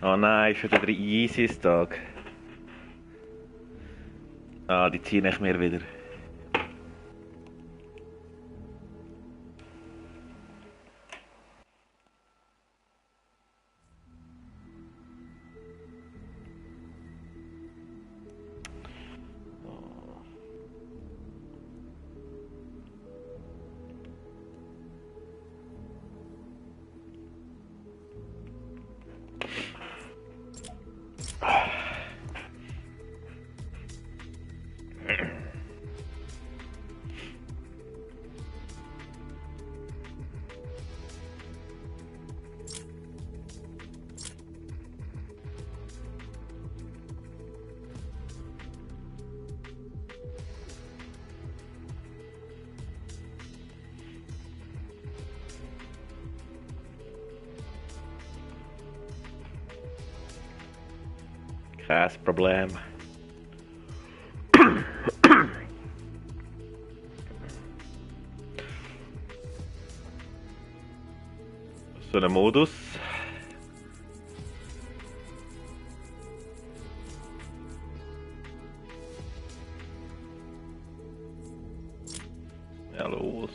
Oh nein, schon wieder Isis-Tag. Ah, die ziehen ich mir wieder. Kein Problem. So ein Modus. Ja, los.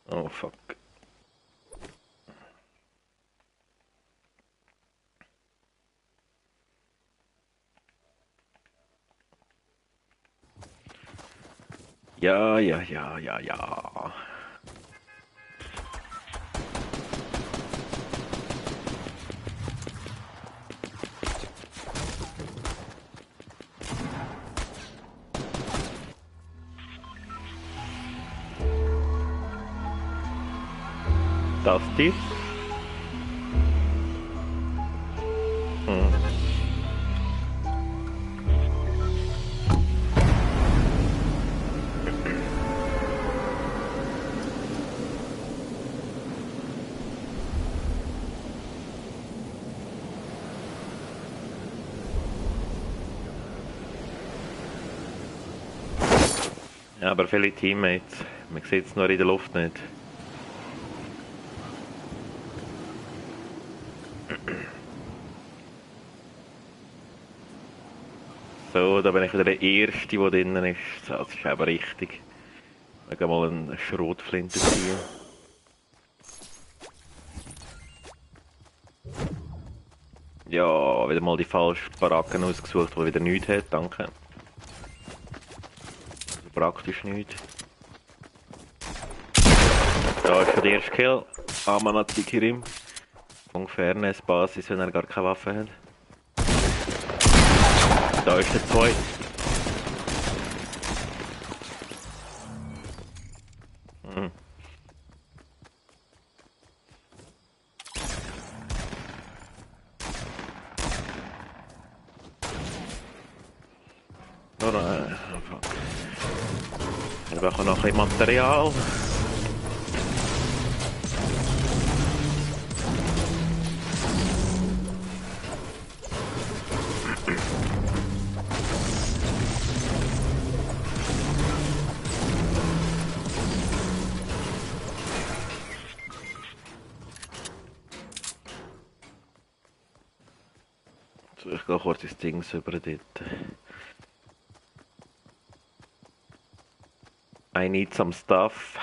Oh fuck. Ja, ja, ja, ja, ja. Das die? Hm. Ja, aber viele Teammates. Man sieht es nur in der Luft nicht. So, da bin ich wieder der Erste, der drinnen ist. Das ist aber richtig. Ich gehe mal eine Schrotflinte ziehen. Ja, wieder mal die falschen Baracken ausgesucht, die wieder nichts hat, danke. Also praktisch nichts. Da ist schon der erste Kill. Amanat Kirim. Ungefähr eine Basis, wenn er gar keine Waffe hat. Da ist der zweite. Hm. Oh nein, oh fuck. Wir brauchen noch ein bisschen Material. So, ich gehe kurz das Ding über dort. I need some stuff.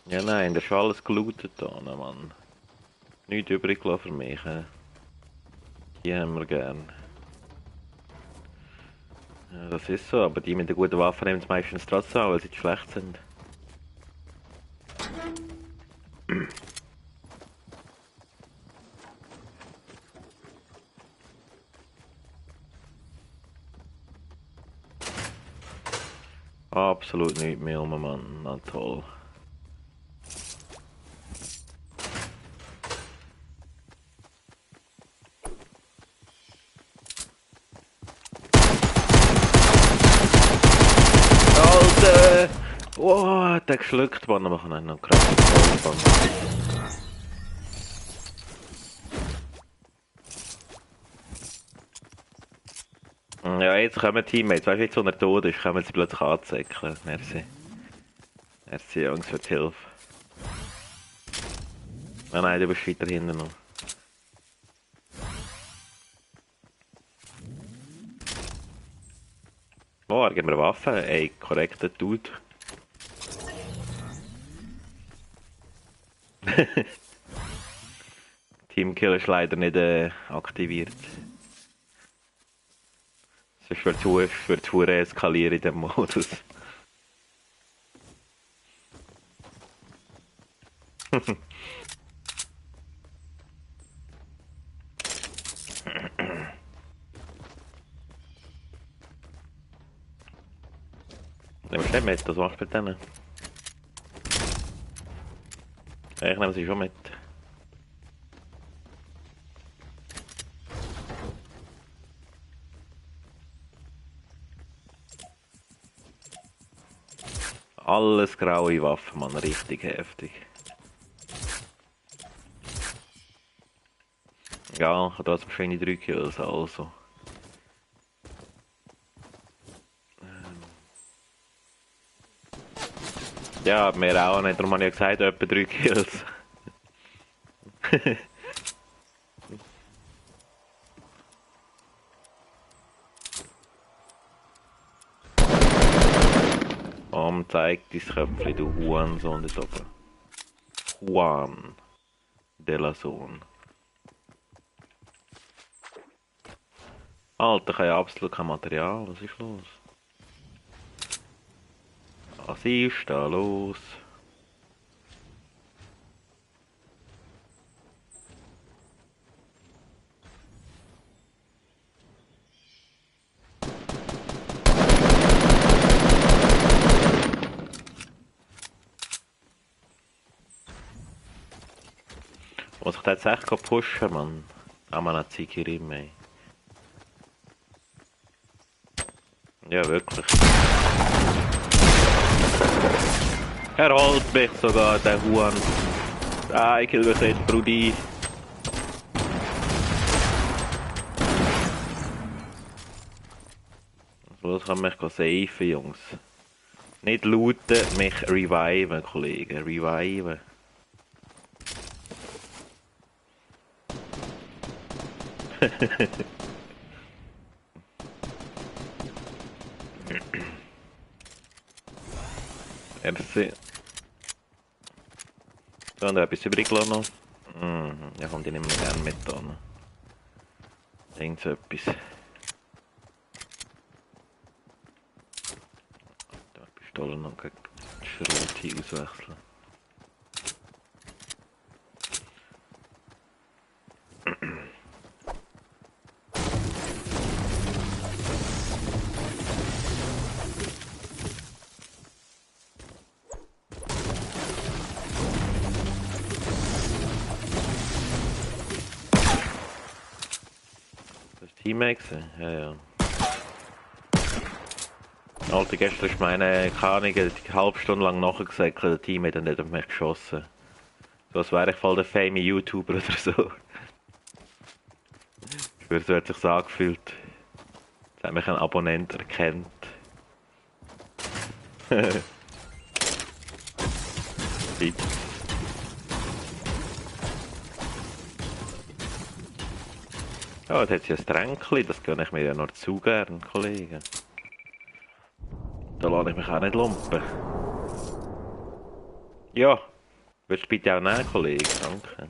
Ja nein, das ist alles gelootet da, Mann. Nichts übrig gelassen für mich. Die haben wir gern. Ja, das ist so, aber die mit der guten Waffe nehmen es meistens trotzdem an, weil sie zu schlecht sind. Absolut nichts mehr, Mann. Na toll. Alter! Oh, hat der geschluckt, Mann, aber ich habe noch krass gefangen. Ja, jetzt kommen Teammates. Weißt du, jetzt, wo er tot ist, kommen sie plötzlich anzeigen. Merci. Merci, Jungs, für die Hilfe. Ah nein, du bist weiter hinten noch. Oh, er gibt mir eine Waffe. Ey, korrekter Dude. Teamkill ist leider nicht aktiviert. Sonst wird zu eskalieren in dem Modus. Nimmst du nicht mit? Was machst du mit denen? Ich nehme sie schon mit. Alles graue Waffen, Mann, richtig heftig. Ja, ich habe trotzdem schöne 3 Kills, also. Ja, mir auch nicht, darum habe ich ja gesagt, etwa 3 Kills. Zeig dein Köpfchen, du Hurensohn dort oben. Juan de la Sohn. Alter, ich habe ja absolut kein Material, was ist los? Was ist da los? Muss ich da jetzt echt pushen, Mann? Ah, man hat Zikirim, ey. Ja, wirklich. Er holt mich sogar, der Huan. Ah, ich will mich nicht, Brudi. Los kann mich safen, Jungs. Nicht looten, mich reviven, Kollegen. Reviven. Merci. So, und etwas übrig gelassen noch. Ja, kommt ich nicht mehr gerne mit da. Irgend so etwas. Da Pistole noch gegen die Schrot auswechseln. Teammates? Ja, ja. Alter, gestern ist meine, keine Ahnung, eine halbe Stunde lang nachgesagt, der Teammate hat nicht auf mich geschossen. So als wäre ich voll der famous YouTuber oder so. Ich schwöre, so hat sich angefühlt. Jetzt hat mich ein Abonnent erkannt. Ja, jetzt hat sie ein Tränkchen, das gönne ich mir ja noch zu gern, Kollegen. Da lasse ich mich auch nicht lumpen. Ja, willst du bitte auch nehmen, Kollege? Danke.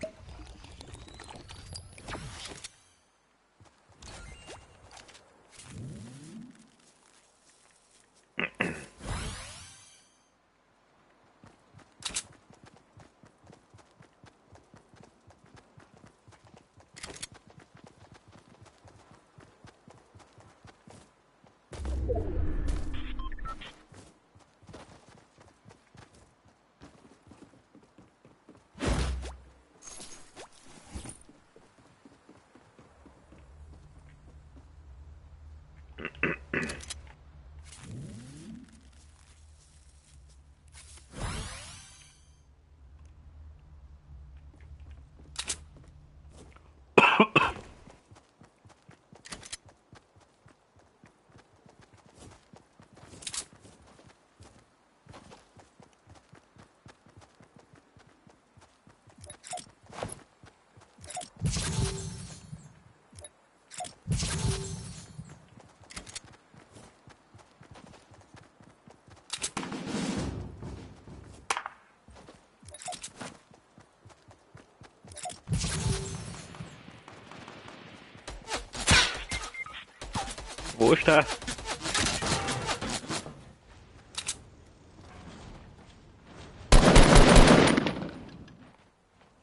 Wo ist der?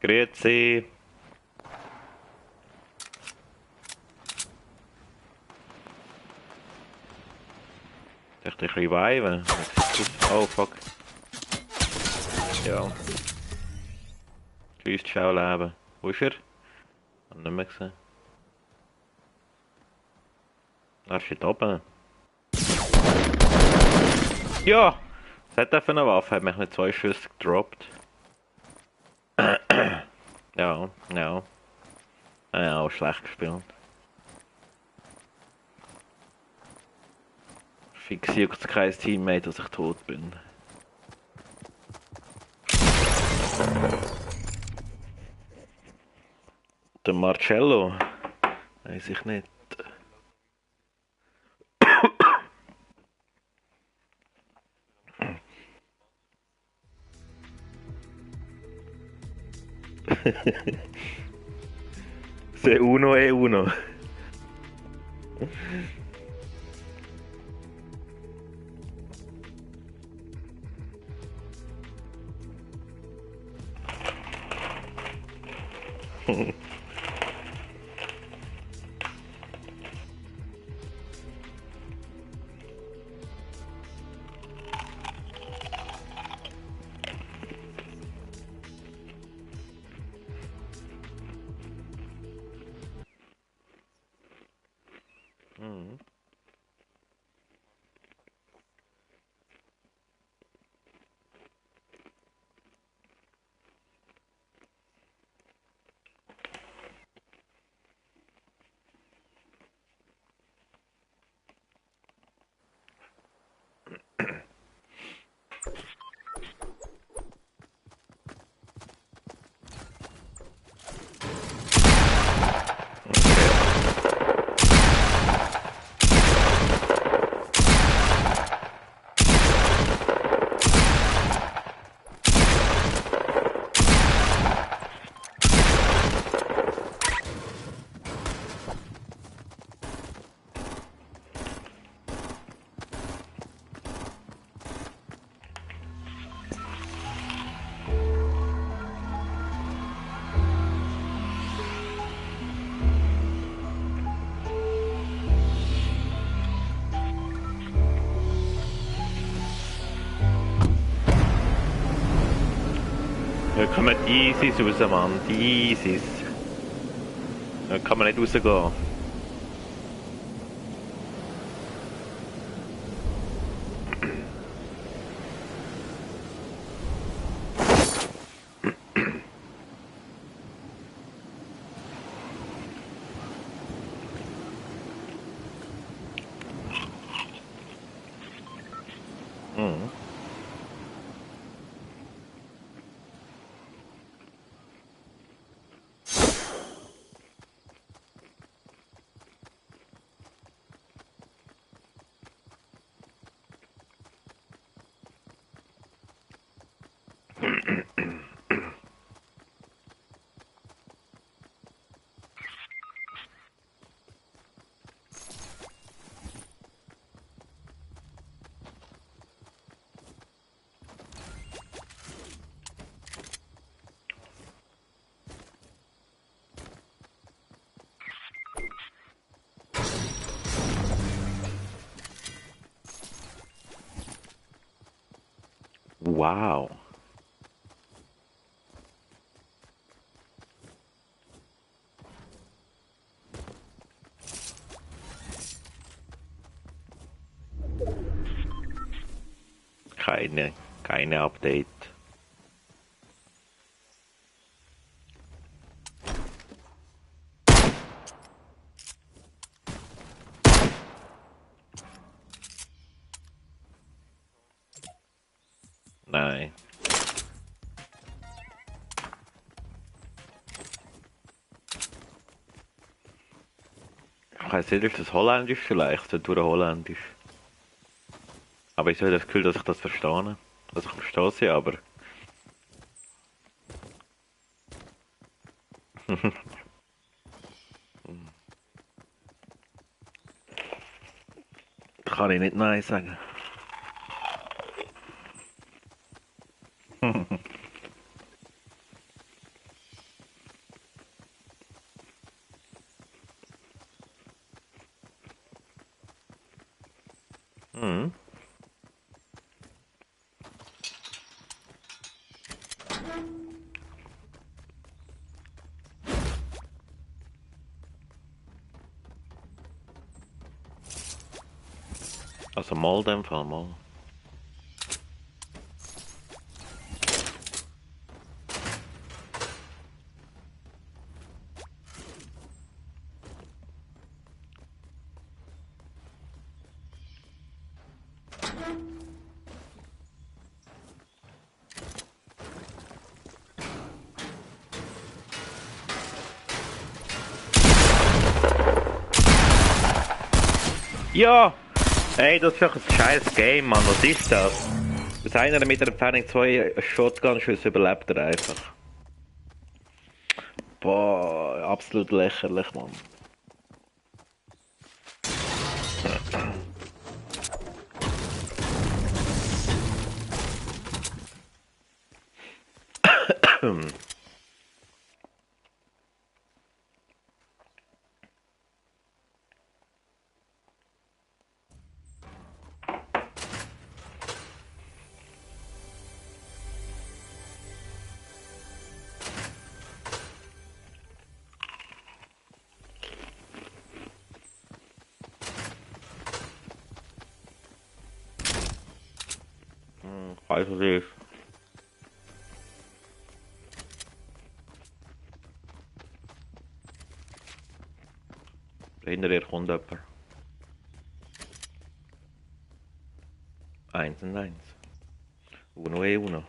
Grüezi. Ich dachte, ich reviven. Oh, fuck. Ja. Tschüss, ciao, Leben. Wo ist er? Hab nicht mehr gesehen. Er steht oben. Ja! Was hat er für eine Waffe? Hat mich mit 2 Schüssen gedroppt. Ja, ja. Ja, auch schlecht gespielt. Fix juckt kein Teammate, dass ich tot bin. Der Marcello? Weiß ich nicht. Se uno e uno. Mhm. Da kommen die Isis raus, Mann. Die Isis. Da kann man nicht rausgehen. Mhm. wow. Keine Update. Nein. Ich weiss nicht, ist das Holländisch vielleicht? Das durch Holländisch. Aber ich habe das Gefühl, dass ich das verstehe. Also ich verstehe sie, aber... Da kann ich nicht Nein sagen. Mhm. Also mal in dem Fall mal. Ja! Ey, das ist doch ein scheiß Game, Mann. Was ist das? Bis einer mit der Entfernung 2 Shotgun-Schüsse überlebt er einfach. Boah, absolut lächerlich, Mann. Also sie hinter ihr kommt jemand. 1 und 1. Uno e uno.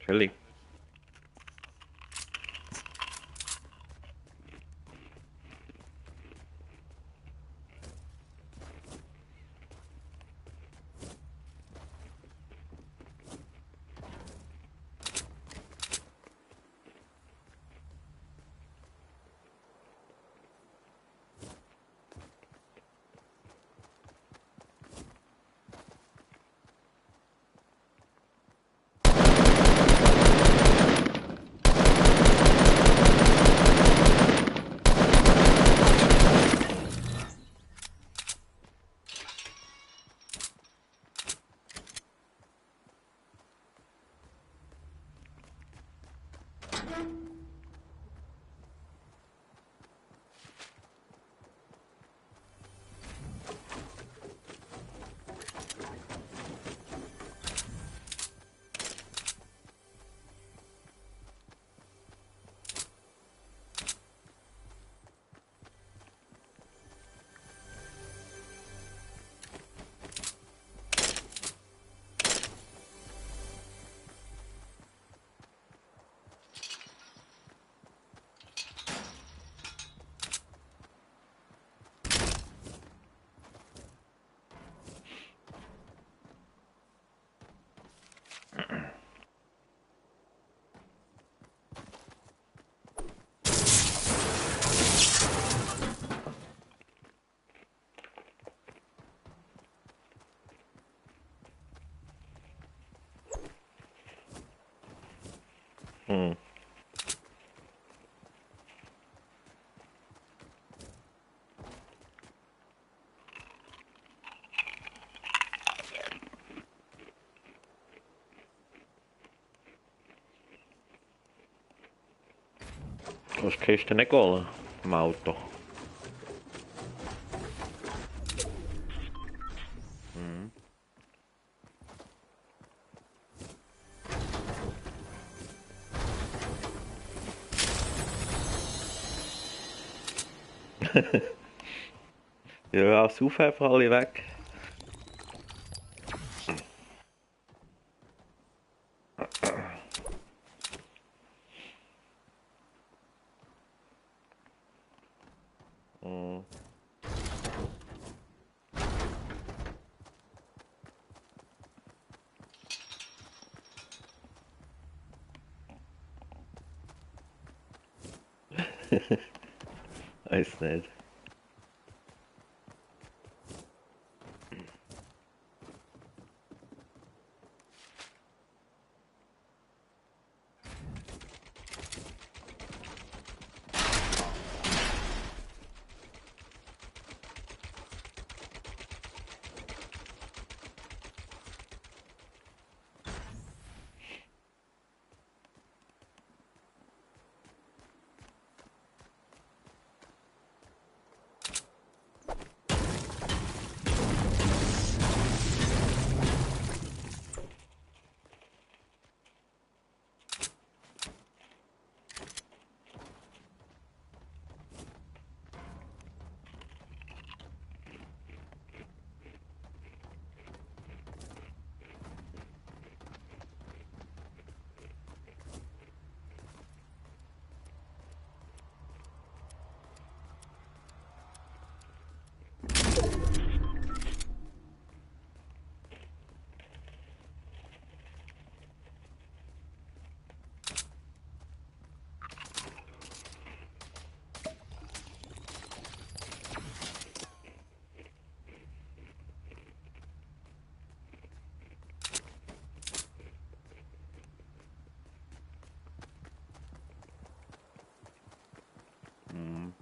Chillig. Hm. Kannst die Kiste nicht holen? Im Auto. Mhm. Ja, sauf einfach alle weg. Mhm. Weiß nicht. Mhm.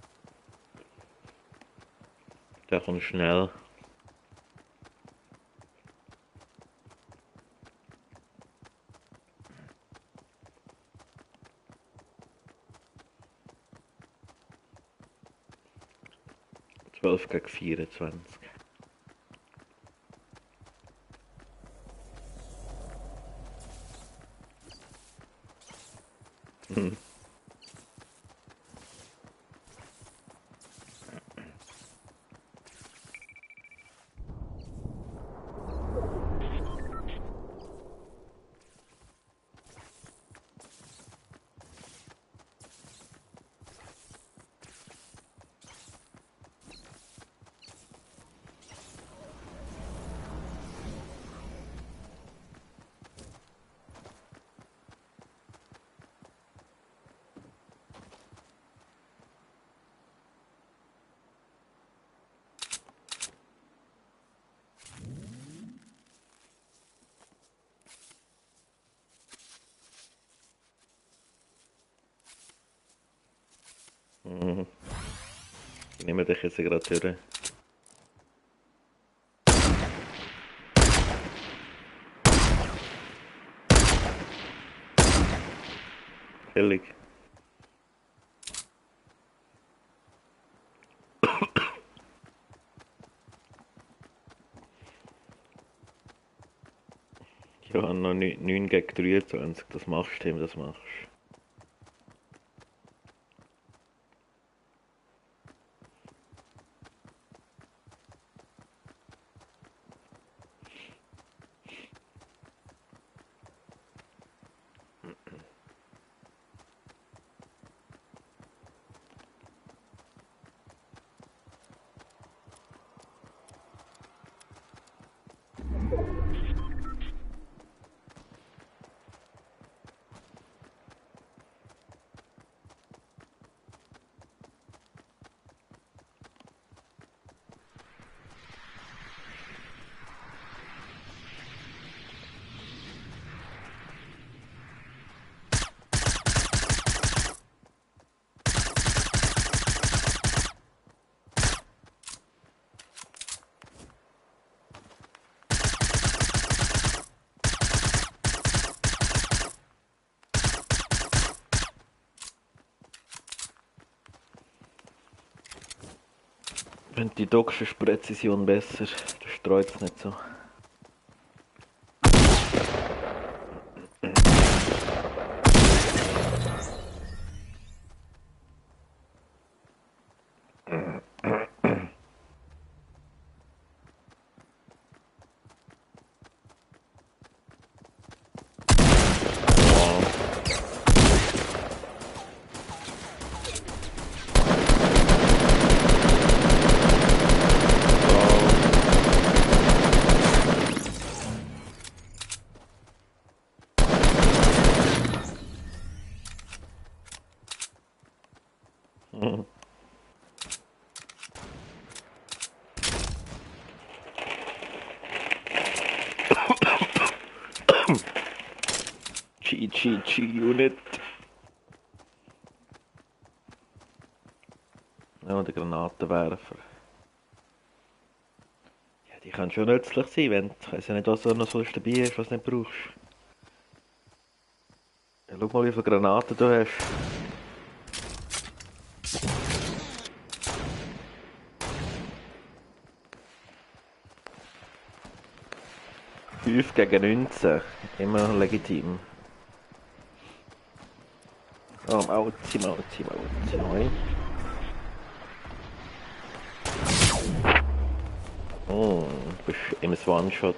Der kommt schnell. Zwölf gegen 24. Mhm. Mhm. Ich nehme dich jetzt gerade durch. Billig. Ich habe noch 9 gegen 23. Das machst du, Tim, das machst du. Und die Dox ist Präzision besser, da streut es nicht so. G-Unit. Ja, der Granatenwerfer. Ja, die können schon nützlich sein, wenn ich weiss ja nicht, was da noch so dabei ist, was du nicht brauchst. Ja, schau mal, wie viele Granaten du hast. Fünf gegen 19. Immer legitim. Oh, Mauzi. Oh, du bist im One-Shot.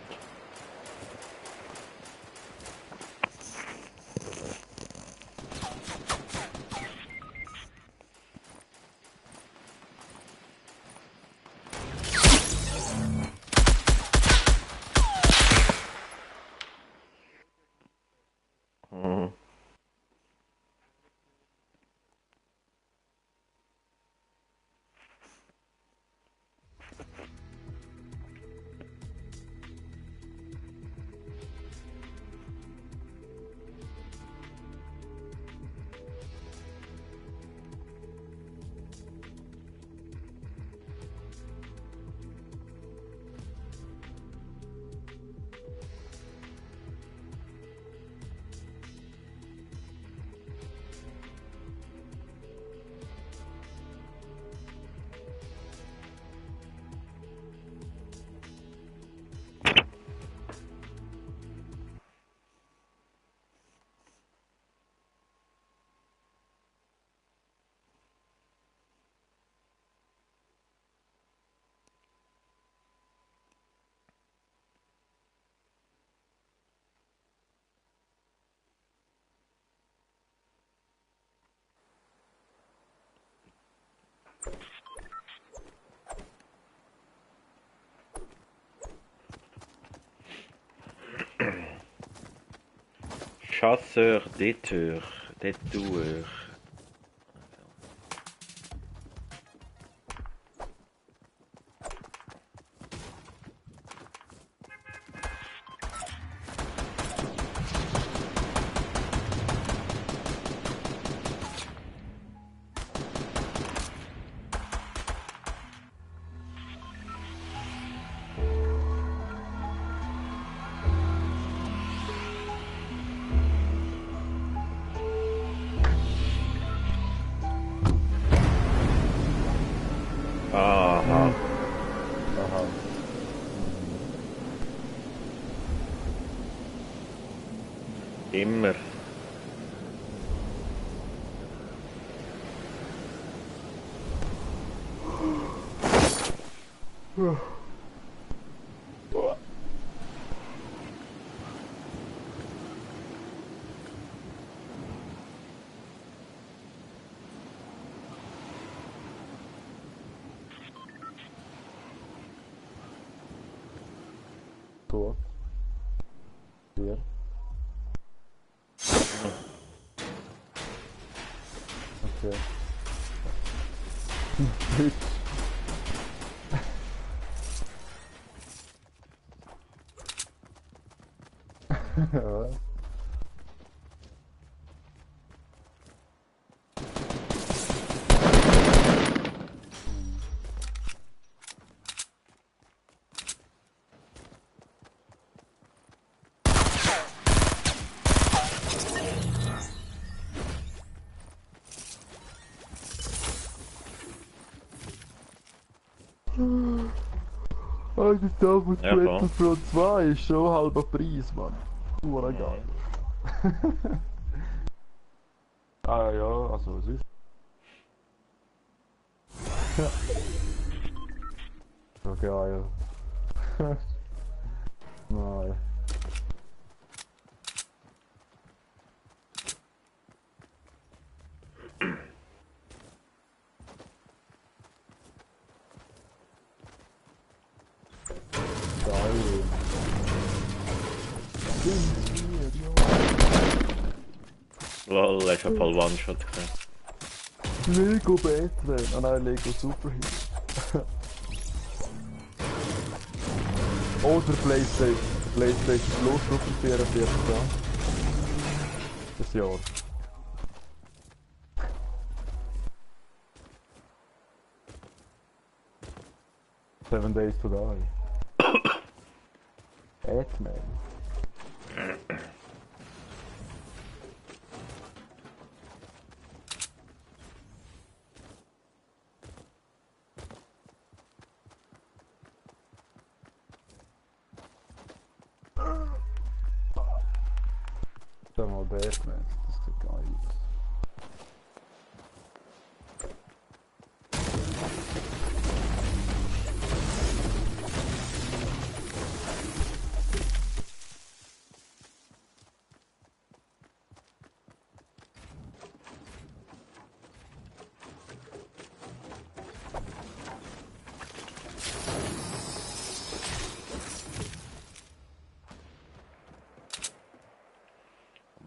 Chasseur, déteur. Aha. Aha. Immer. Tor. Hier. Okay. Was? Oh, das Double Ja, voll. Battlefront 2 ist schon halber Preis, Mann. Ura geil. Ah ja, also es ist. So geil. Nein. Geil. Lol, er ist ja voll One-Shot gesehen. Lego Batman. Ah nein, Lego Superhero. Oder PlayStation. PlayStation Plus auf dem 44. Das Jahr. Seven Days to Die. Batman. Sag mal Batman, das sieht geil aus.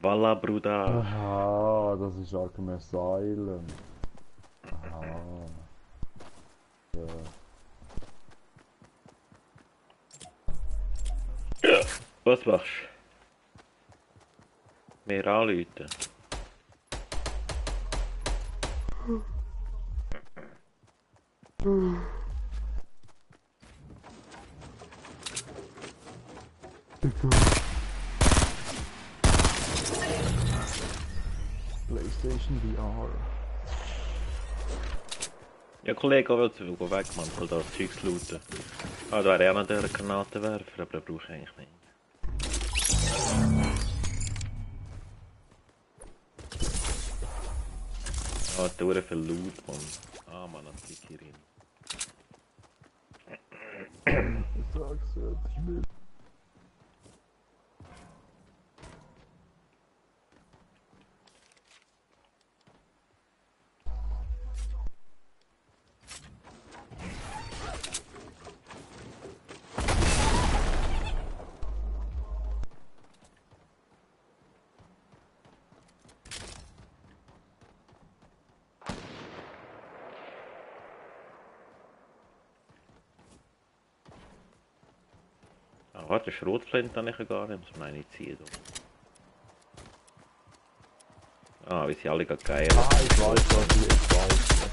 Walla, Bruder. Aha, das ist Arkham Asylum. Aha. Ja. Was machst du? Mehr anrufen. PlayStation VR. Ja, Kollege, will zu weg, man soll da das Zeugs looten. Ah, da wäre auch noch der Granatenwerfer, aber den brauche ich eigentlich nicht. Ah, da viel Loot, man. Ah, man, das liegt hier rein. Ich sag's ja, ich will. Ah, warte, Schrotflinte habe ich gar nicht, muss man nicht ziehen. Ah, wie sie alle gerade geil. Ah, ich weiß, was ich weiß.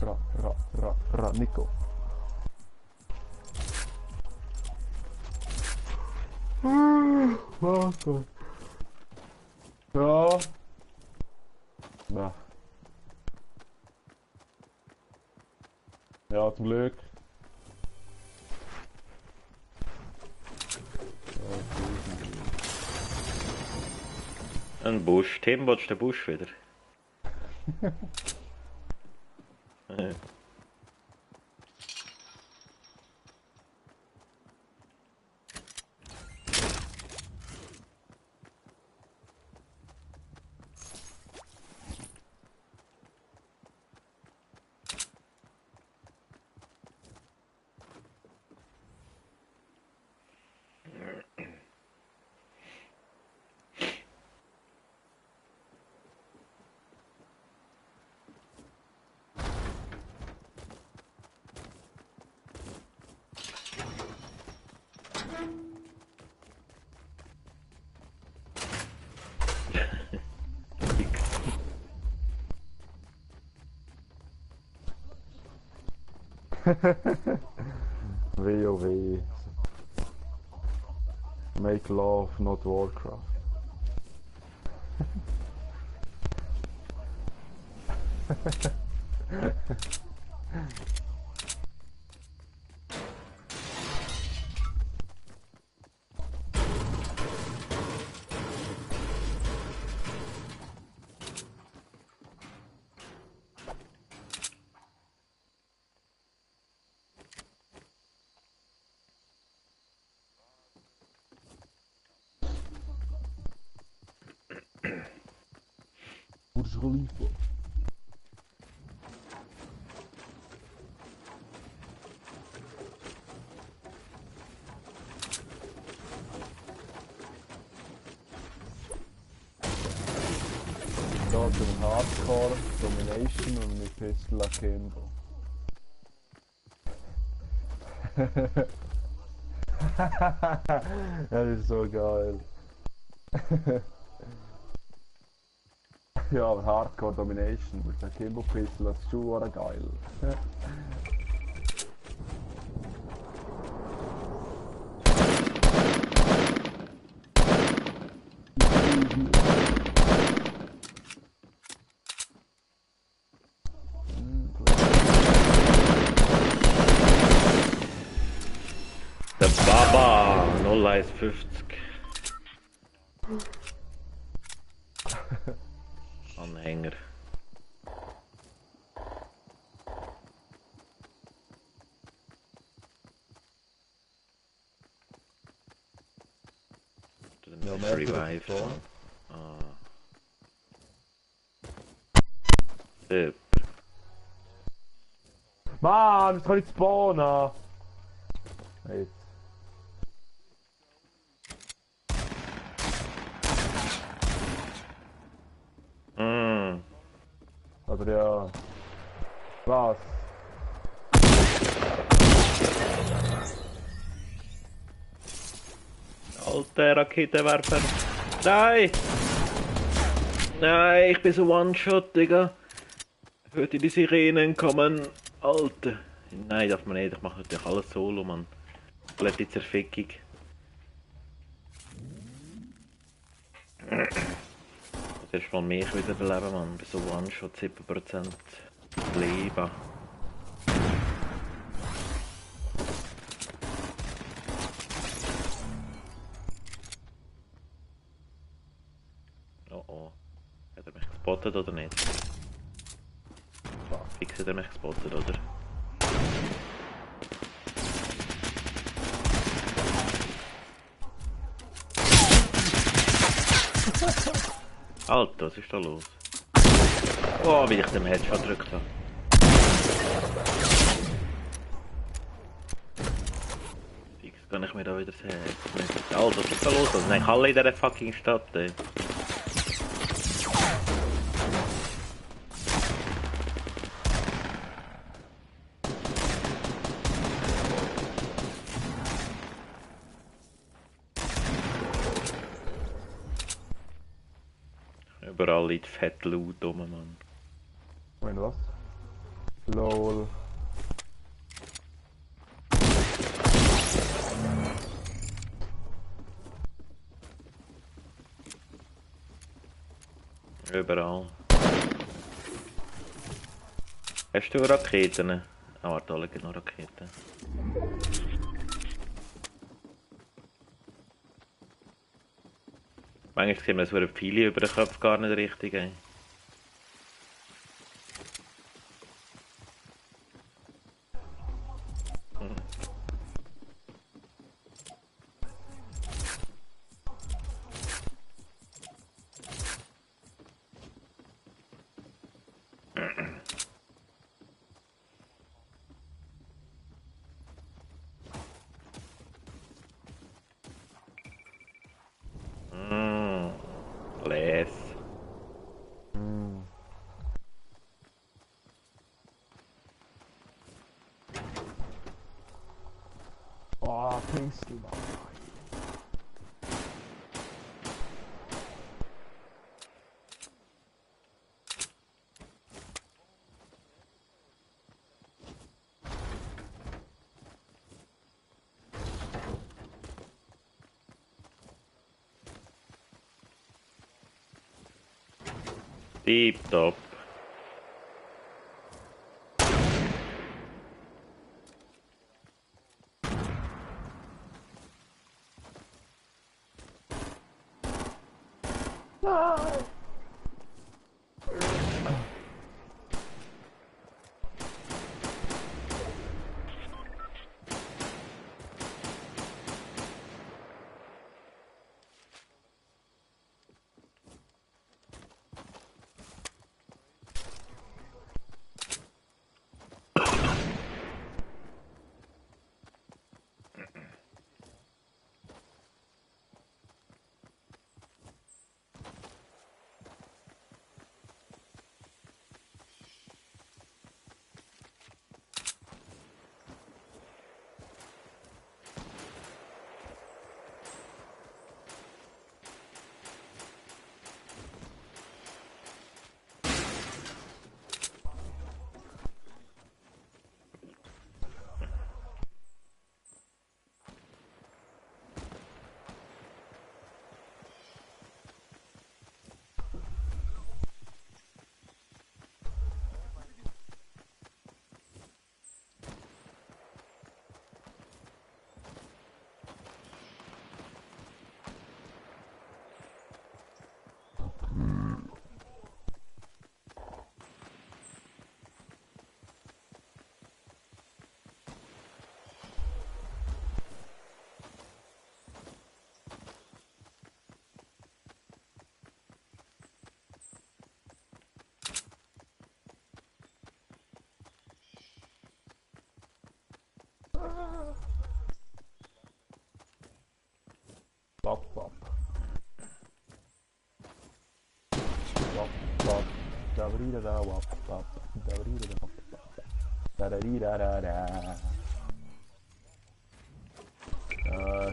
Das passt doch. Nico. Warte. Ja. Ja. Ja, zum Glück. Ein Busch. Tim, willst du den Busch wieder? WoW. Make love, not Warcraft. Burj Khalifa. Da zum Hardcore Domination und mit Pistol Akimbo. Das ist so geil. Ja, aber Hardcore Domination mit Akimbo Pistol, das ist schon geil. Der Baba 0150. Anhänger. Ja, Revive. Ah. Super. Mann, ich kann nicht spawnen! Jetzt. Aber ja. Was? Alter Raketenwerfer. Nein! Nein, ich bin so One-Shot, Digga. Hört ihr die Sirenen kommen? Alter. Nein, darf man nicht. Ich mache natürlich alles solo, Mann. Komplette Zerfickung. Jetzt mal mich wieder beleben, Mann. Bei so One-Shot 7% Leben. Oh oh. Hat er mich gespottet oder nicht? Fix hat er mich gespottet, oder? Alter, was ist da los? Oh, wie ich den Headshot gedrückt habe. Fix kann ich mir da wieder sehen. Alter, was ist da los? Also, nein, alle in dieser fucking Stadt, ey. Überall liegt fett Loot rum, Mann. Moment, was? LOL. Überall. Hast du Raketen? Ah, warte, da liegen noch Raketen. Manchmal sehen wir, es würden viele über den Kopf gar nicht richtig. Ey. Les. Oh, Pistol. Deep top.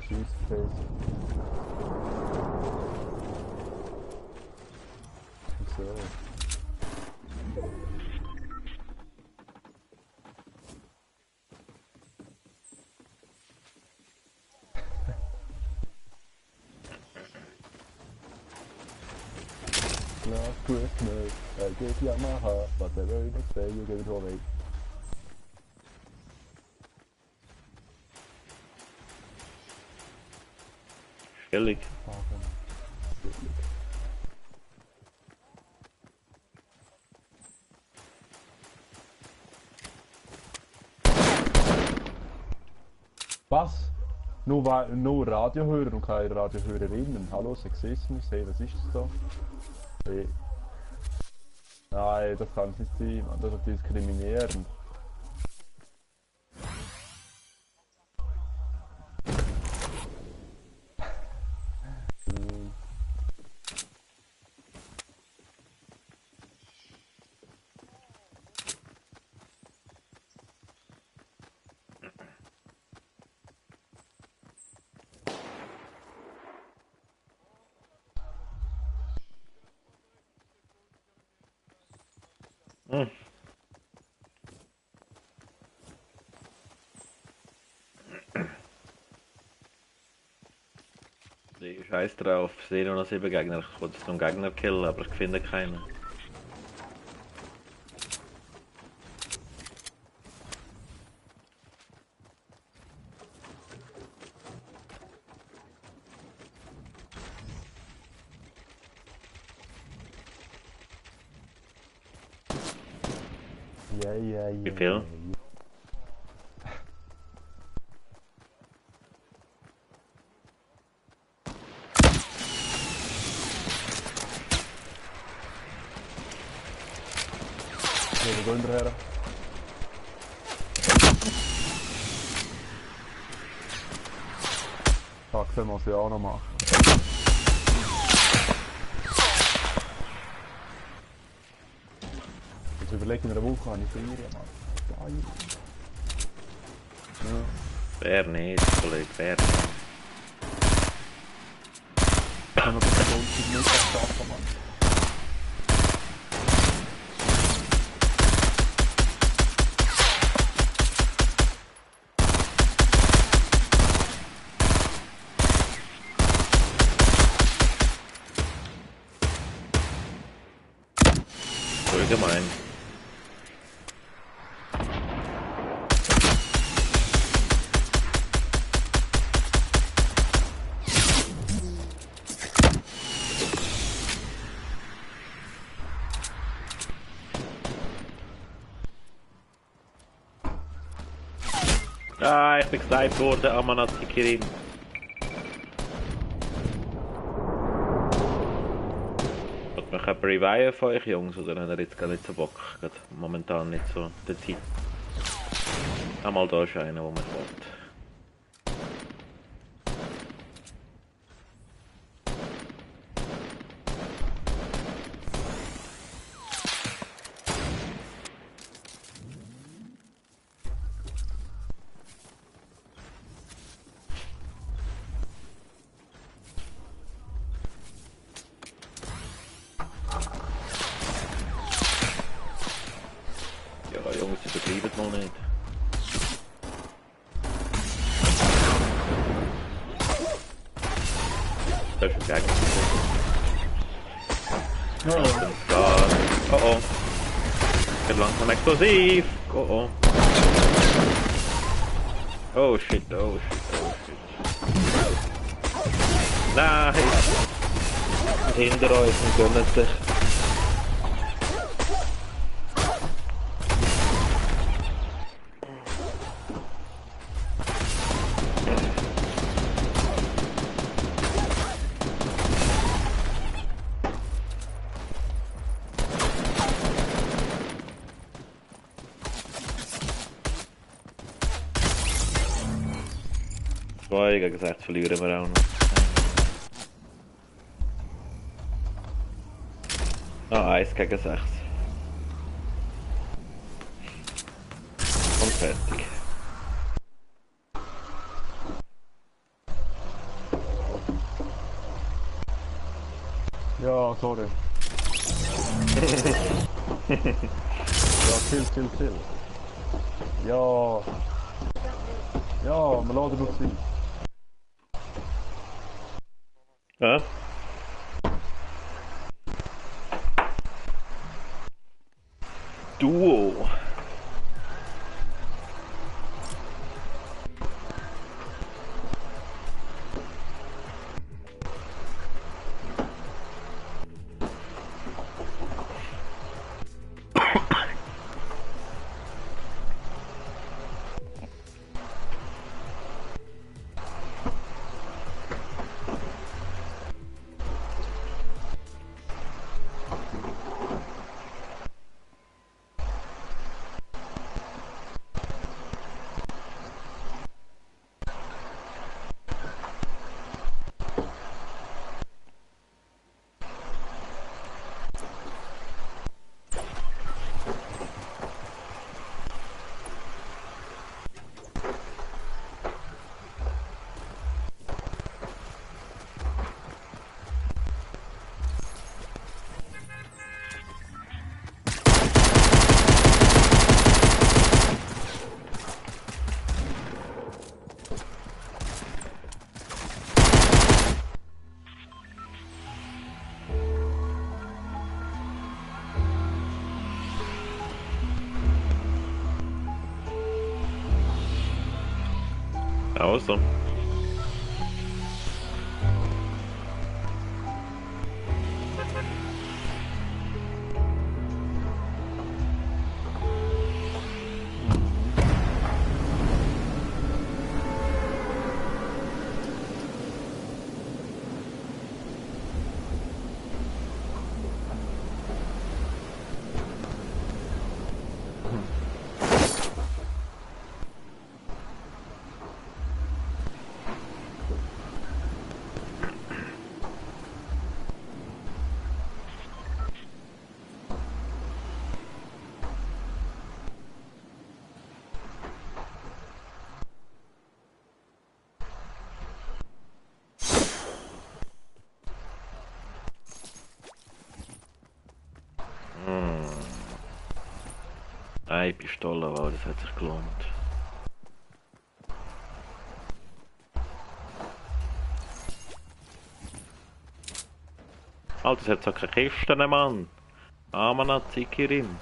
Schießfest. So. Last Christmas, I gave Yamaha, but the very next day you gave it away. Chillig. Was? Nur Radiohörer und keine Radiohörerinnen. Hallo, Sexismus, hey, was ist das da? Hey. Nein, das kann es nicht sein, man. Das ist diskriminierend. Hm. Scheiß drauf, ich sehe nur noch 7 Gegner. Ich wollte jetzt noch einen Gegner killen, aber ich finde keinen. Ja. Wie viel? Wo gehen wir her? Taxe muss ich auch noch machen. Jetzt überlege in einer Woche, habe ich Ferien, Mann. Ja. Wer nicht, Kollege, wer nicht. Ich kann noch bis Sonntag nicht arbeiten, Mann. Voll gemein. Ah, ich bin gesniped worden, Amanati Kirin. Hat mich jemand reviven von euch Jungs, oder hat er jetzt gar nicht so Bock? Gerade momentan nicht so der Zeit. Einmal da ist einer, der mich will. Ja, Jungs, übertreibt mal nicht. Das ist ein Gegner. Oh oh. Wird langsam explosiv. Oh oh. Oh shit, oh shit, oh shit. Nein! Hinter uns und gönnen sich. Zwei gegen 6 verlieren wir auch noch. Ah, 1 gegen 6. fertig. Ja, sorry. Ja, chill. Ja. Ja, wir laden noch Zeit. Ja? Duo. Außer. Eine Pistole, wow, das hat sich gelohnt. Alter, das hat so keine Kisten, Mann. Amana Zikirim.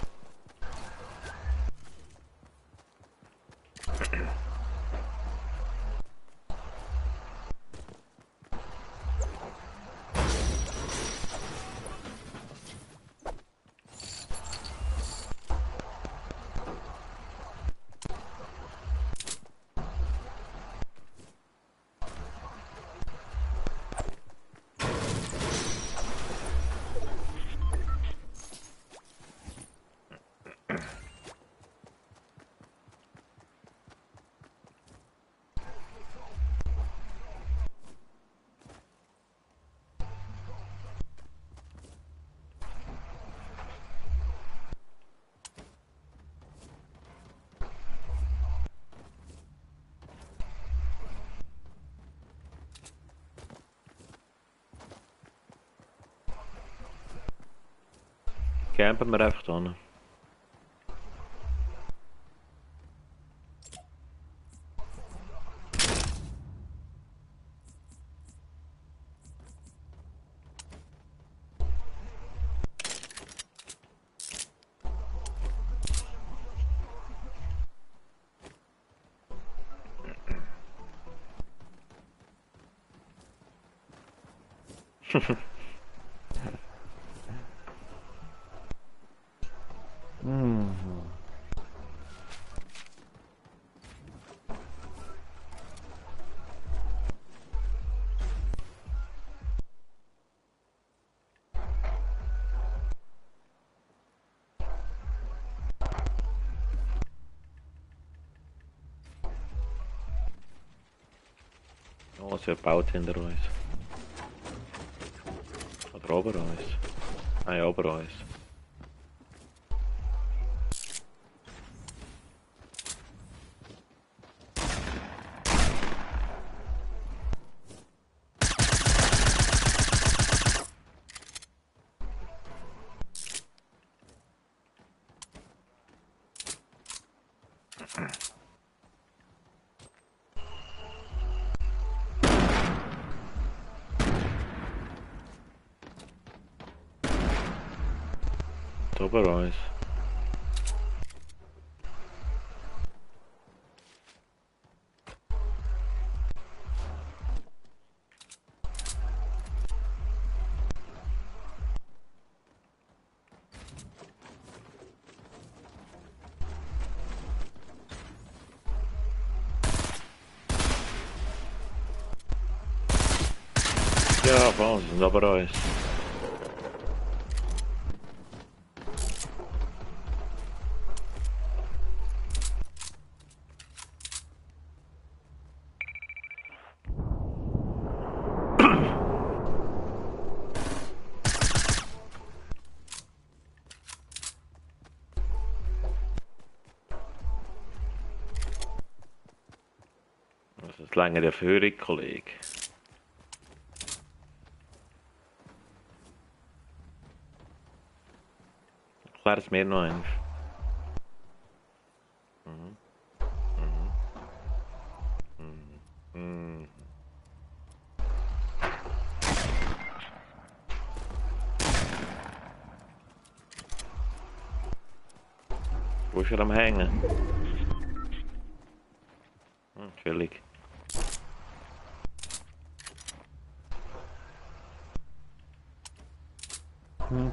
Campen wir einfach da. Oh, es wird gebaut hinter uns. Oder ober uns. Nein, ober uns. Da bei uns. Ja, Wahnsinn, da bei uns. Das ist länger der Führung, Kollege. Erklär es mir noch einmal. Mhm. Mhm. Mhm. Wo ist er am Hängen? Chillig. Hm.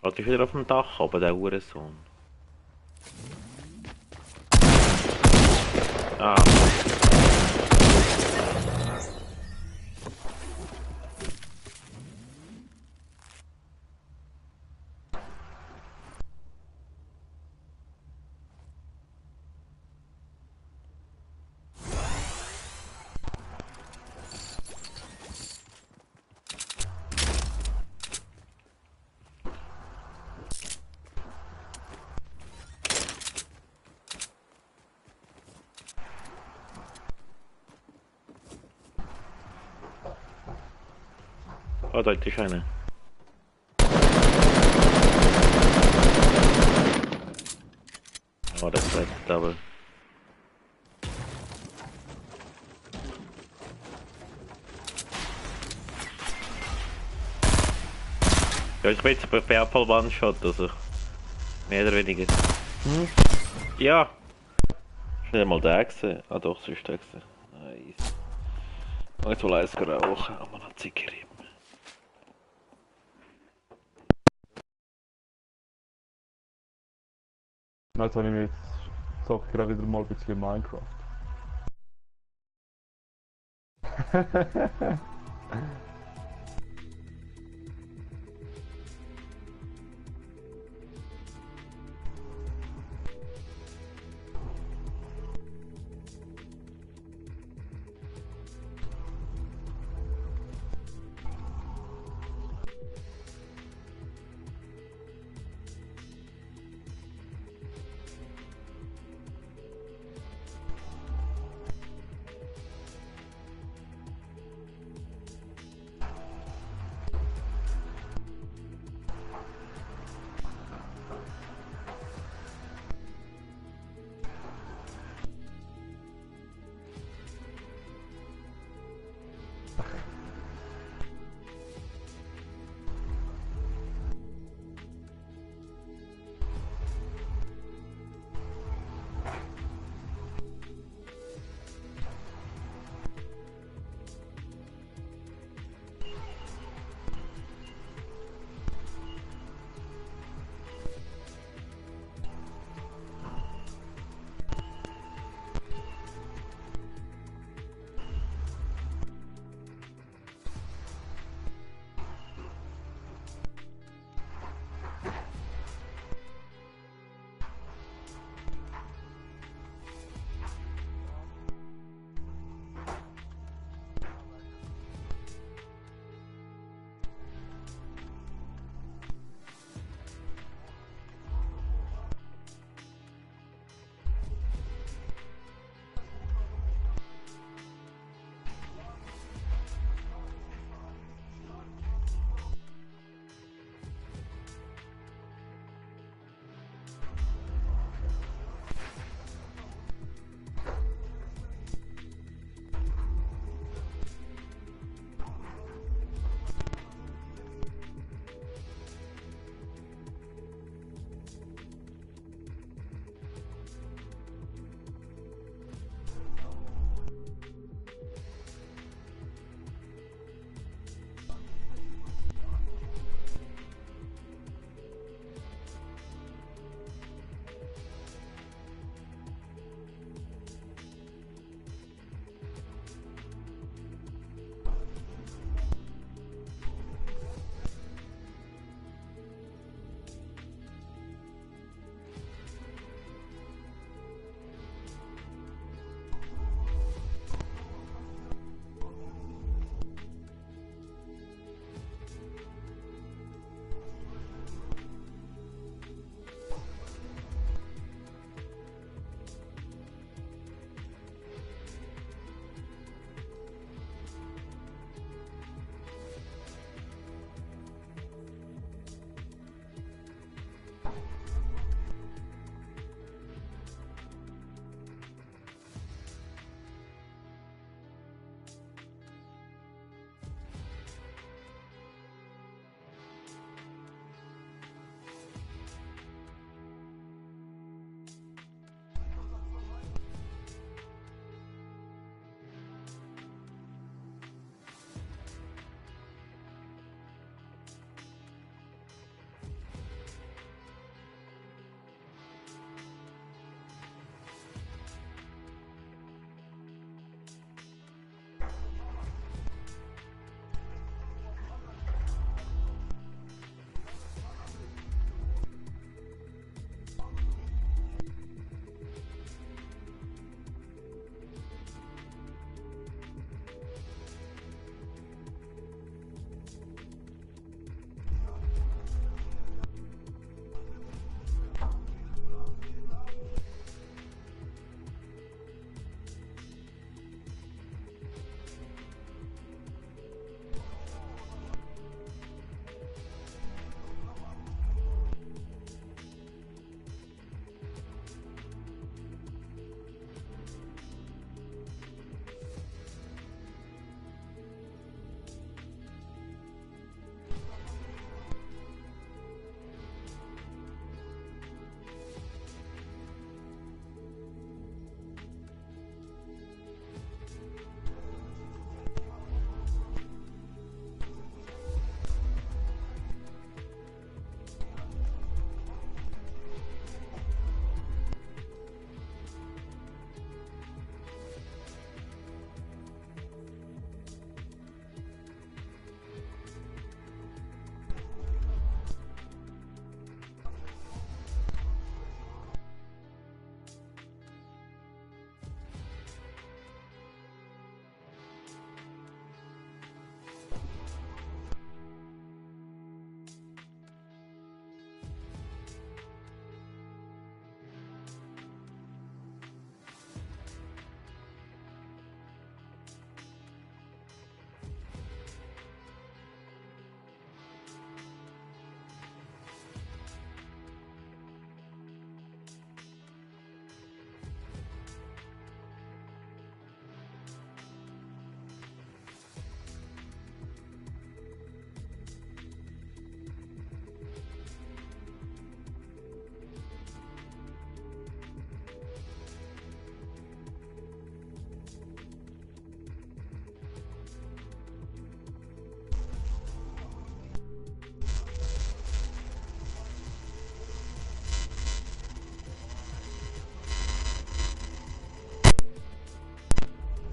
Warte, ich wieder auf dem Dach, aber der Hurensohn. Ah. Oh, dort ist einer. Oh, das bleibt aber. Ja, ich bin jetzt bei PayPal One-Shot, also. Mehr oder weniger. Hm? Ja! Ist nicht mal der gewesen. Ah doch, es ist der gewesen. Nice. Und jetzt will eins rauchen, aber noch Zigarette. Jetzt habe ich mir zocke gerade wieder mal ein bisschen Minecraft.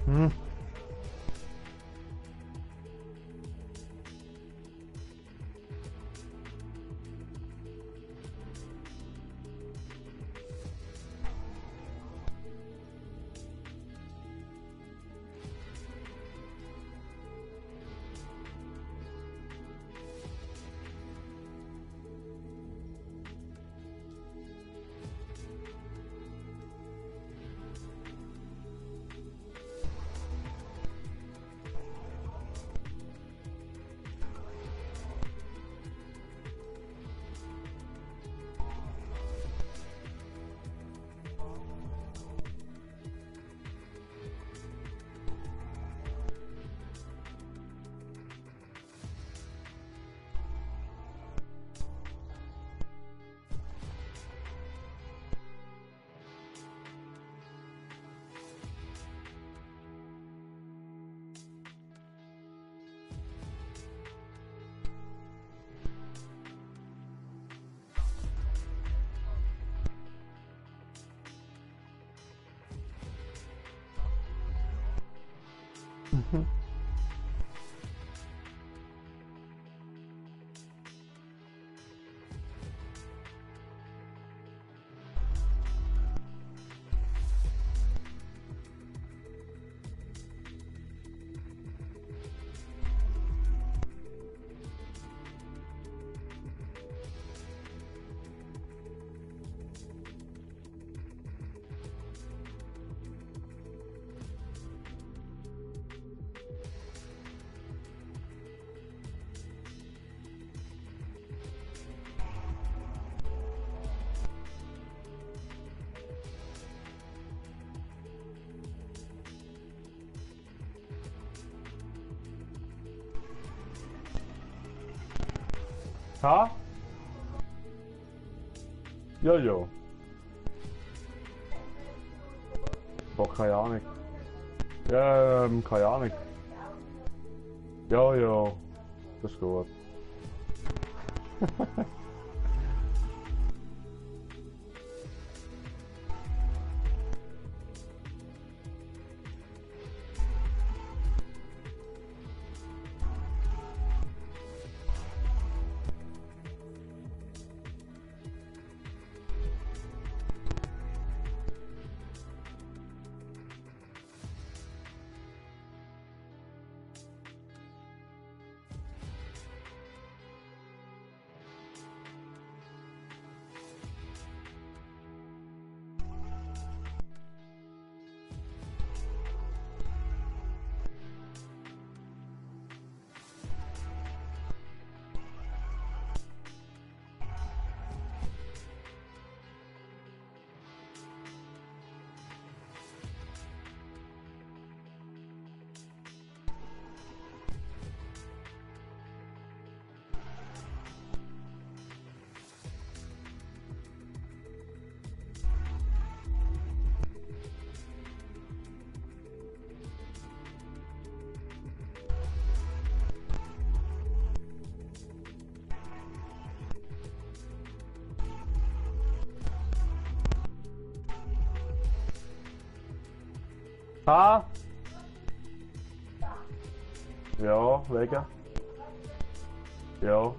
Hm. Ha? Jojo. Boah, keine Ahnung. Ja, keine Ahnung. Jojo. Das ist gut. Ha? Ja, legen. Ja.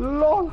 LOL!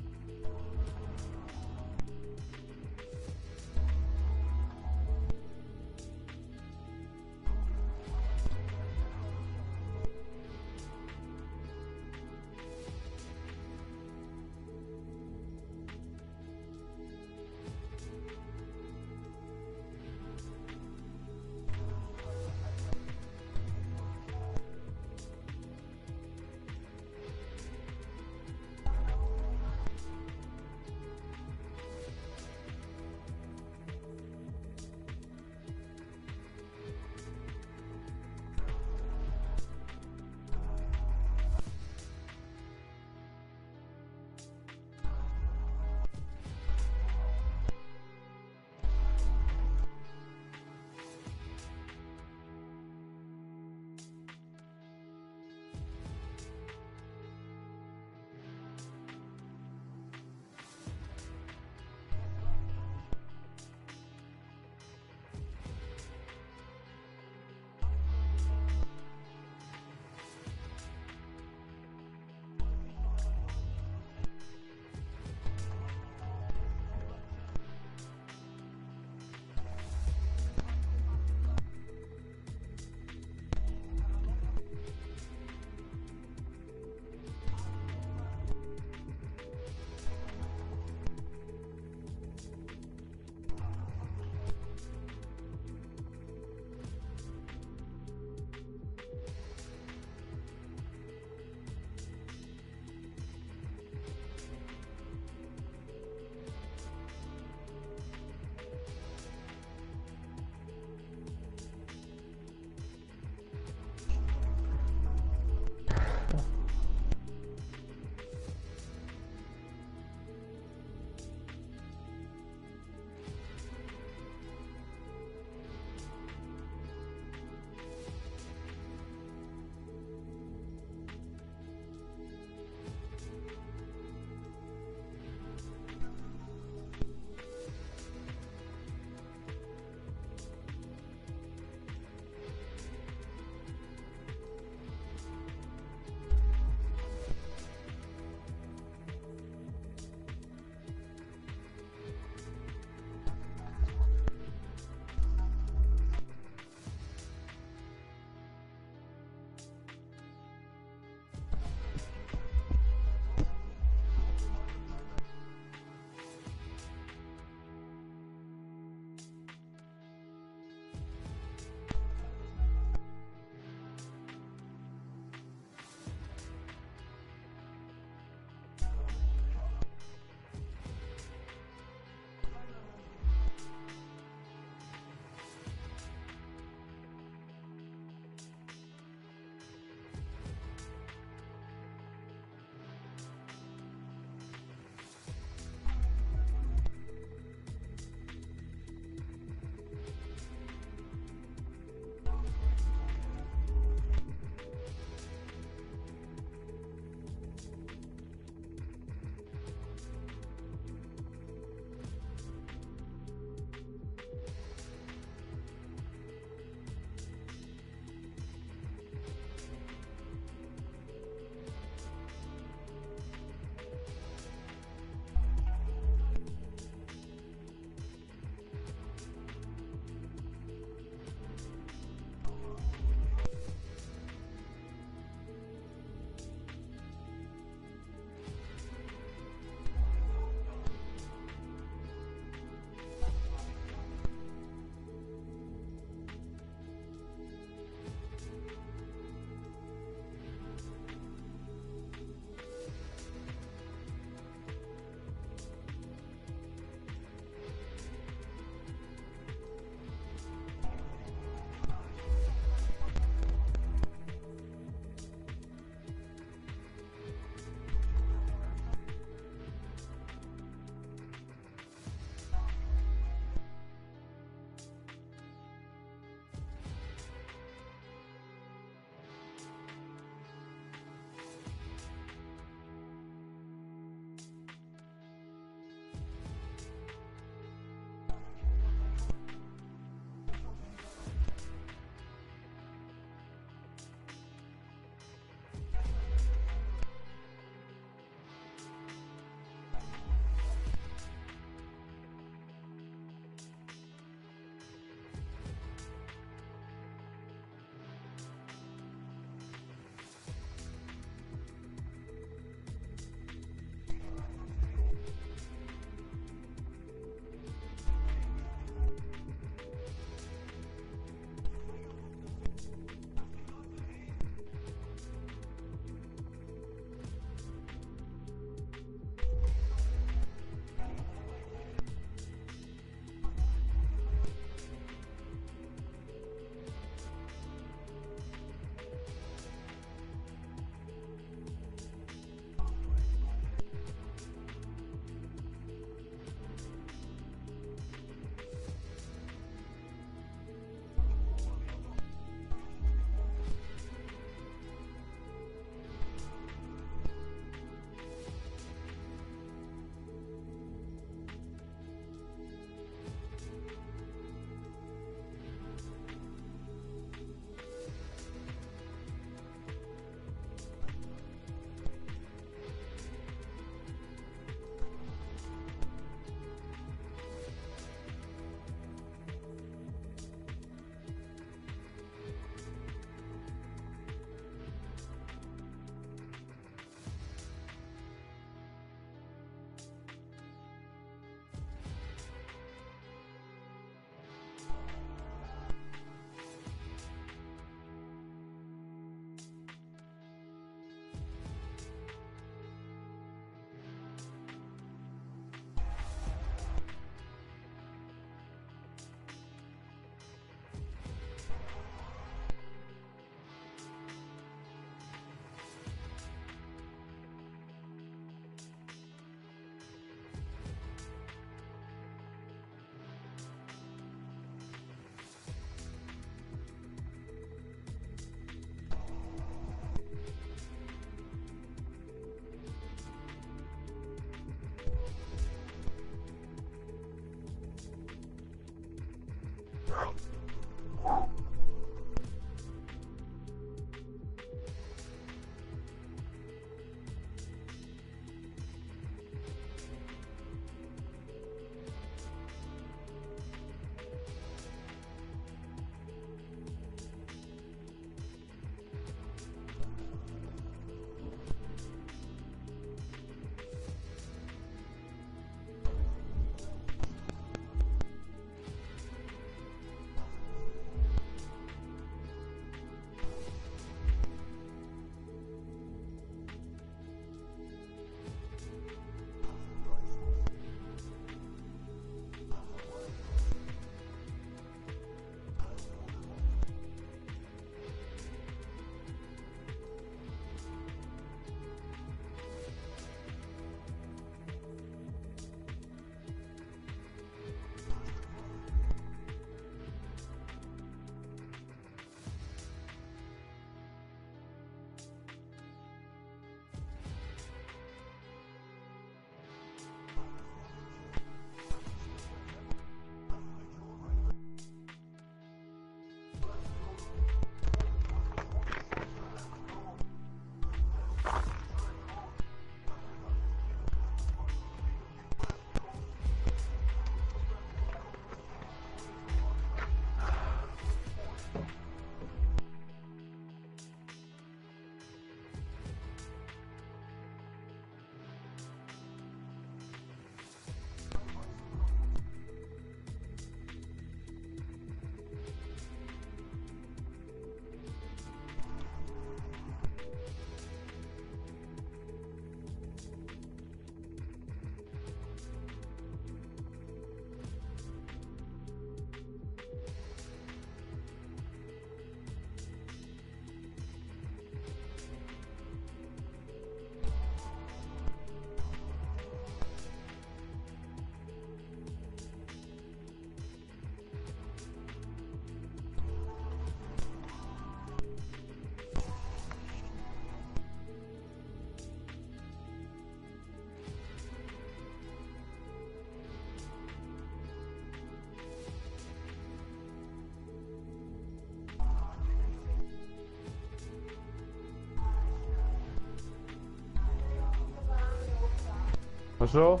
Ach so?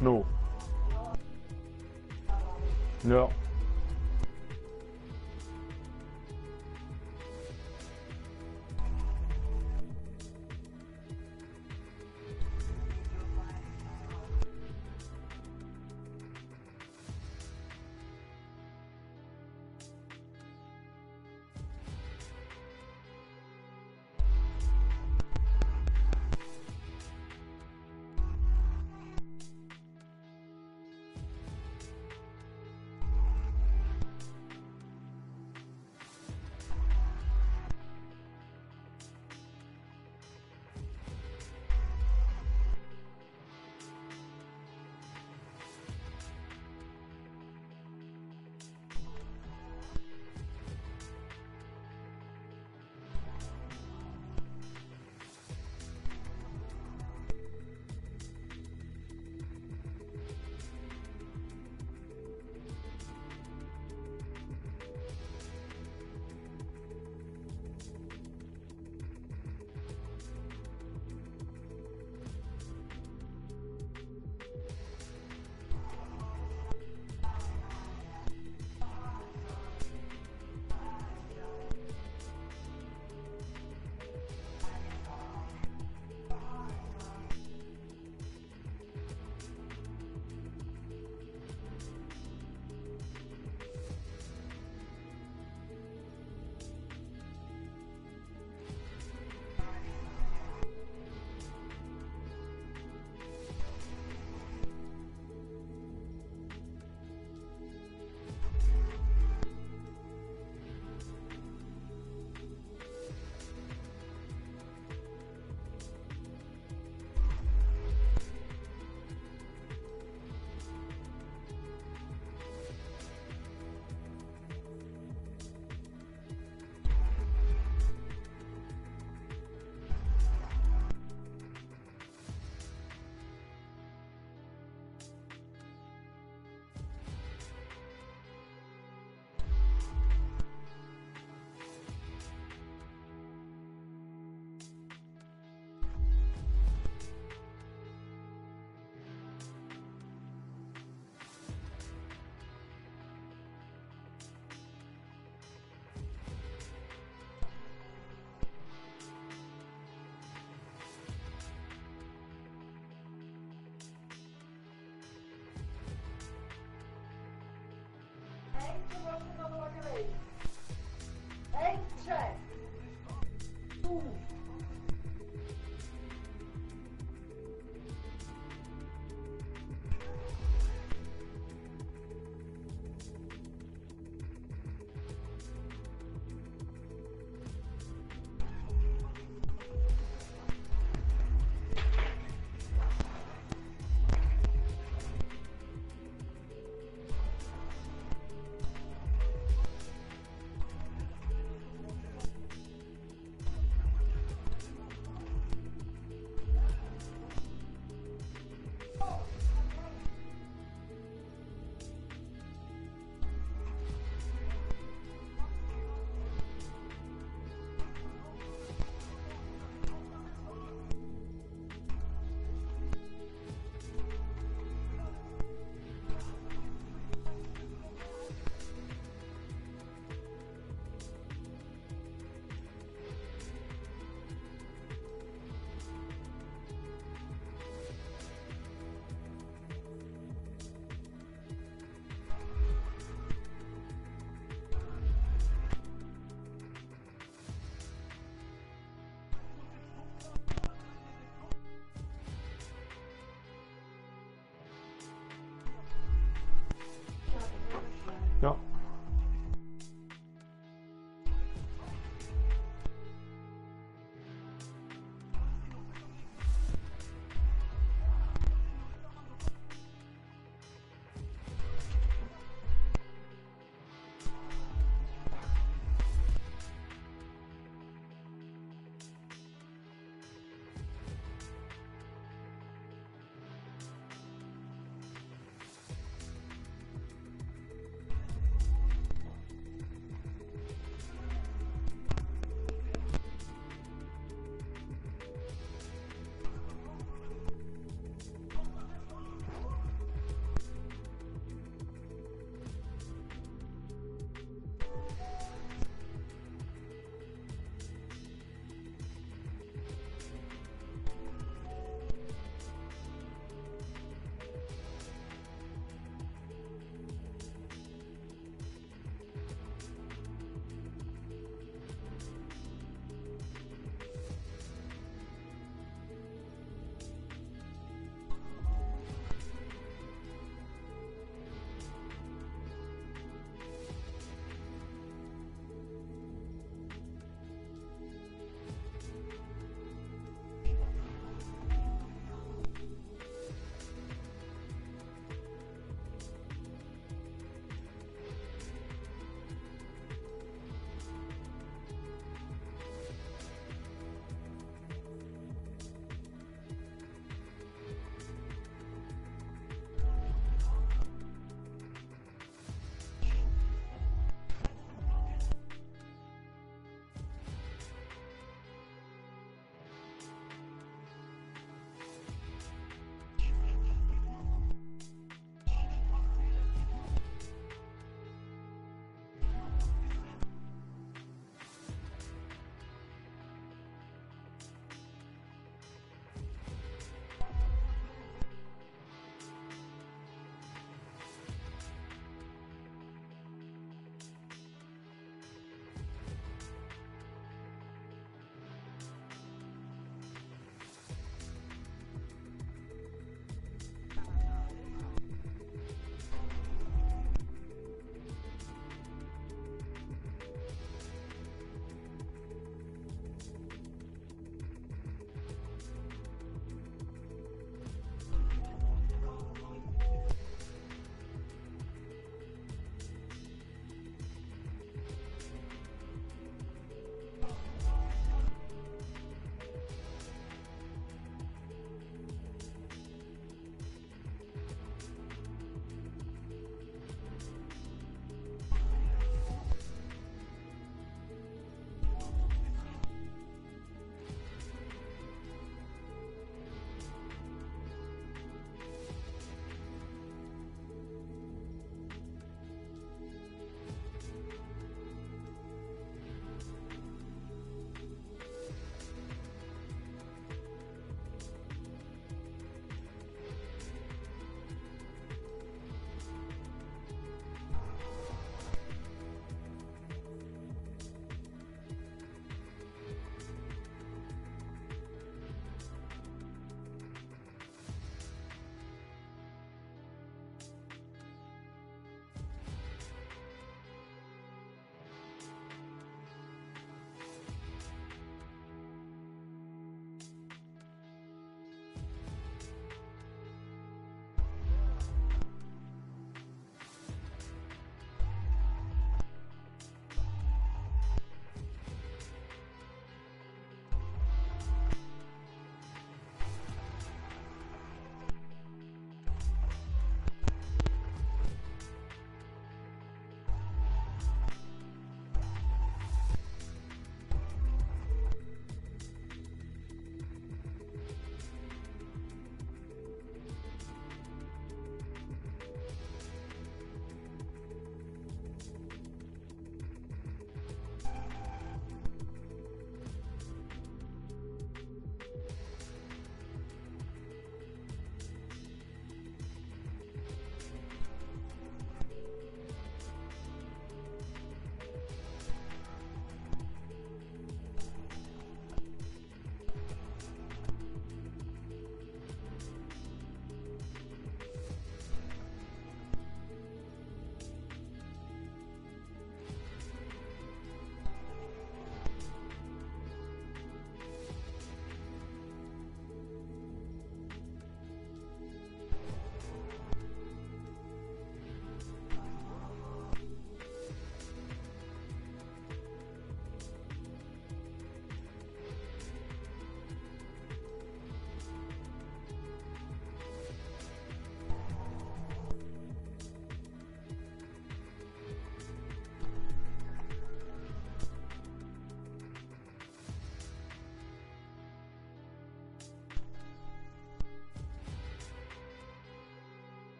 No. Ja.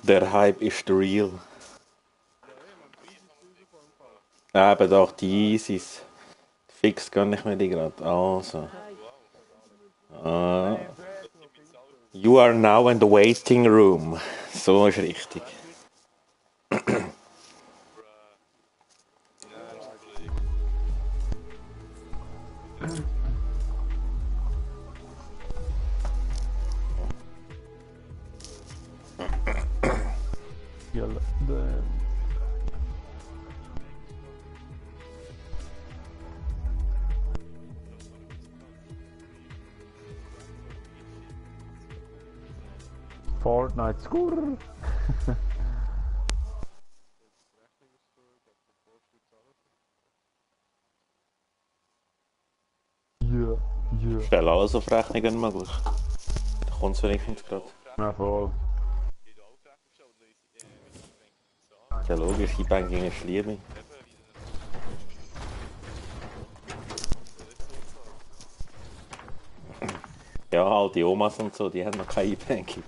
Der Hype ist real. Eben doch, die Isis. Fix gönn ich mir die gerade. Also. Ah. You are now in the waiting room. So ist richtig. Ja, Fortnite Skurr. Ja, ja. Stell alles auf Rechnungen möglich. Da kommt es wenigstens gerade. Ja, voll. Ja logisch, E-Banking ist Liebe. Ja, halt die Omas und so, die haben noch kein E-Banking.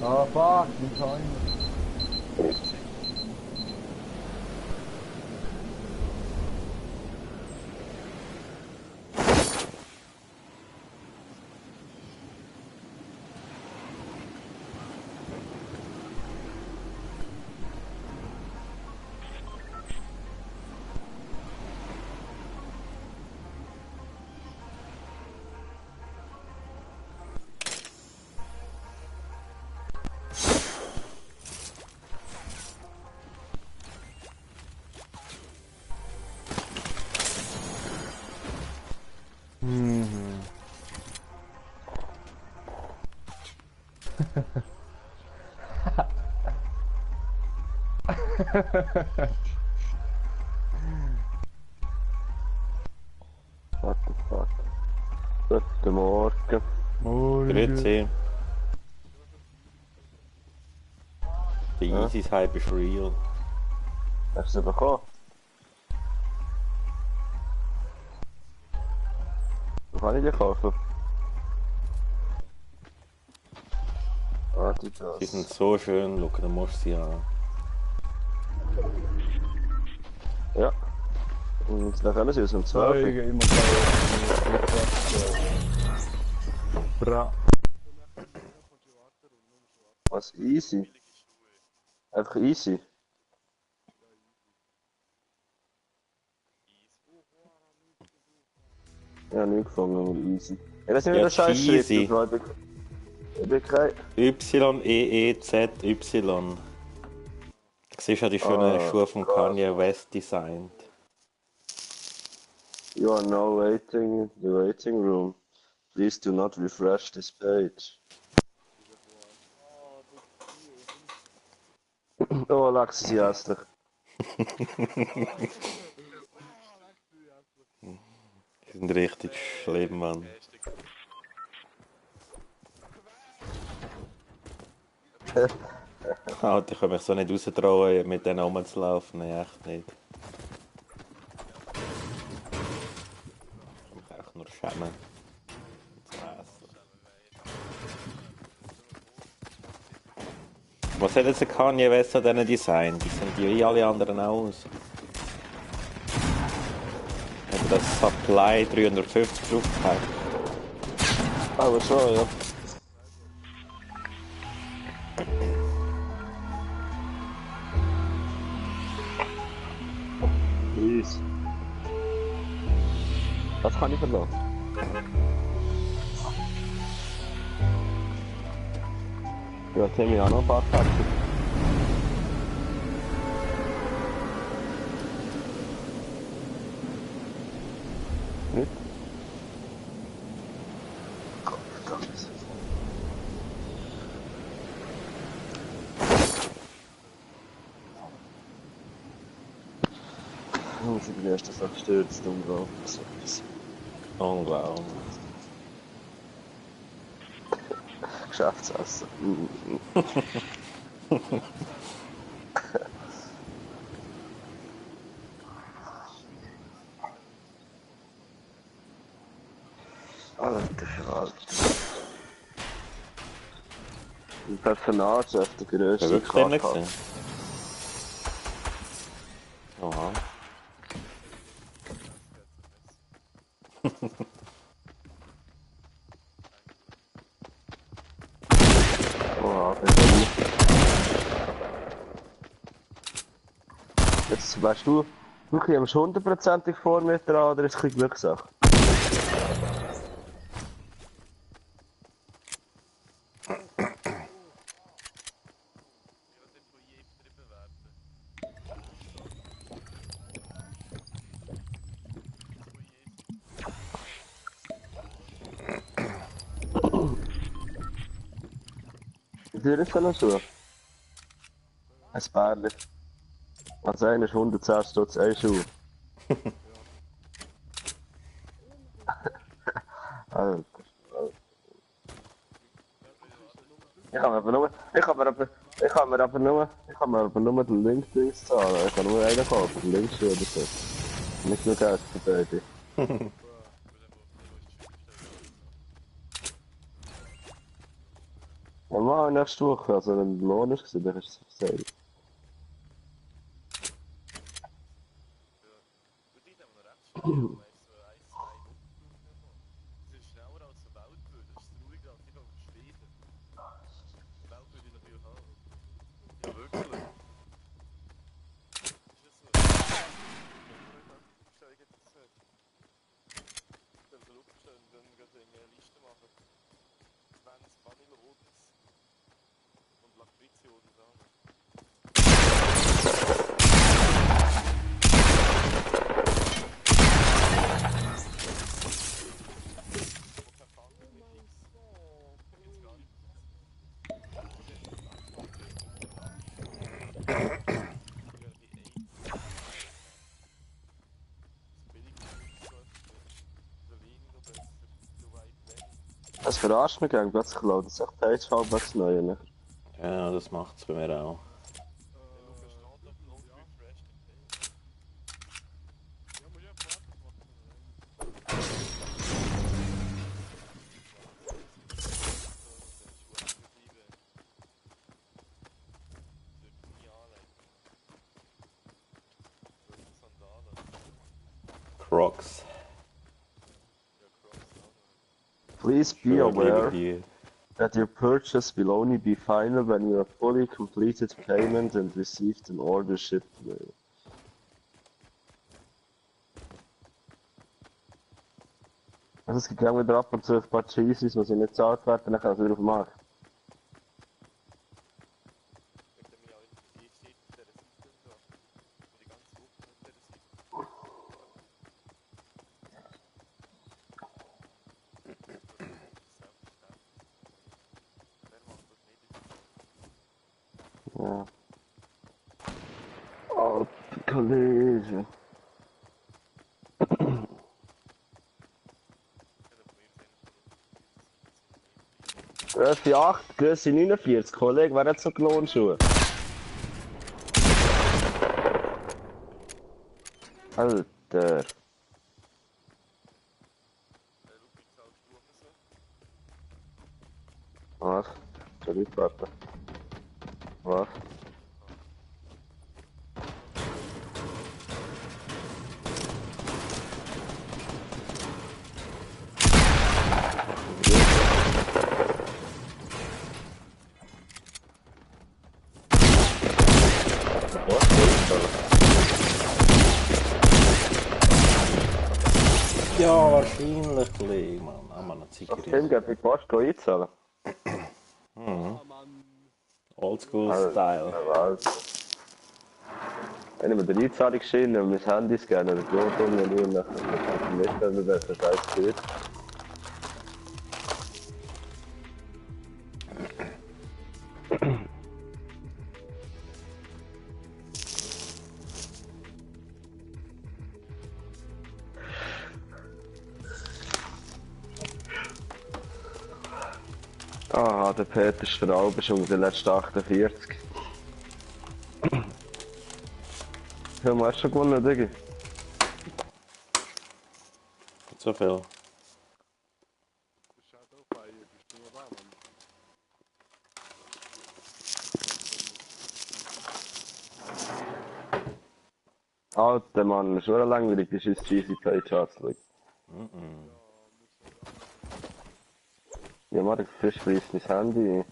Ah, fuck, die Timer. Mhm. What the fuck? Guten Morgen. Morgen. Grüezi. Der Ja. Isis-Hype ist real. Hast du es bekommen? Wo kann ich die kaufen? Sie sind Adidas. so schön, schau, da musst du sie an. Ja. Und dann kommen sie aus dem Zeuge, 12. immer so. Bra. Was? Easy? Einfach easy? Ja, nicht gefunden, aber easy. Ja, das ist nicht Ja, der scheiß Schritt, cheesy. Bro. Ich bin kein... Y-E-E-Z-Y. Du siehst ja die schönen Schuhe von Kanye West designt. You are now waiting in the waiting room. Please do not refresh this page. Oh, Alexis, hässlich. Die sind richtig schlimm, Mann. Alter, ich kann mich so nicht raustrauen, mit denen rumzulaufen. Nein, echt nicht. Ich kann mich echt nur schämen. Zum Essen. Was hat jetzt der Kanye West an diesen Design? Die sind die wie alle anderen auch aus. Hat er das Supply 350 draufgepackt? Aber schon, ja. Please. Das kann ich verlassen. Ja, Timmy auch noch ein paar Karten. Nicht? Gott, verdammt. Ich bin erst so gestürzt und so. Unglaublich. Geschäftsessen. Alter Verwalter. Ein Personalchef, der Wer grösste wirklich denn nicht Kaka. gesehen? Oha. Oha, bitte. Jetzt weißt du, wirklich, haben wir schon 100%ig vor mir dran, oder ist es ein bisschen Glückssache? Wie viel ist denn noch so? Ein Bärli. Also einer ist 110 Stutz, ein Schuh. Alter. Ich kann mir aber nur, den Link-Dings zahlen. Ich kann nur einen kaufen, den Links oder so. Nicht nur Geld für beide. Normal nächste Woche, also wenn der Lohn ist, dann ist es gesagt. Das verarscht mich gegen plötzlich laut. Das ist echt Page was neu, ne? Ja, das macht's bei mir auch. Crocs. Please be Sure, aware gebe ich that your purchase will only be final when you have fully completed payment and received an order shipped mail. Also es gibt auch wieder ab und zu ein paar Cheesies, die nicht gezahlt werden, dann kann es wieder auf den Markt. Ja. Oh, Kollege. Größe 8, Größe 49, Kollege, wer hat so Klonschuhe? Alter. Was? Zurückwarten. Was? Ja, wahrscheinlich, Kollege, Mann. Ah, man, ein Das Zigarette. Film geht mit Post einzahlen. Oldschool Style. Alter. Wenn ich mir den Einzahlungsschein und mein Handy scannen oder die Lohnung und nachher nicht, wenn mir der Scheiß geht. Ah, der Peter Straub ist um den letzten 48. Ja, du hast schon gewonnen, Diggi. Nicht so viel. Shadowfire, bist du noch da, Mann? Alter Mann, ist schon langweilig, die scheiß Cheesy Page anzuschauen. Ja, Marek, frisch fließt mein Handy.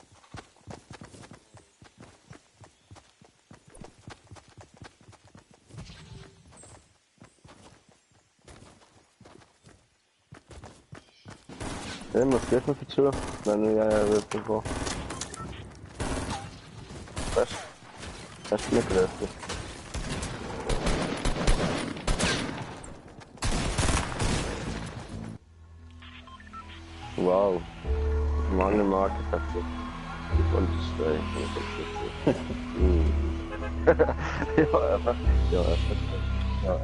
Ja, was geht noch für die Schuhe? Wenn ich bekommen. Das ist nicht größer. Wow. Mange Marke dafür. Ich wollte es Ja, einfach. Ja, einfach. Ja.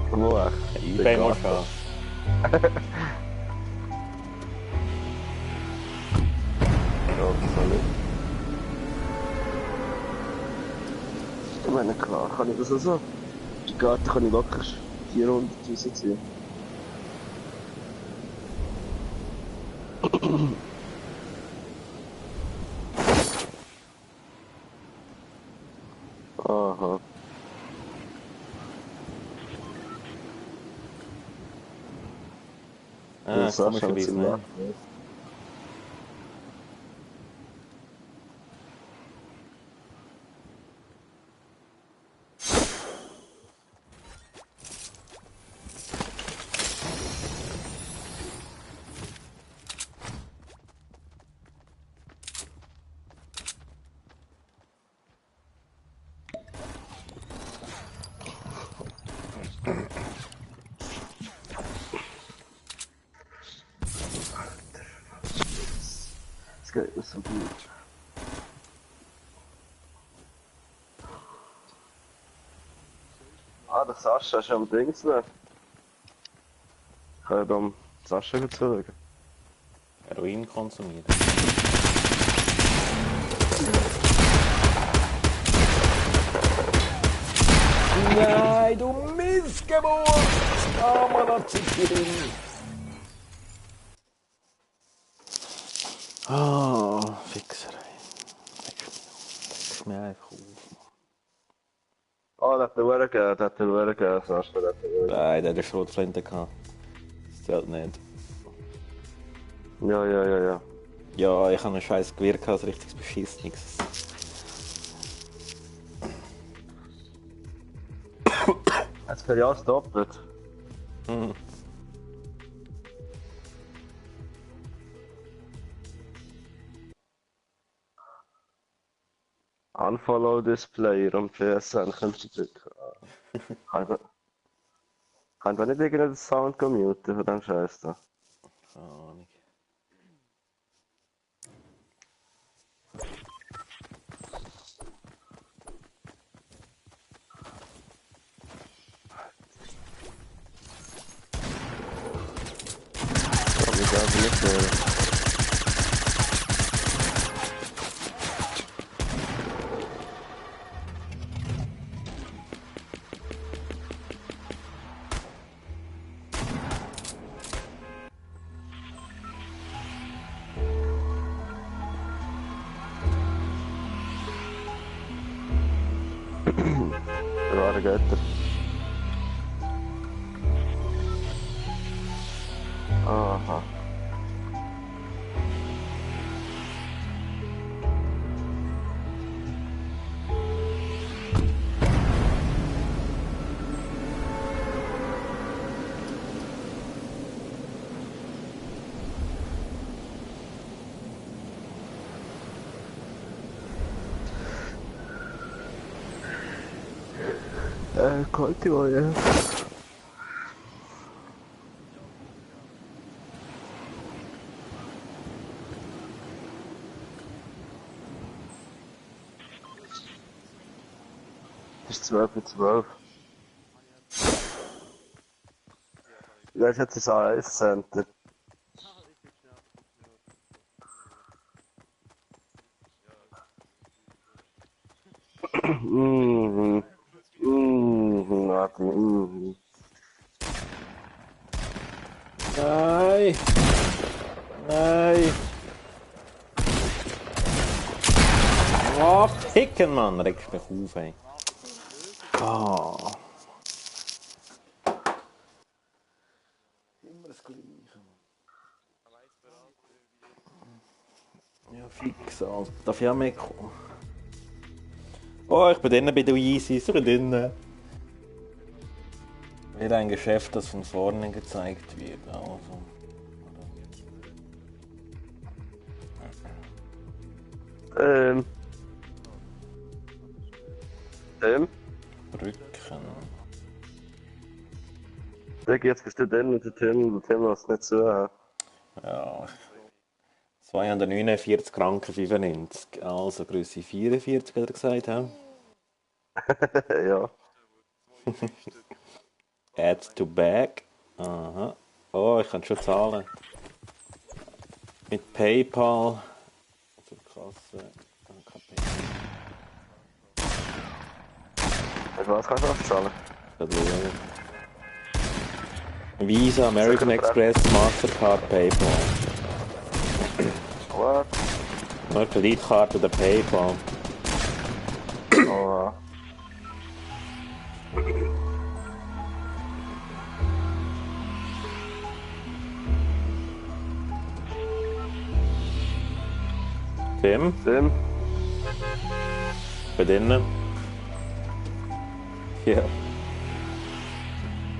Wo echt? eBay musst du haben. Ja, das nicht. Ich meine, klar, kann ich das auch so. Die Karte kann ich locker 400'000 ziehen. Aha. Ah, Das ist komischerweise schon nicht. Das geht mir so gut. Ah, der Sascha ist am Dings noch. Ich kann ja dann Sascha zurück. Heroin konsumieren. Nein, du Missgeburt! Ah, man hat sich drin. Ah, Fixerei. Leck mir einfach auf. Ah, der hat den Uhren gegeben, Sascha, der hat den Uhren gegeben. Nein, der hat eine Schrotflinte gehabt. Das zählt nicht. Ja. Ja, ich habe ein scheiß Gewehr gehabt, ein richtiges Beschissenes. Jetzt für ja doppelt. Mhm. Unfollow this player und PSN kannst du drücken. Kann man nicht irgendeinen Sound muten von dem Scheiß da? Keine Ahnung. Kann ich aber nicht hören. Rare Götter. Aha. Kalte war ja. Es ist 12:12 Uhr. Ja, ich hätte es auch 1 Cent. Warte. Nein! Nein! Oh, picken, Mann! Regst mich auf, ey. Ah. Immer das Gleiche. Ja, fix, Alter. Darf ich auch mitkommen? Oh, ich bin drinnen bei der Yeezys. Ich bin drinnen. Wieder ein Geschäft, das von vorne gezeigt wird. Also. Rücken. Jetzt bist du dann mit dem Thema, was nicht so hat. Ja. 249 Franken 95. Also Größe 44, hat er gesagt. Ja. Ja. Add to bag. Aha. Oh, ich kann schon zahlen. Mit PayPal. Zur Kasse. Mit was kannst du abzahlen? Visa, American Express, Mastercard, PayPal. What? Nur Kreditkarte oder PayPal. Oh. Tim? Bei denen? Ja.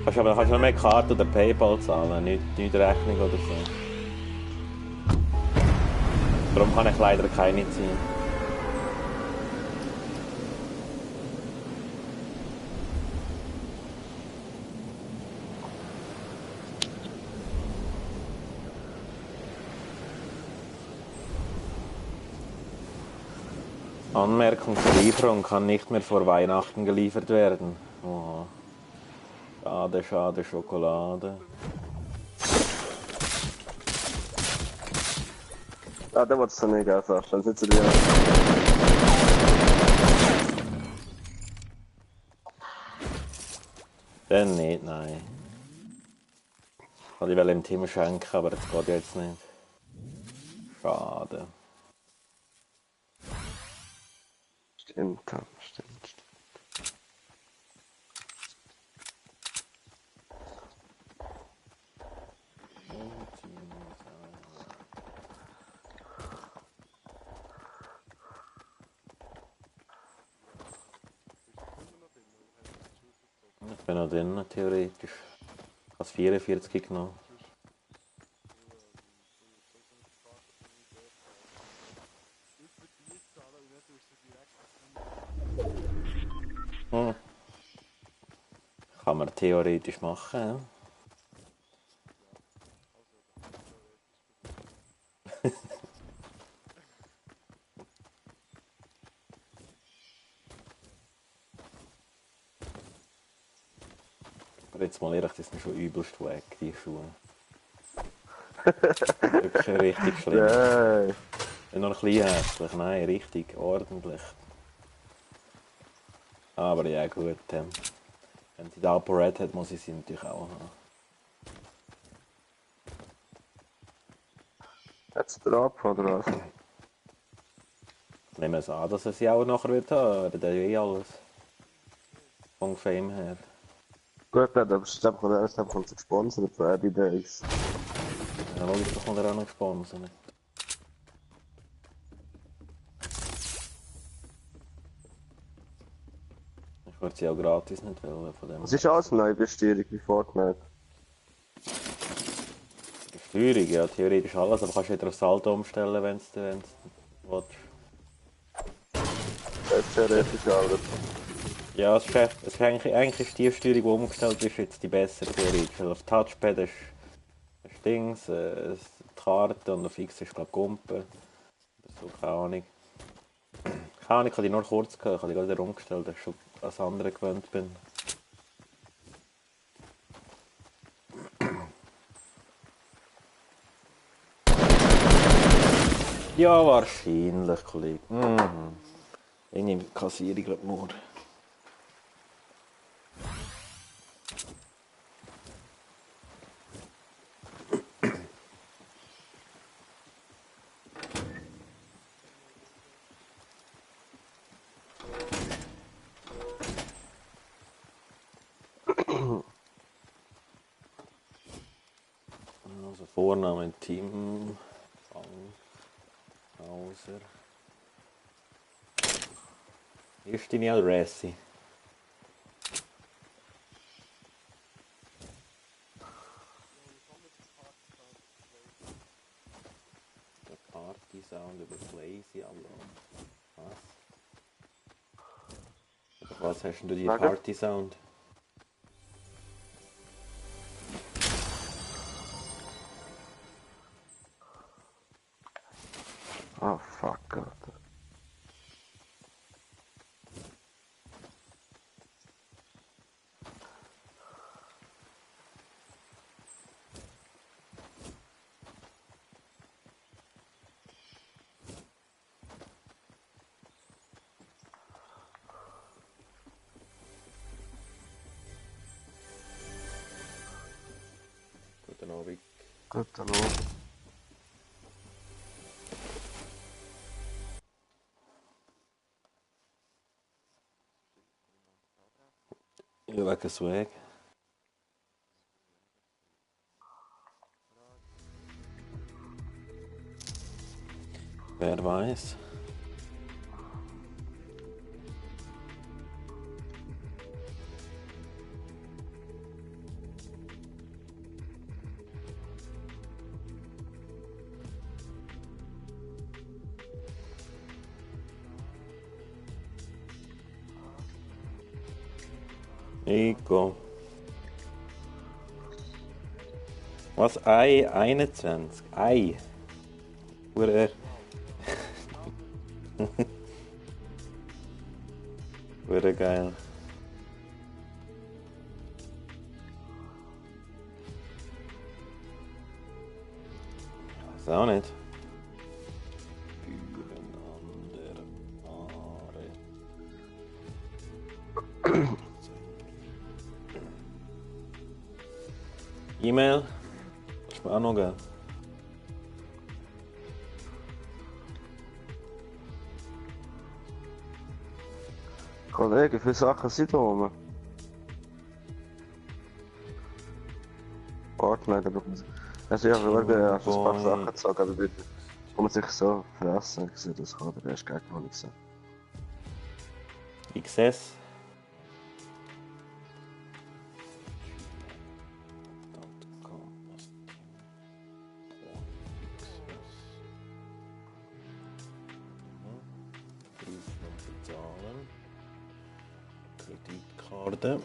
Kannst aber nur mehr Karte oder PayPal zahlen, nicht Rechnung oder so. Darum kann ich leider keine ziehen. Anmerkung zur Lieferung kann nicht mehr vor Weihnachten geliefert werden. Oh. Schade, schade, Schokolade. Ah, der wolltest du nicht einfach. Dann sitzt du dir. Dann nicht, nein. Ich wollte ihm Team schenken, aber das geht jetzt nicht. Schade. Stimmt. Ich bin noch drin, theoretisch. Ich habe 44 genommen. Kann man theoretisch machen, ja? Aber jetzt mal ehrlich, das sind schon übelst weg, die Schuhe. Wirklich richtig schlimm. Nein. Noch ein bisschen hässlich, nein, richtig ordentlich. Aber ja gut, wenn sie da Red hat, muss ich sie natürlich auch haben. Hat's drauf oder was? Nehmen wir es an, dass er sie auch nachher wird haben, der hat eh alles. Von Fame her. Gut, aber ich glaube, erst haben sie gesponsert für Abby Days. Ja, logisch, da kommt er auch noch gesponsert. Ich würde sie auch gratis nicht wollen von dem. Es ist alles eine Neubesteuerung wie Fortnite. Besteuerung, ja, theoretisch alles, aber kannst du wieder auf Saldo umstellen, wenn du willst. Das ist theoretisch alles. Ja, es ist eigentlich ist die Steuerung, die umgestellt ist, jetzt die bessere Theorie. Weil auf Touchpad ist Dings, die Karte und auf X ist glaube ich Gumpen. Oder so, keine Ahnung. Keine Ahnung, ich habe die nur kurz gehört, ich habe die gerade wieder umgestellt, dass ich schon als andere gewöhnt bin. Ja, wahrscheinlich, Kollege. Mhm. Ich nehme die Kassierung glaube nur. Also Vorname Tim Hauser. Hier ist deine Adresse. Der Party Sound über Blazy abladen. Was? Über was hast denn du die Warte. Party Sound? Oh fuck, Alter. Guten Abend. Gut, hallo. Ja, wegen Swag. Wer weiß. Nico. Was? Ei 21? Ei. Hure. Hure geil. Weiß auch nicht. Füreinander Aare. E-Mail. Ist mir auch noch geil. Kollege, wie viele Sachen sind da oben? Warte, also ich habe wirklich ein paar Sachen gesagt, aber bitte. Kann man sich so fressen, ich sehe das kann der erste Gegner nicht sehen. XS. Bezahlen. Kreditkarte.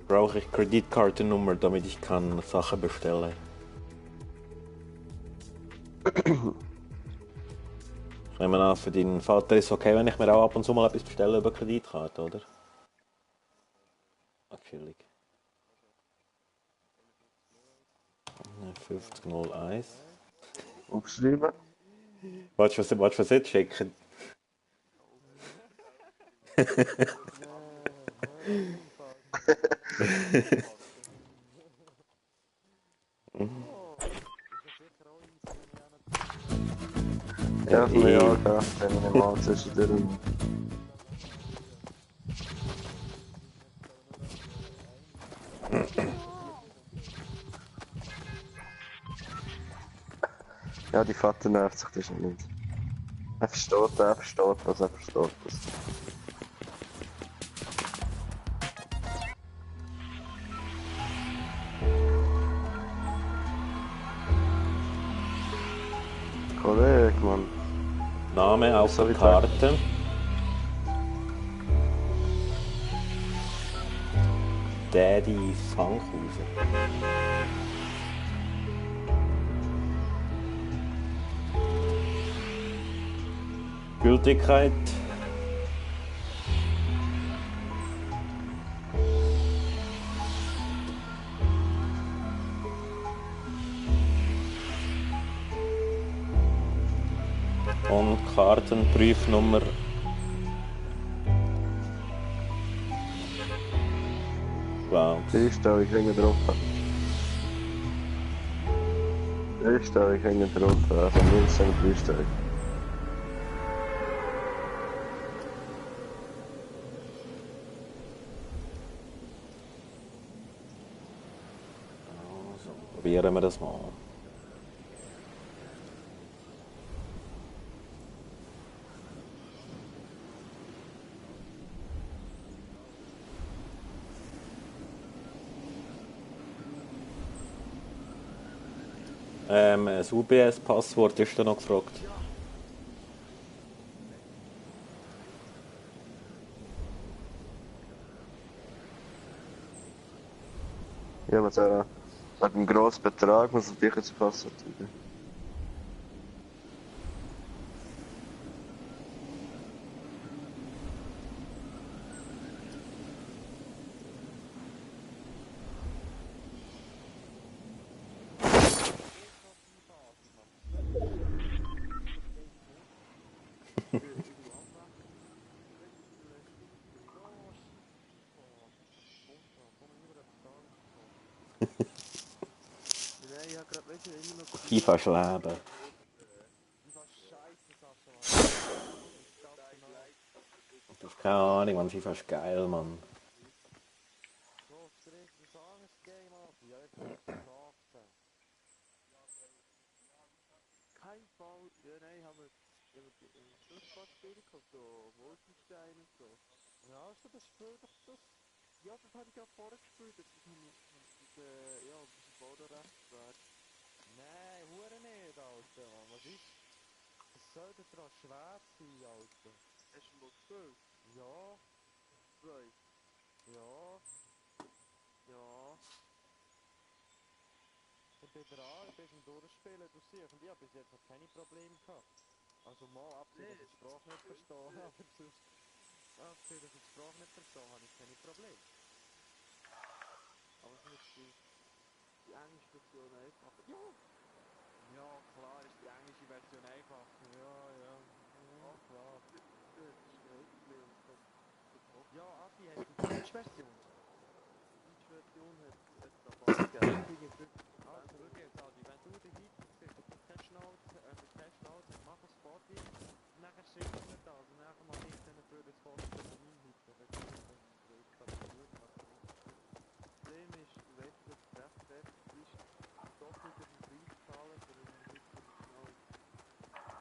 Brauche ich Kreditkartennummer, damit ich kann Sachen bestellen. Ich nehme an, für deinen Vater ist es okay, wenn ich mir auch ab und zu mal etwas bestelle über Kreditkarte, oder? Ah, chillig. 5001. Aufschreiben. Willst du was jetzt schicken? Ja, von mir auch, ja. Wenn ich mal zwischendurch. Ja, die Vater nervt sich das nicht. Er versteht was, er versteht was. Kollege, Mann. Name auf So der wie Karte. Daddy Fankhausen. Gültigkeit. Und Kartenprüfnummer. Wow. Einstellung hängen drauf. Einstellung hängen drauf, also nur so eine Einstellung. Also, probieren wir das mal. Das UBS-Passwort ist da noch gefragt. Ja, was mit einem grossen Betrag muss natürlich jetzt passen. Nein, ich hab grad, weißt du, immer noch FIFA ist Leben. Du hast keine Ahnung, man, FIFA ist geil, Mann. so direkt ein anderes Game ab. Ja, jetzt bin ich 18. Kein Fall. Ja, nein, haben wir Schlussfahrtspiele gehabt, so Wolfenstein und so. Ja, also das spielt doch das. Ja, das habe ich ja vorher gespielt. Das ist ja, das ist Vorderrechtswert. Nein, hure nicht, Alter. Was ist? Das soll doch dran schwer sein, Alter. Hast du mal gespielt? Ja. Zwei. Ja. Ja. Ich bin dran, ich bin schon durchspielen, du siehst. Und ich habe bis jetzt noch keine Probleme gehabt. Also mal abgesehen, dass ich die Sprache nicht verstehe, aber sonst... Abgesehen, dass ich die Sprache nicht verstehe, habe ich keine Probleme. Aber es ist die englische Version einfacher. Ja! Ja, klar ist die englische Version einfacher. Ja, ja. Ja, klar. Das ist Rätsel und das... Ja, Adi, hast du die deutsche Version? Die deutsche Version hat da bald gegeben. Also, schau jetzt, Adi, wenn du dahinter siehst, du keine Schnauze, mach ein Foto, und dann schickst du mir das, und dann mache ich dann für das Foto von meinem Hütte. Das kann ich gut machen. Das Problem ist, du weißt, dass es rechtfertigt ist, doppelt den Preis zahlen für einen Hütte mit Schnauze.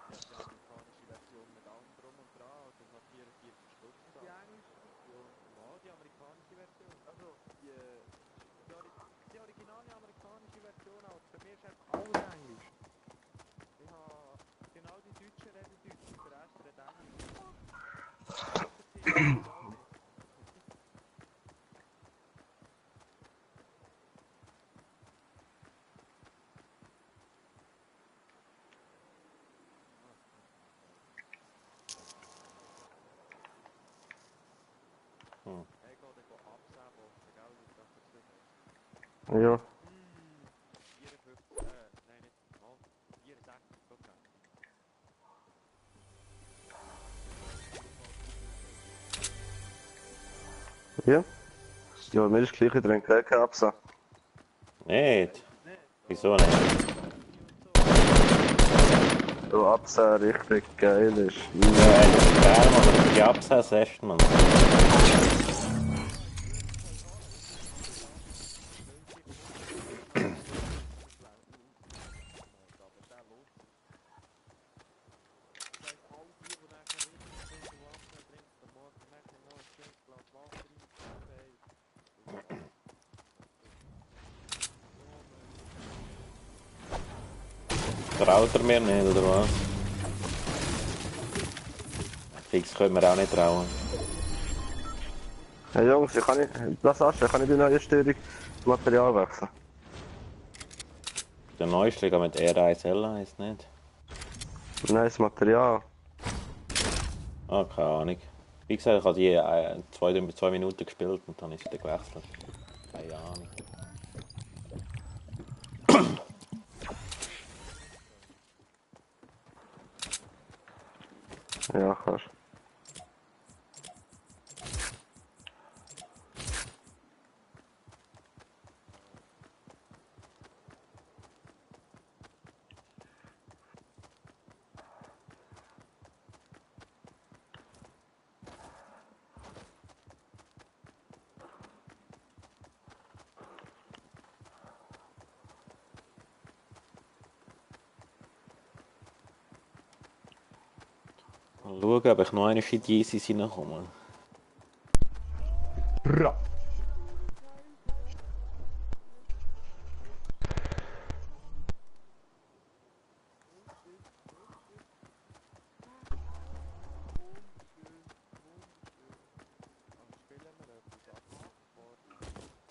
Ja, die amerikanische Version mit allem drum und dran, also noch 44 Stutz. Die englische Version? Ja, die amerikanische Version. Also, die originale amerikanische Version, aber bei mir ist einfach alles Englisch. Ich habe genau die Deutschen reden Deutsch und der Rest redet Englisch. Untertitel auch nicht. Ich gehe dann absehen, gell, dass du das hast. Ja. 54, nein, nicht mal, 64%. Ja? Ja, mir ist das gleiche drin, keine Absa. Nicht? Wieso nicht? So Absa richtig geil ist. Ja, das ist geil, Mann. Die Absatz erst, Mann. Traut er mir nicht, oder was? Fix können wir auch nicht trauen. Hey Jungs, ich kann nicht die neue Störung das Material wechseln. Der neueste geht mit R1, L1 nicht. Nein, das Material. Ah, keine Ahnung. Wie gesagt, ich habe die 2 Minuten gespielt und dann ist wieder gewechselt. Keine Ahnung. Ja, kannst. Mal schauen, ob ich noch eine in die Yeezys reinkomme. Bra.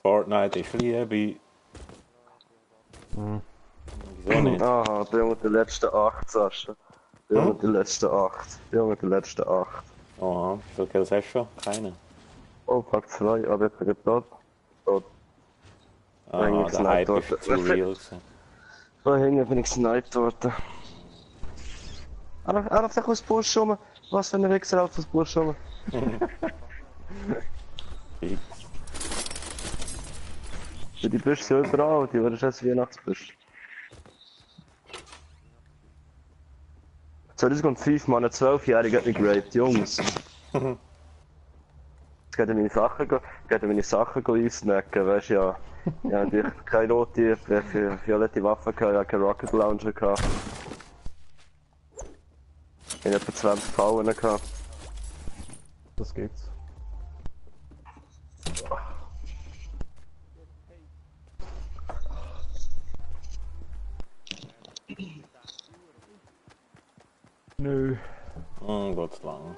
Fortnite ist Liebe. Mhm. Wieso nicht? Aha, bin unter den letzten 8, Sascha. Bin unter den letzten 8. Bin unter den letzten 8. Aha, wie viele Kills hast du schon? Keine. Oh, Pack 2, aber ich bin tot. Tot. Ah, der Hype ist zu real gewesen. Da hinten bin ich gesniped worden. Er hat sich aus Busch rum. Was für ein Wichser auf das Busch rum. Fix. Die Büsche sind überall, die werden als Weihnachtsbüsche. 2005 Mann, ein 12-Jähriger hat mich geraped, Jungs. Jetzt geht er meine Sachen einsnacken, weißt du ja. Ja, natürlich keine rote, violette Waffe gehabt, ich hatte keinen Rocket Launcher gehabt. Ich hatte etwa 20 Fallen gehabt. Das geht's. Nö. Gott lang.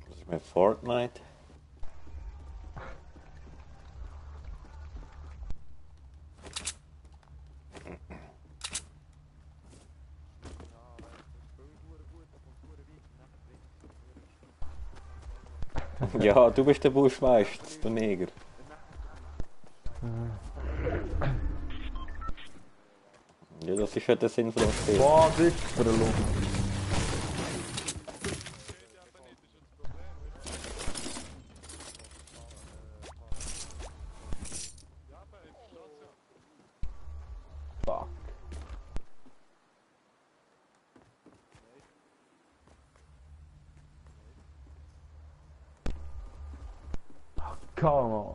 Was ist mit Fortnite? Ja, du bist der Buschmeister, du Neger. Ja, das ist ja der Sinn von dem Spiel. Boah, dick für den Luft. Fuck. Come on.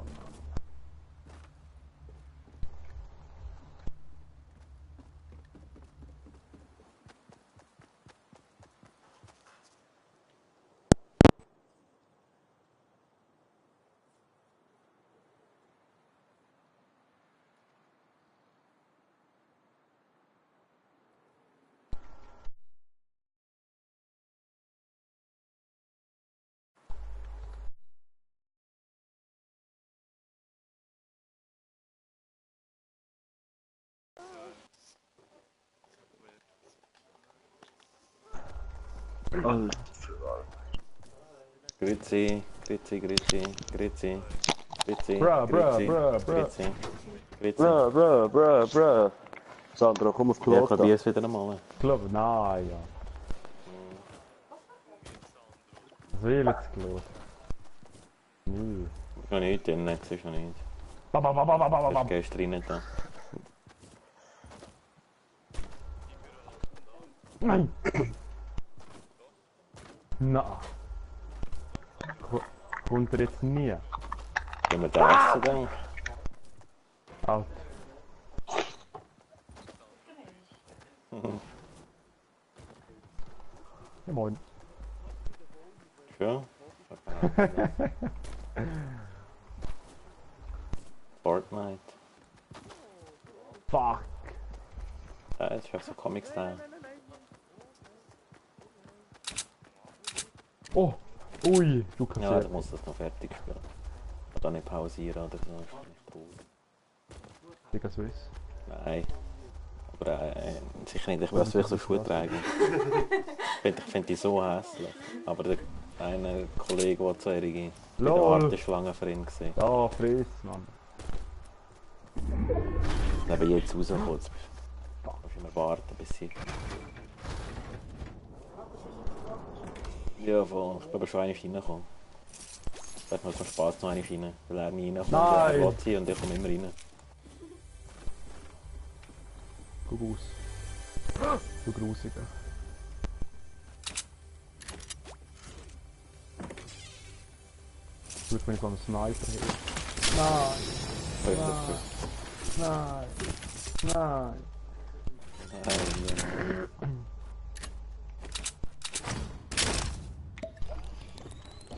Grüezi, grüezi, grüezi, grüezi, grüezi, Bruh, bruh, grüezi, bruh, bruh. grüezi, grüezi. Bruh. Sandro, komm auf Ja, Klo. ich probiere es wieder einmal. Ich glaube, nein, ja. Was will jetzt los? Nö. Ist noch nicht drin, jetzt ist noch nicht. Bam, bam, bam, bam, bam, bam, Das bam. gehst rein da. Nein! Na. Kommt er jetzt nie? Gehen wir da essen dann? Alter. Ja, moin. Schon? Fortnite. Fuck. Ja, das ist einfach so Comic-Style. Oh. Ui, du Ja, kassierst. du musst das noch fertig spielen. Oder nicht pausieren oder so, ist nicht cool. Digga Swiss. Nein. Aber sicher nicht, ich weiß, wie ich so Schuhe trage. Ich finde die so hässlich. Aber der eine Kollege, der 2-Jährige bei der Lol. Warteschlange für ihn gesehen. Ja, friss, Mann. Wenn jetzt rauskommt, jetzt musst du immer warten, bis sie... Ja, voll. Ich bin aber schon eigentlich reingekommen. Ich werde mal zum Spaß noch eine rein, weil er nie reinkommt. Nein. Er will sie und ich komme immer rein. Guck aus. Du Grusiger. Gut, wenn ich so einen Sniper hätte. Nein, nein, nein.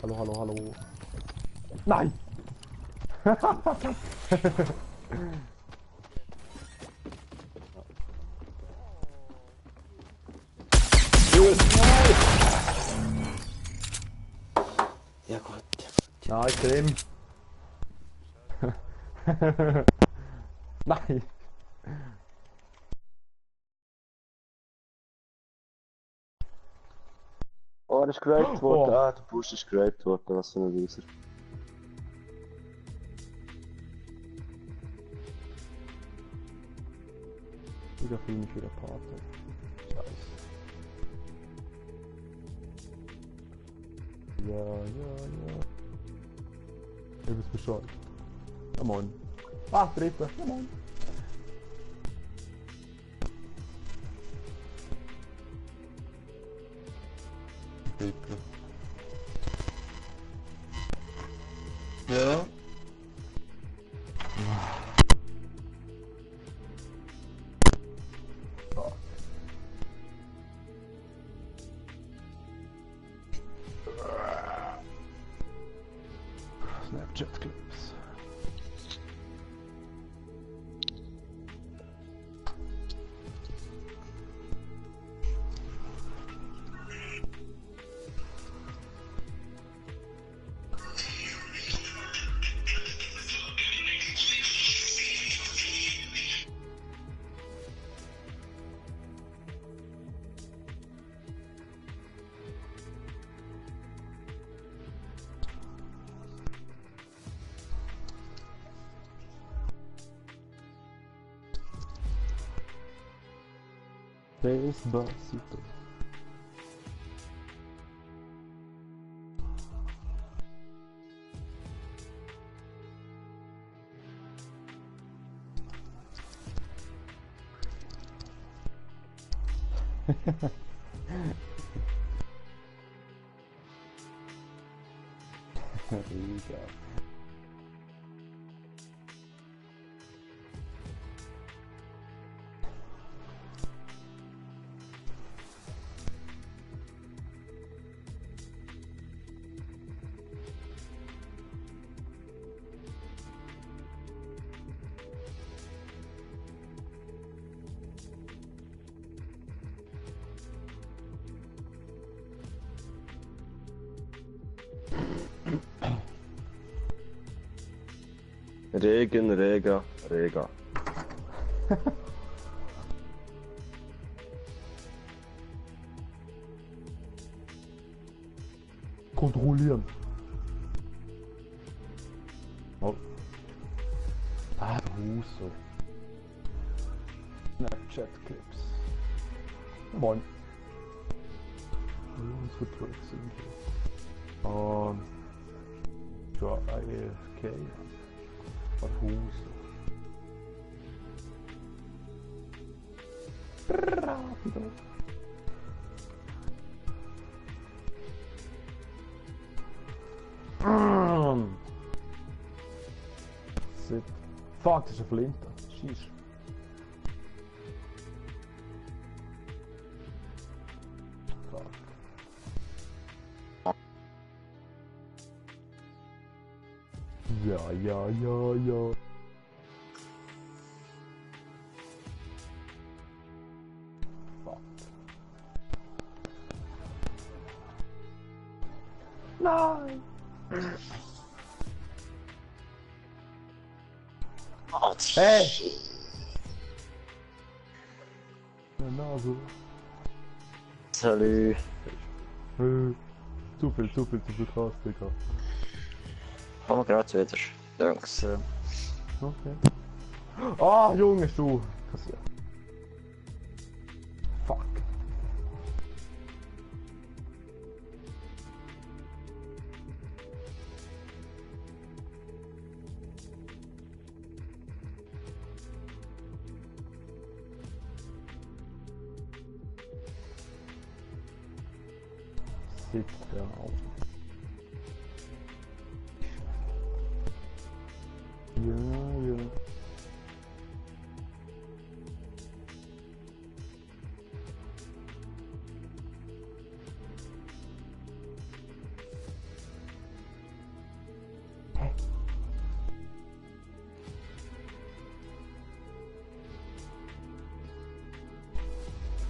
Hallo, hallo, hallo. Nein! Ja gut. Nein, Tim. Nein. Oh, das ist geraped worden. Oh. Ah, der Busch ist geraped worden, was für ein Loser. Wieder Film für den Pater. Scheiße. Ja. Ich weiß Bescheid. Ja moin. Ah, dritte. Ja moin. Dritte. Ja. Fuck. Snapchat Clips. Despacito. Riga. Rega. Kontrollieren. Oh. Ah, Huso. Snapchat Clips. Moin. Was für Tracks sind hier? Ja, AFK. Huso. Rapido. Shit. Fuck, das ist eine Flinte. Scheiße. Fuck. ja. Fuck. Nein! Oh, Hey! Nase. Salut. Zu viel krass, Digga. Komm gerade wieder. Danke. Okay. Ah, Junge, du. Kassiert. Fuck. Sit down. Ja.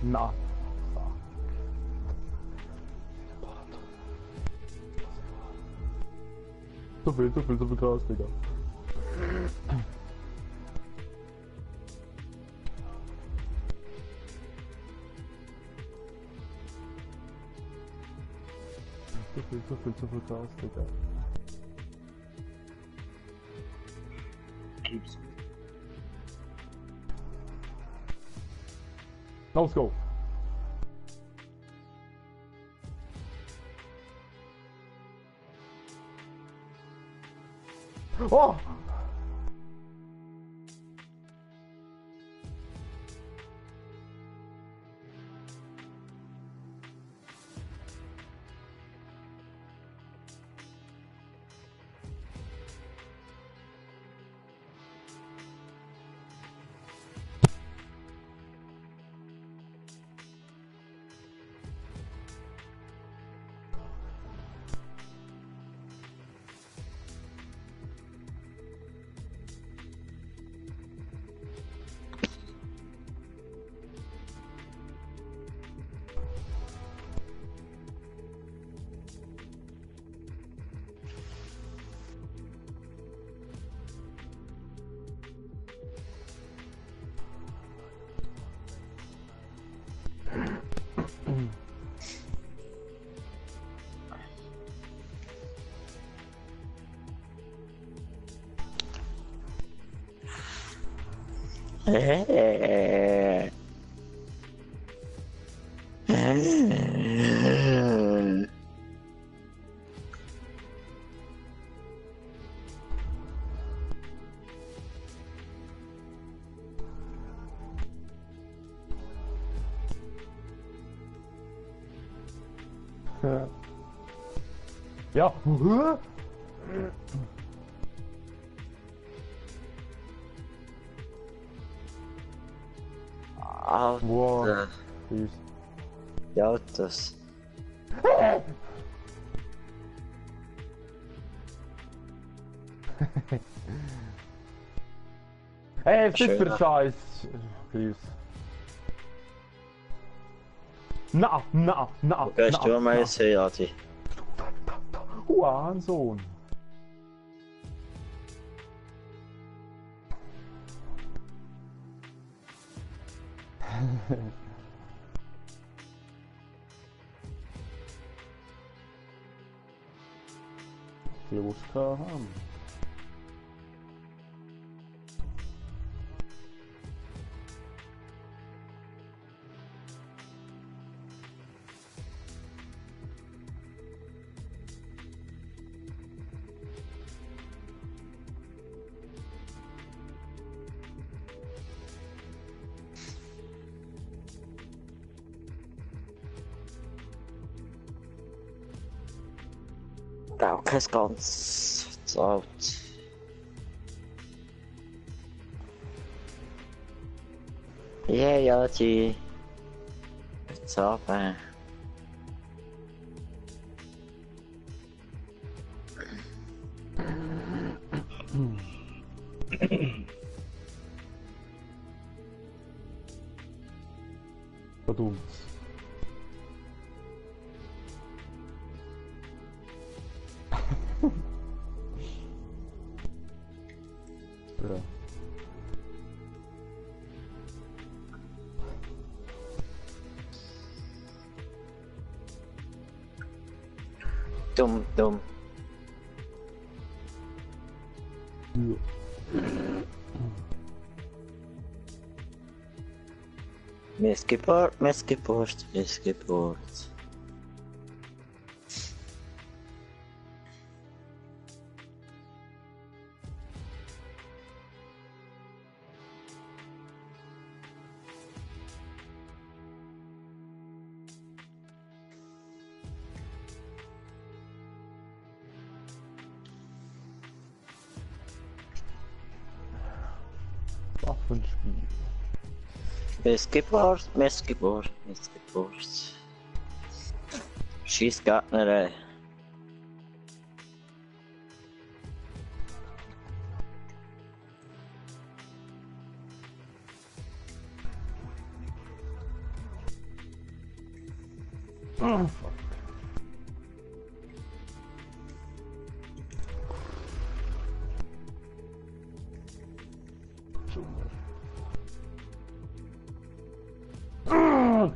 Na. So viel krass, Digga. So viel krass, Digga. Now let's go. Oh! Ja. Wow. Alter. Süß. Ja, das. Ey, was ist Schön, für ja. ein Scheiß? Süß. Na. Wo gehst du mal sehen, Adi? Hurensohn. Kloska haben. Auch kein ganz zu alt. Ja, die. Jetzt aber. Verdammt. Ja. Dumm, dumm. Missgeburt, Missgeburt, Missgeburt. Waffenspiel. Missgeburt, Missgeburt, Missgeburt. Schießgärtnerei. Oh, fuck.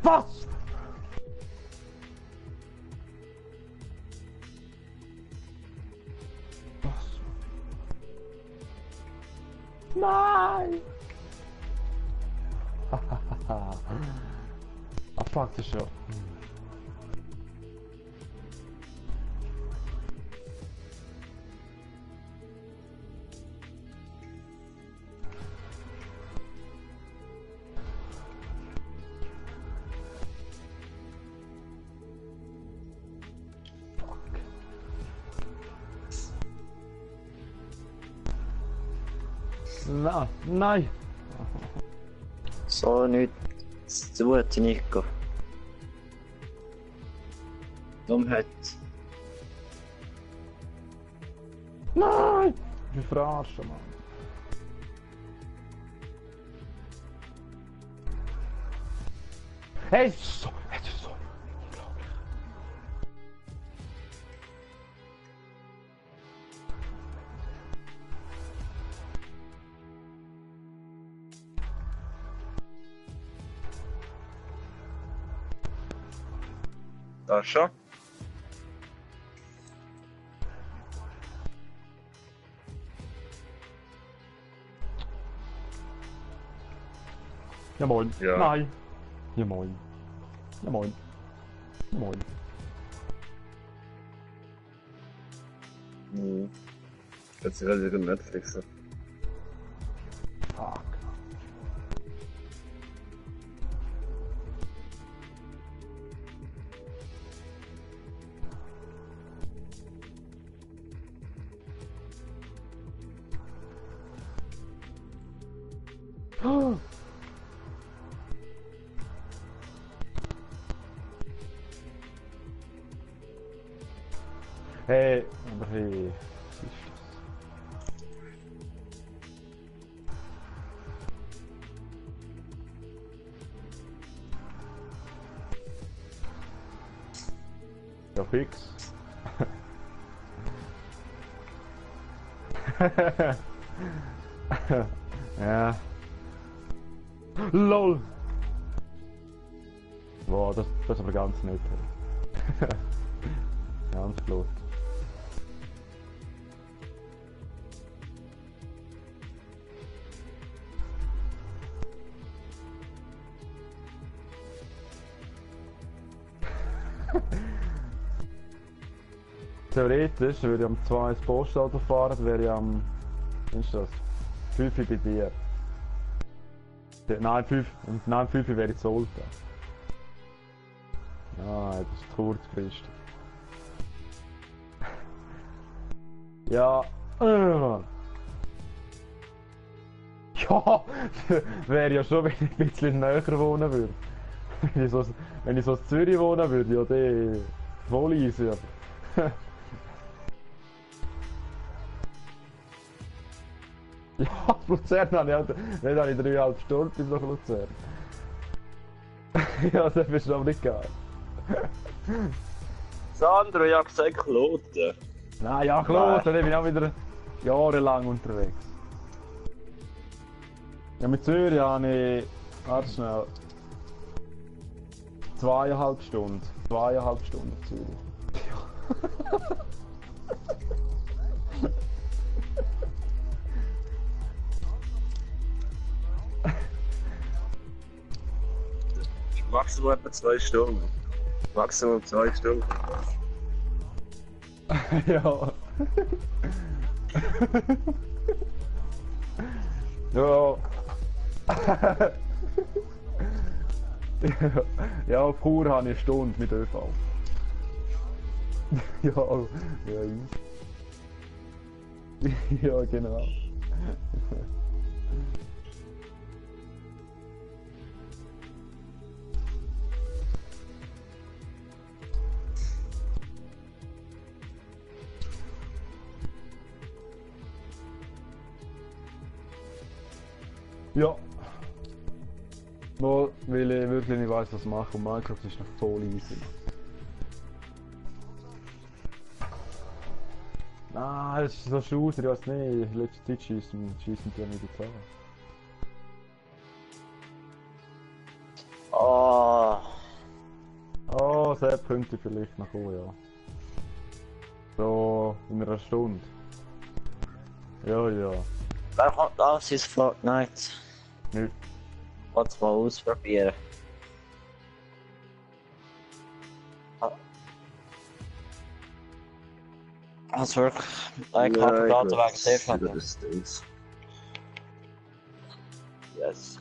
Was? Was? Nein! Ah, fuck, das ist ja... Nein, nein! So nichts zu tun, Nico. Dummheit. Nein! Ich bin verarschen, Mann. Hey, so, es ist so unglaublich. Da schon? Ja moin. Ja. Nein. Ja moin. Ja moin. Ja moin. Mhm. Jetzt gerade wieder Netflix. Fuck. Oh. Hey, aber hey, was ist das? Ja, fix. Ja. LOL! Wow, das ist aber ganz nett. Ganz flott. Theoretisch würde ich am 2 ins Postauto fahren, dann wäre ich am... Was ist das? 5 bei dir. Nein, 5. Nein, 5 wäre ich zu Olten. Nein, das ist kurzfristig. Ja, ja, wäre ja schon, wenn ich ein bisschen näher wohnen würde. Wenn ich so in Zürich wohnen würde, ja, dann voll easy. Aber. Ja, Luzern habe ich halt, nicht habe ich 3,5 Stunden bis nach Luzern. Ja, das ist aber nicht geil. Sandro, ich hab gesagt Kloten. Nein, ja, klar, dann bin ich auch wieder jahrelang unterwegs. Ja, mit Zürich habe ich, warte schnell, 2,5 Stunden. 2,5 Stunden Zürich. Maximum etwa 2 Stunden. Maximum 2 Stunden. Ja. Ja. Ja, auf Chur habe ich eine Stunde mit ÖV. Ja, ja, ja, genau. Ja. Nur weil ich wirklich nicht weiss, was ich mache und Minecraft ist noch voll easy. Nein, das ist so Shooter, ich weiß nicht. In letzter Zeit schießen die ja nicht zusammen. Oh, Oh, Sepp könnte vielleicht noch kommen, ja. So, in einer Stunde. Ja, ja. wer kommt aus ins Fortnite? Nicht. Wollte mal ausprobieren. Also wirklich, ein Kandidat wegen sehr über fett. das Dings. Yes.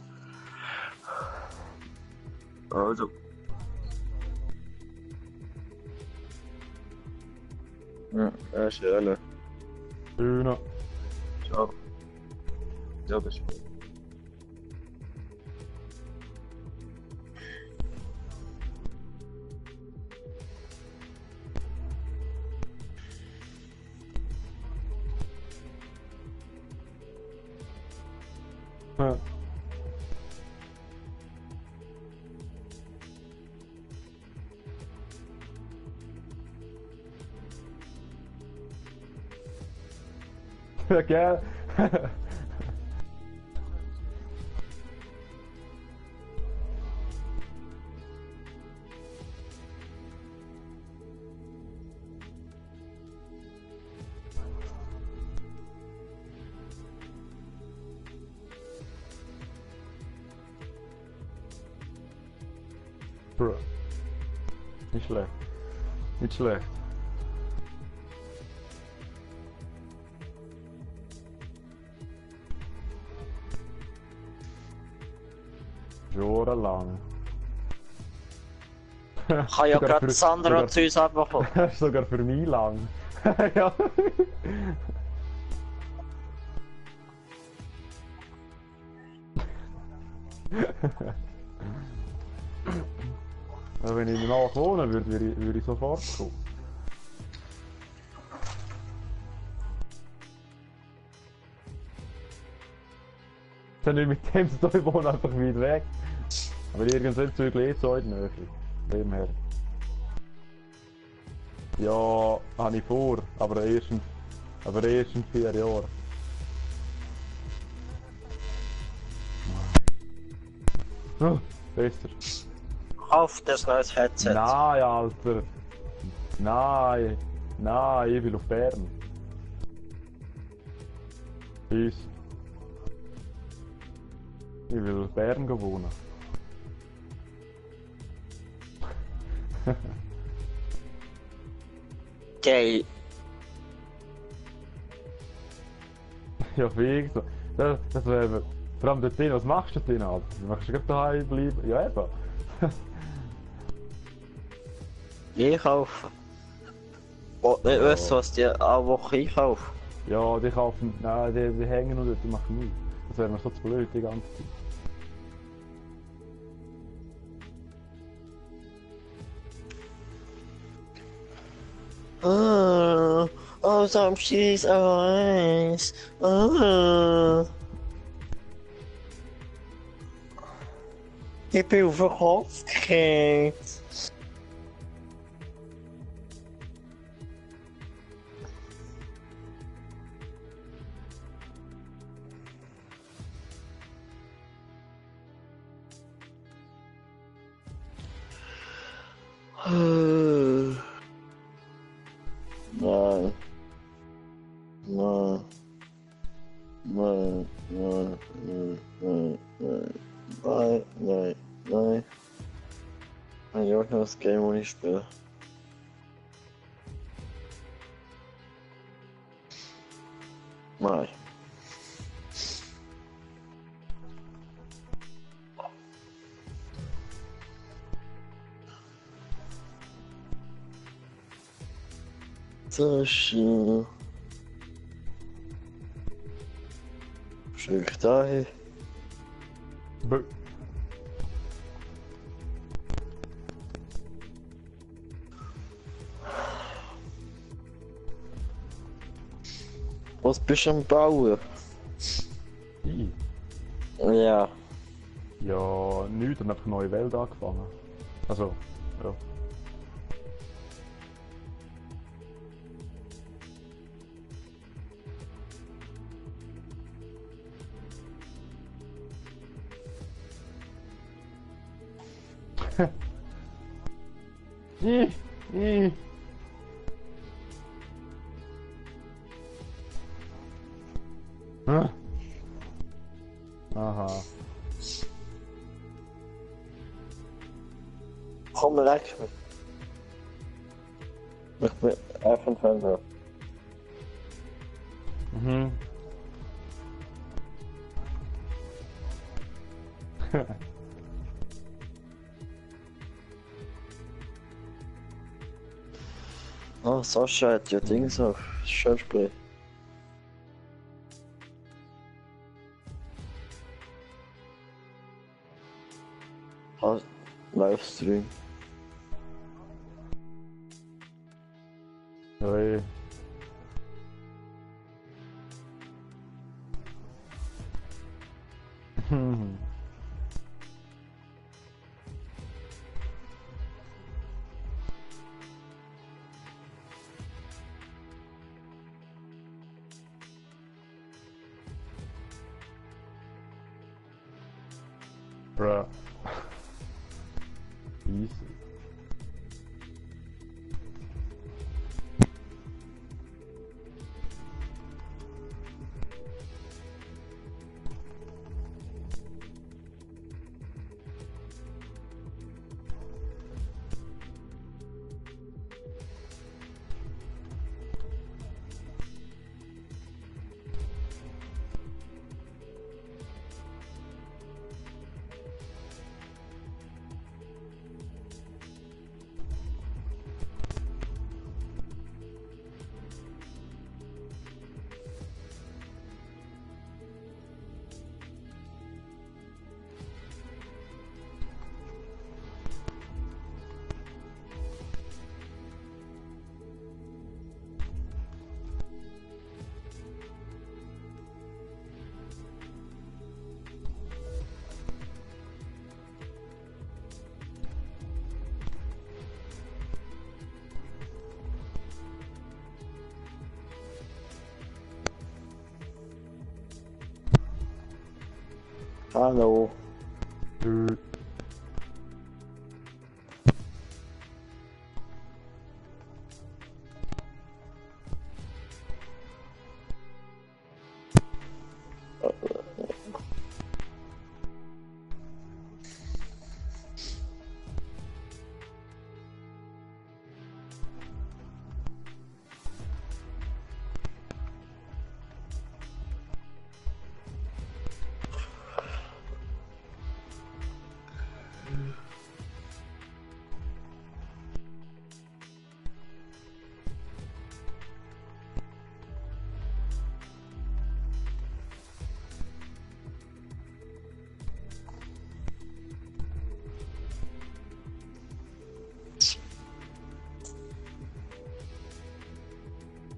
Also. Ja, schön. Schöner. Ciao. Ja, bis später. Ja. Ja, gell? Bro. Nicht schlecht. Nicht schlecht. Jahrelang. Ich habe ja Sogar gerade für- Sandro sogar- zu uns abbekommen. Sogar für mich lang. Ja. Aber wenn ich in Nach wohnen würde, würde ich sofort kommen. Dann nicht mit dem so, ich wohne einfach weit weg. Aber irgendwann zügle ich zu euch näher. Dem her. Ja, habe ich vor, aber erst in 4 Jahren. Oh, besser. Kauf das neues Headset. Nein, Alter. Nein. Nein, ich will auf Bern. Tschüss. Ich will auf Bern wohnen. Geil. Ja, fix. Das wäre... Vor allem dort drin, was machst du dort drin, Alter? Du machst gerade daheim bleiben? Ja, eben. Einkaufen. Oh, nicht wissen, was die alle Woche einkaufen. Ja, die kaufen... Nein, die hängen nur dort, die machen nichts. Das wäre mir so zu blöd die ganze Zeit. Oh, some cheese eyes. Oh. Ich bin auf den Kopf gekriegt. Nein. Nein. Nein, nein, nein, nein, nein, nein, nein, nein. Ein Jahr noch das Game, das ich spiele. Nein. So schön. Schön dahin. Bö. Was bist du am Bauen? Ich? Ja. Ja, nichts, und einfach eine neue Welt angefangen. Also, ja. I. Huh? Aha. Komm, leck mich. Ich bin einfach Fernseher. Mhm. Ah, Sascha hat ja Dings auf Schönspray. Ah, Livestream. Oi. Bruh. Easy. Hallo.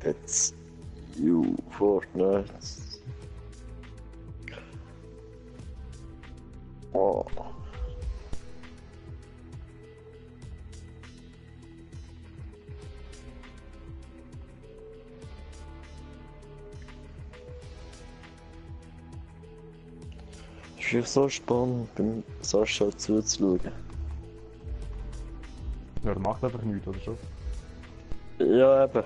It's you, Fortnite. Oh. ist so spannend, beim Sascha zuzuschauen. Ja, der macht einfach nichts, oder schon? Ja, eben.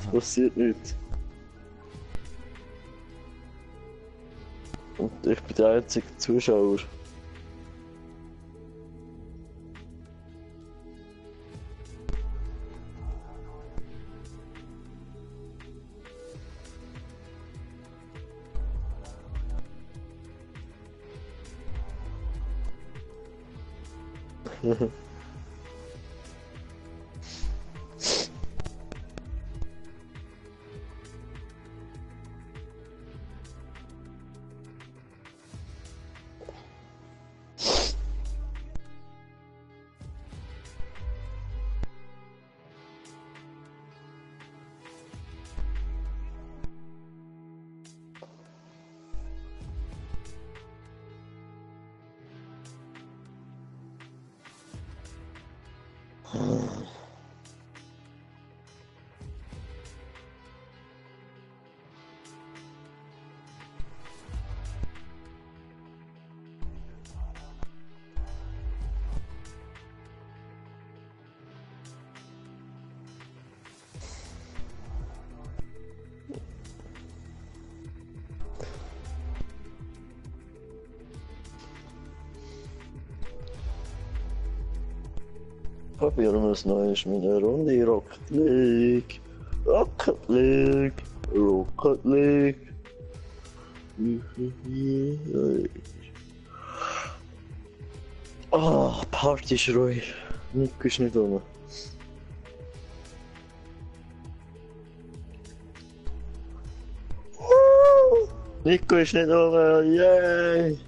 Es passiert nichts. Und ich bin der einzige Zuschauer. Probieren wir es noch mit einer Runde Rocket League. Rocket League. Rocket League. Ah, Party ist ruhig. Nico ist nicht rum. Nico ist nicht rum, yay!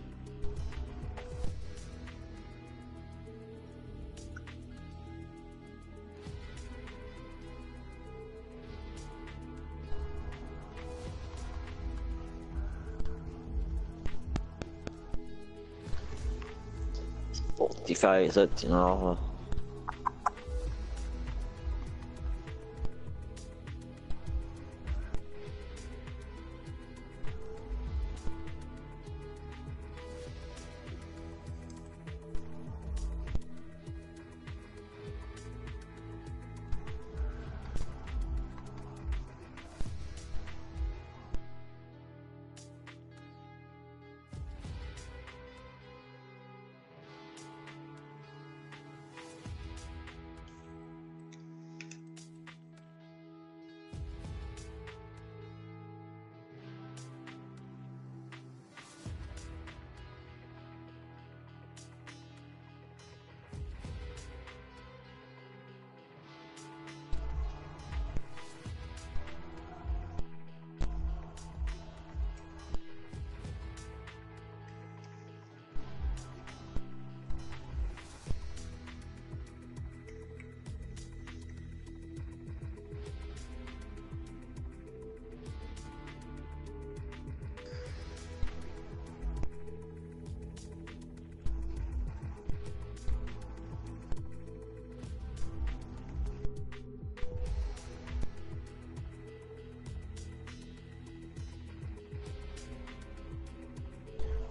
Spotify sollte ich nachher.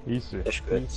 Easy. Das ist gut.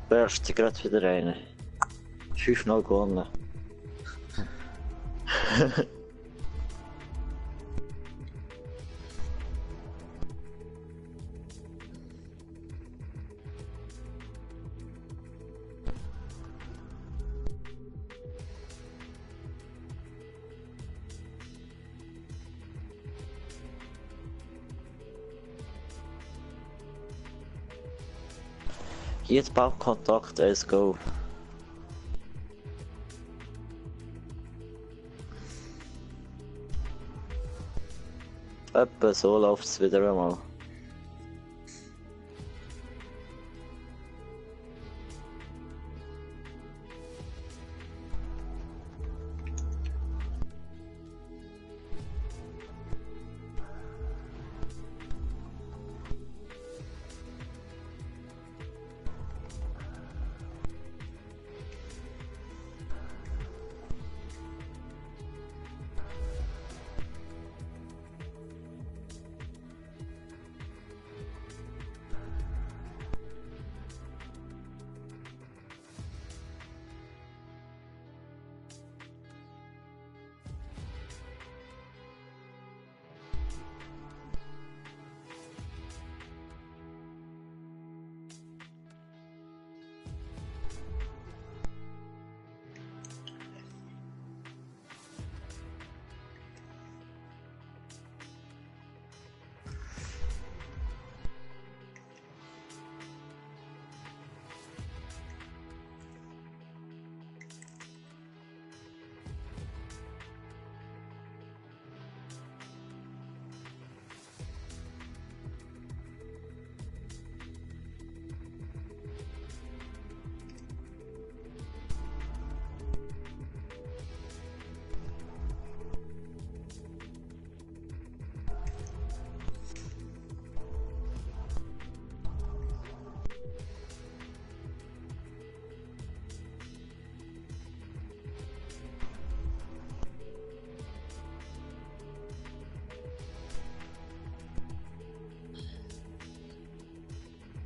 Wärst gerade wieder eine. 5-0 gewonnen. Jetzt Ballkontakt, let's go. Etwa so läuft es wieder einmal.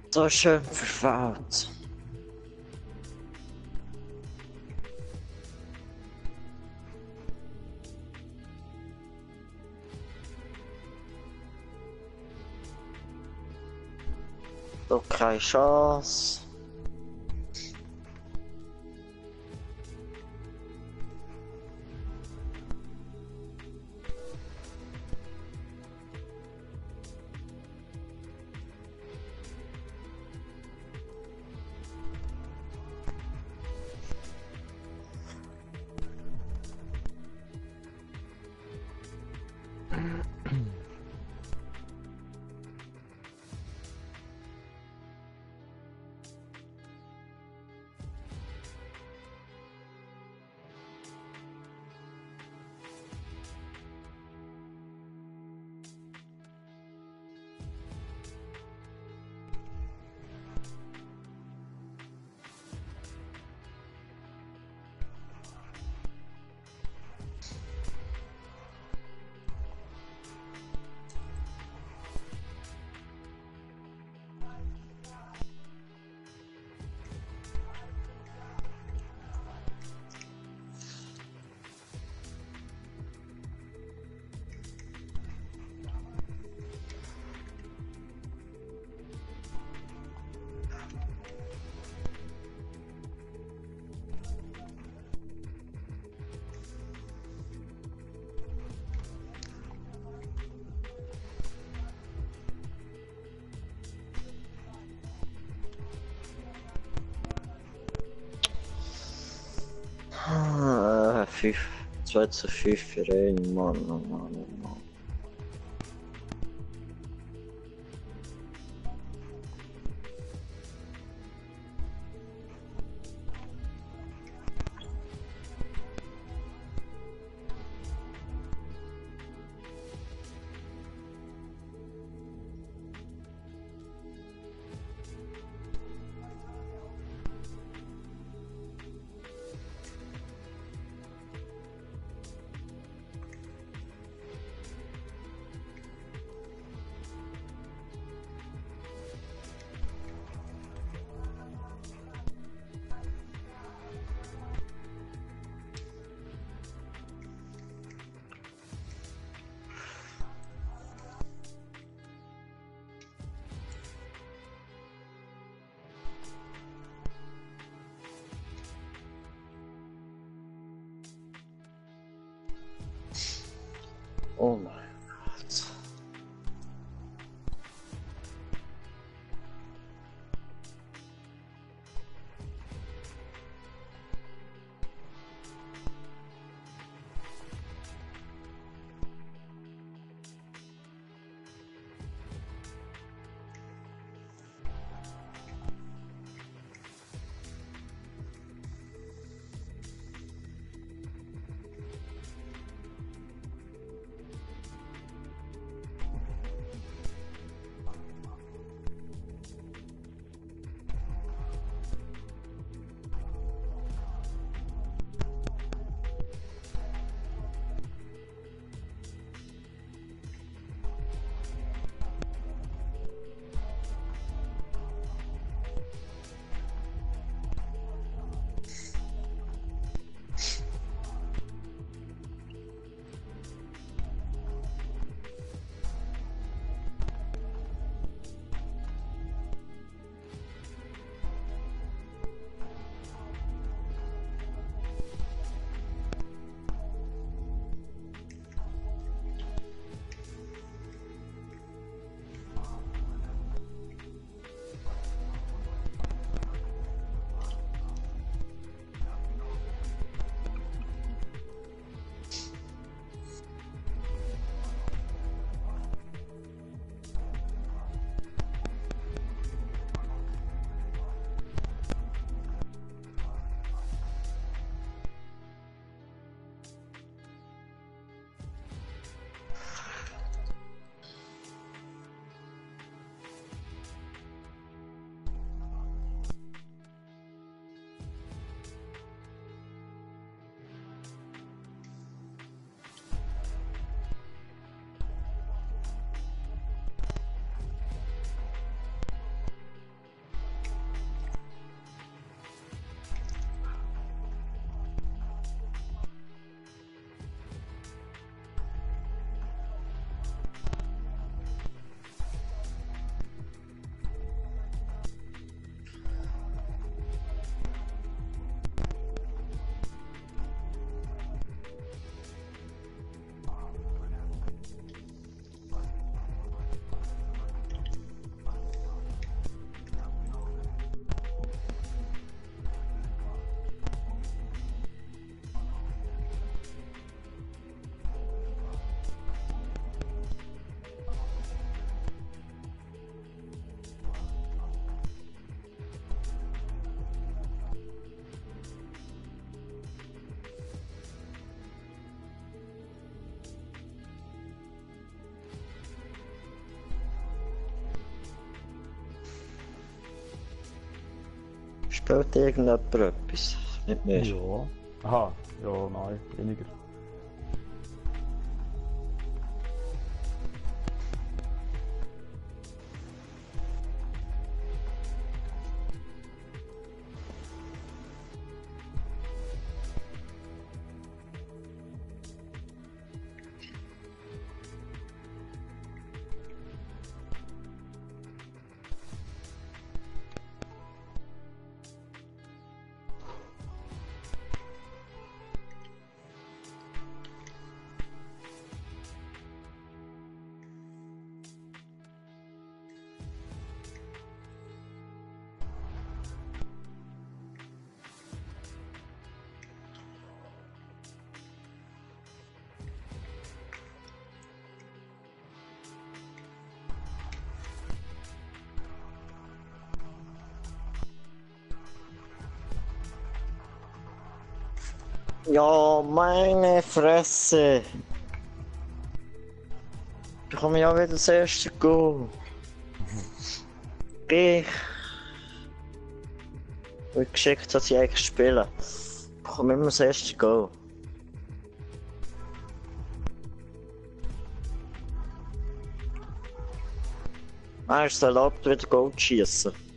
So schön verfault. Doch keine Chance. Ah, 2:5 für einen Mann, oh Mann, oh Mann. Oh mein Gott. Spielt irgendjemand etwas? Nicht mehr. Ja. Aha, ja, nein, weniger. Ja, meine Fresse! Ich komme ja wieder das erste Goal. Ich wird geschickt, dass ich eigentlich spiele. Ich bekomme immer das erste Goal. Er ist erlaubt, wieder Goal zu schießen.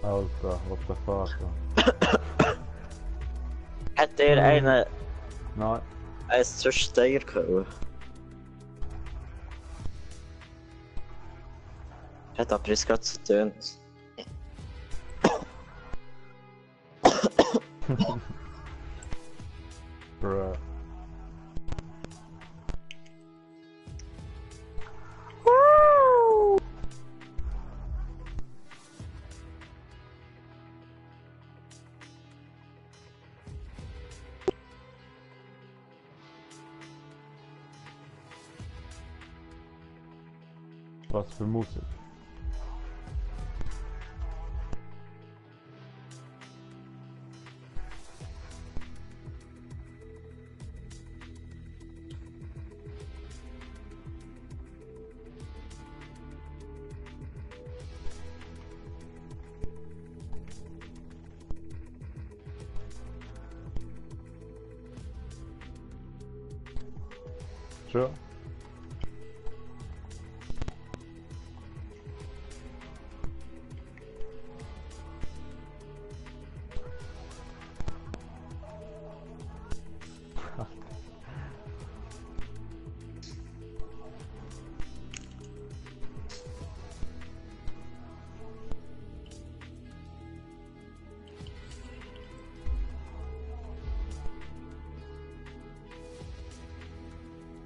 Alter, what the fuck? Hat der einen Nein. zwischen dir gehabt? Hat aber jetzt gerade so tönt. Bruh. Was für Musik? Schon?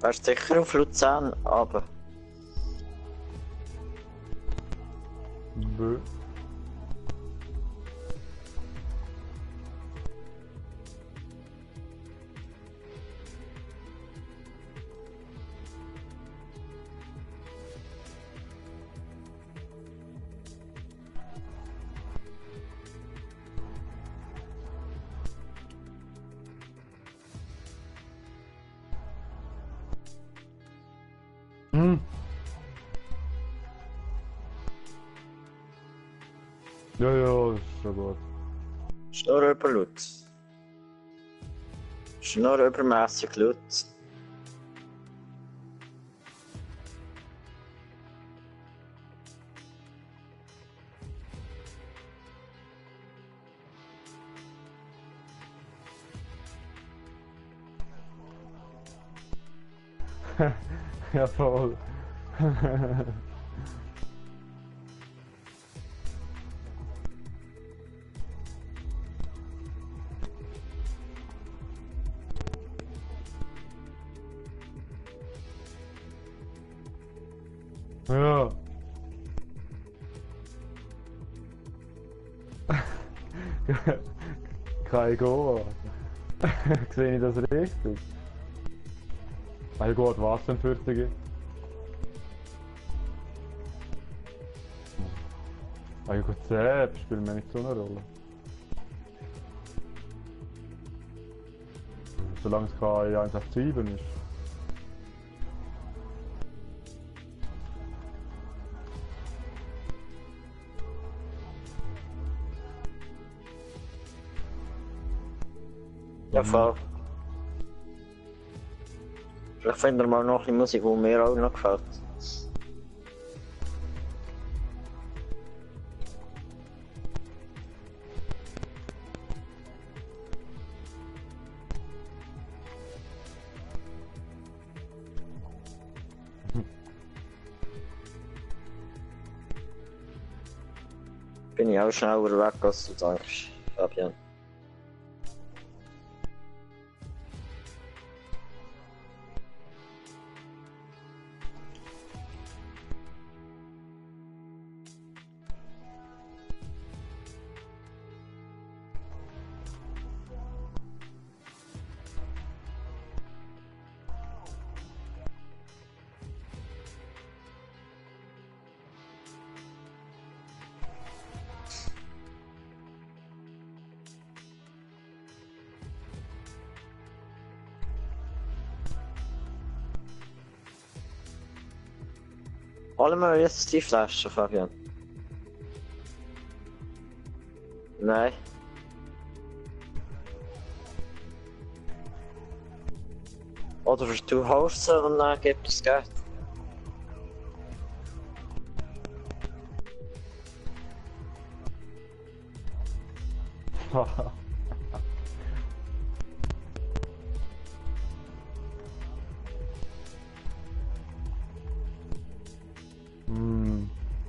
Wärst sicher auf Luzern, aber Bö. Hm. Ja, ja, ist schon gut. ist nur überlaut. Ist nur übermässig laut. Ja, voll. Ja. Kein Goa. Sehe ich das richtig? Ah gut, was denn für dich? Ah gut, selbst spielt mir nicht so eine Rolle. Solange es kein 187 ist. Ja, voll. Vielleicht finden wir mal noch ein bisschen Musik, die mir auch noch gefällt. Bin ich auch schneller weg, als du denkst, Fabian. Holen wir jetzt die Flasche, Fabian? Nein. Oder du holst sie und dann gibt es Geld.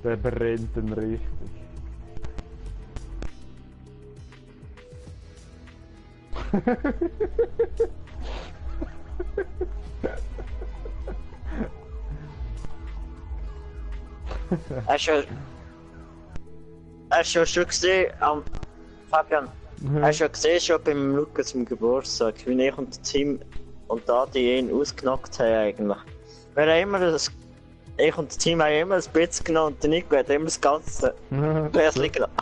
Der brennt den richtig. Hast du schon gesehen, Fabian? Hast du schon gesehen, schon beim Lukas zum Geburtstag, wie ich und Tim und Adi ihn ausgenockt haben eigentlich? Wir haben immer das, ich und Tim haben immer ein bisschen genommen und der Nico hat immer das ganze Gläschen genommen.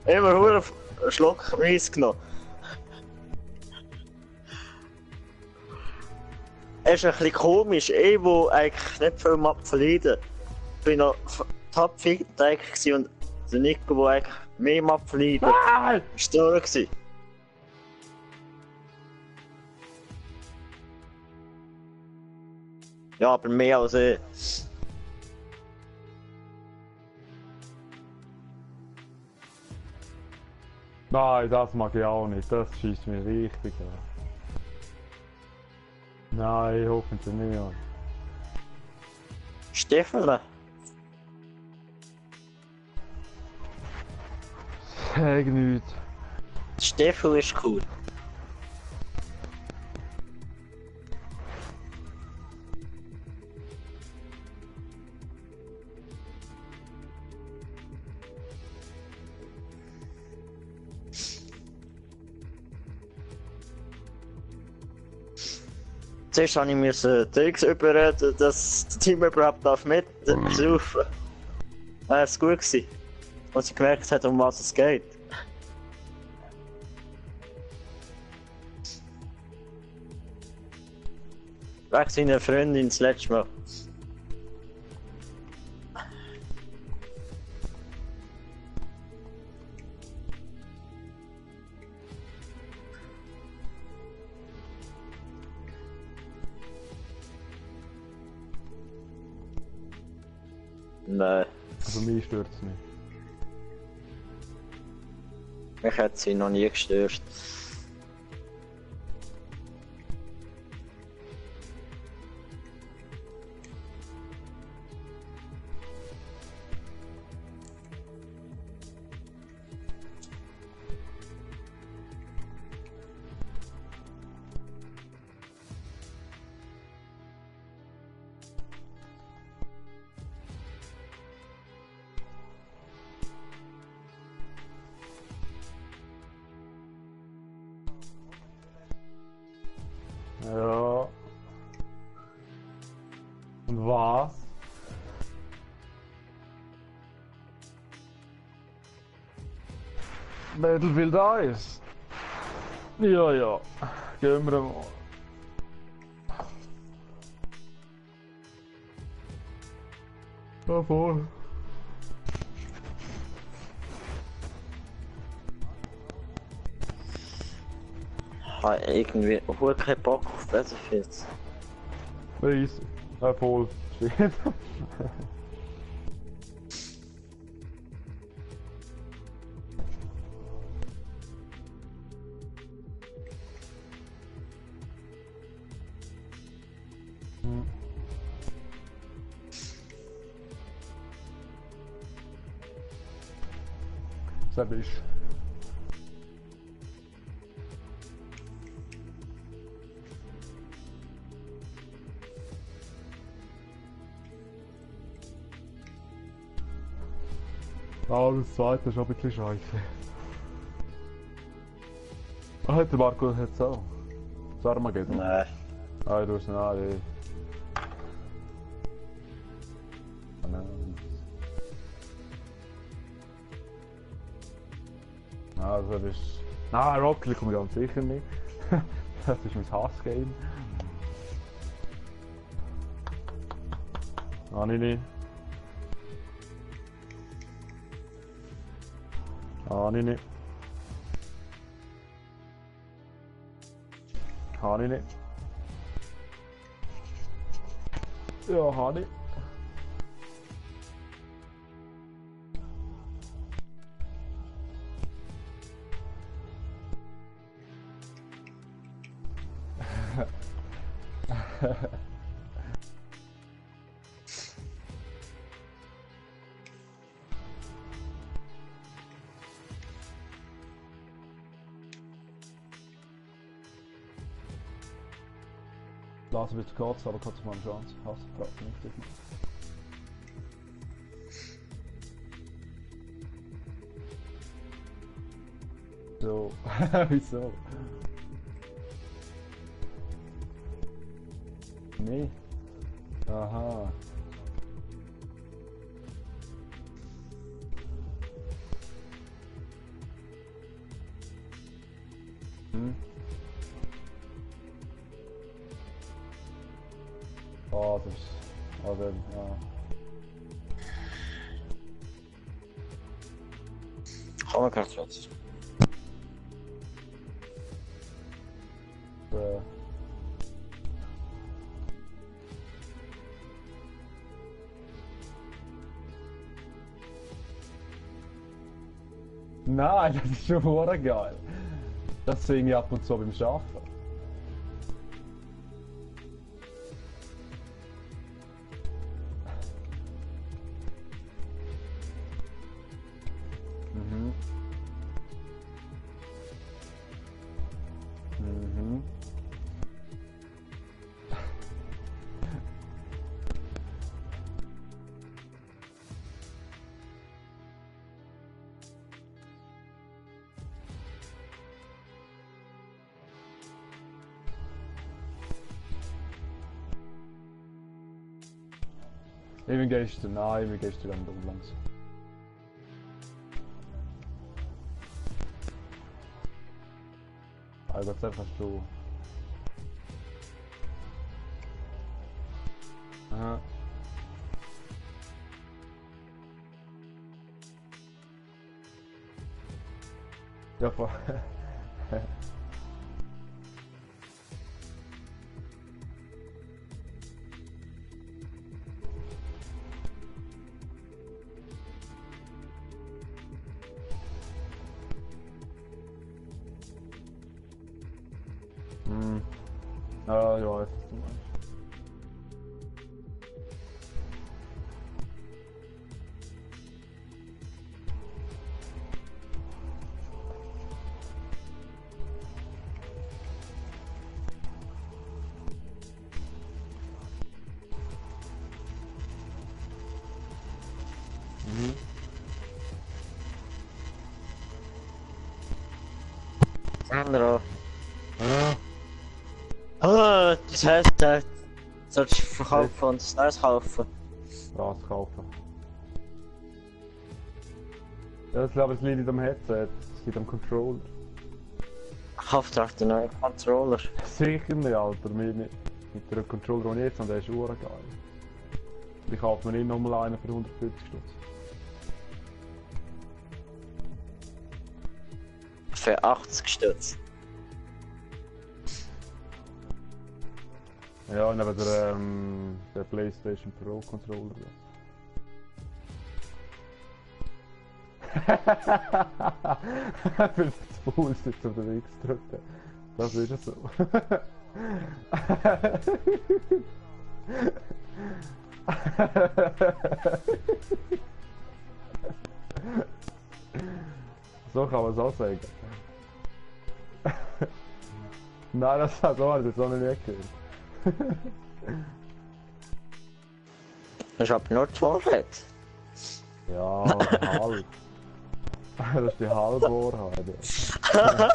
Immer einen Schluck Weiss genommen. Es ist ein bisschen komisch, ich, wo eigentlich nicht viel Map verleiden. Ich war noch topfit eigentlich und der Nico, der eigentlich mehr Map verleiden, war da gewesen. Ja, aber mehr als ich. Nein, das mag ich auch nicht. Das schießt mir richtig an. Nein, hoffentlich nicht an. Stiefel? Sag nichts. Stiefel ist cool. Zuerst musste ich Dings überreden, dass das Team überhaupt mitsaufen darf. Es war gut gewesen, als ich gemerkt habe, um was es geht. Weg seiner Freundin das letzte Mal. Nein, Also mich stört es nicht. mich hat sie noch nie gestört. Ja. Und was? Battlefield 1? Ja, ja. Gehen wir mal. Ja, voll. Ich habe irgendwie auch keinen Bock auf Battlefield. Easy. Ja, voll. Steht. Sehr bist. Ah, das zweite ist auch ein bisschen scheiße. Ah, der Marco hat es auch. Das Armageddon. Nein. Ah, du hast nein. Ah, nein. Ah, das ist... Nein, Rocket League komme ich ganz sicher nicht. Das ist mein Hassgame. Ah, nicht. Habe ich nicht. Habe ich nicht. Ja, habe ich. Lass ein bisschen kurz, aber kurz mal eine Chance. Hast du gerade nicht. So, wieso? Nee. Aha. Hm. Oh, das ist... Also, ja. Komm mal kurz raus. Nein, das ist schon verdammt geil. Das sehe ich ab und zu beim Arbeiten. Mhm. Mhm. Even gehst du, nein, even gehst du dann langsam. Also Gott sei Dank hast du... Aha. Ja, voll. Hm. Ja, ich weiß, was du meinst. Mhm. Sandro. Ah, Ah, das heisst, du sollst verkaufen und das Neues kaufen. was kaufen. Ja, ich glaube, es liegt nicht am Headset, es liegt am Controller. Kauf dir den neuen Controller. Sicher nicht, Alter. Mit dem Controller, den ich jetzt habe, der ist urgeil. Ich kaufe mir nicht nochmal einen für 150 Stutz. Für 80 Stutz. Ja, neben der PlayStation Pro Controller. Für das Bullshit auf den X drücken. Das ist ja so. So kann man es auch sagen. Nein, das hat so habe ich das auch noch nicht gehört. Das ist aber nur die Wahrheit. Ja, halb. Das ist die halbe Wahrheit. Ja.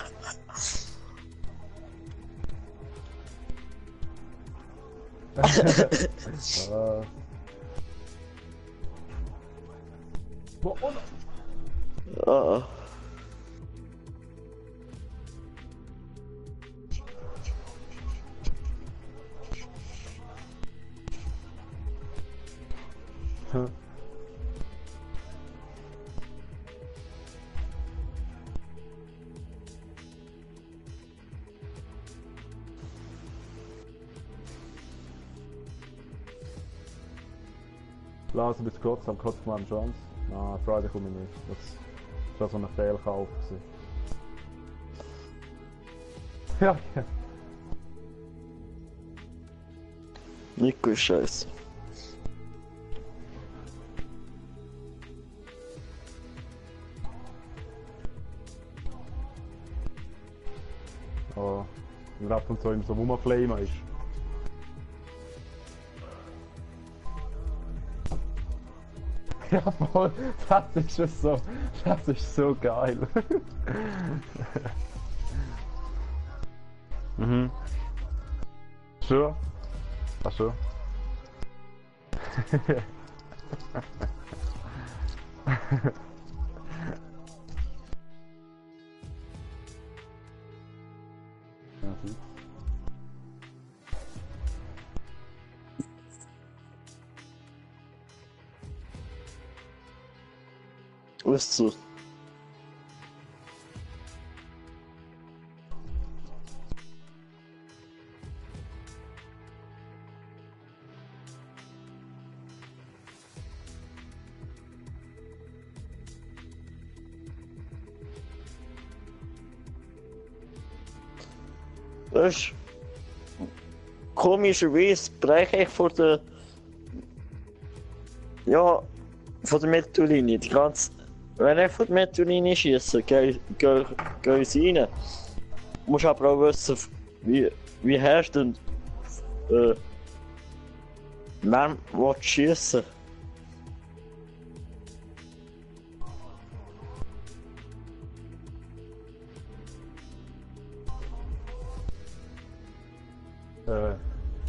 Boah, oh no. Oh. Lass ein bisschen kurz, aber kurz mal eine Chance. Nein, Friday komme ich nicht. Das war so ein Fehlkauf. Ja, ja. Nico ist scheiße. Oh, wenn ab und zu immer so rumflamen ist. Ja, voll, das ist schon so, das ist so geil. Mhm. Schon? Ach schon. Ja, gut. Was so? Das ist komischerweise breche ich von der. Ja, von der Mittellinie. Die ganze. Wenn ich von der Mittellinie schieße, geh sie rein. Du musst aber auch wissen, wie hast du denn. Wer will schießen?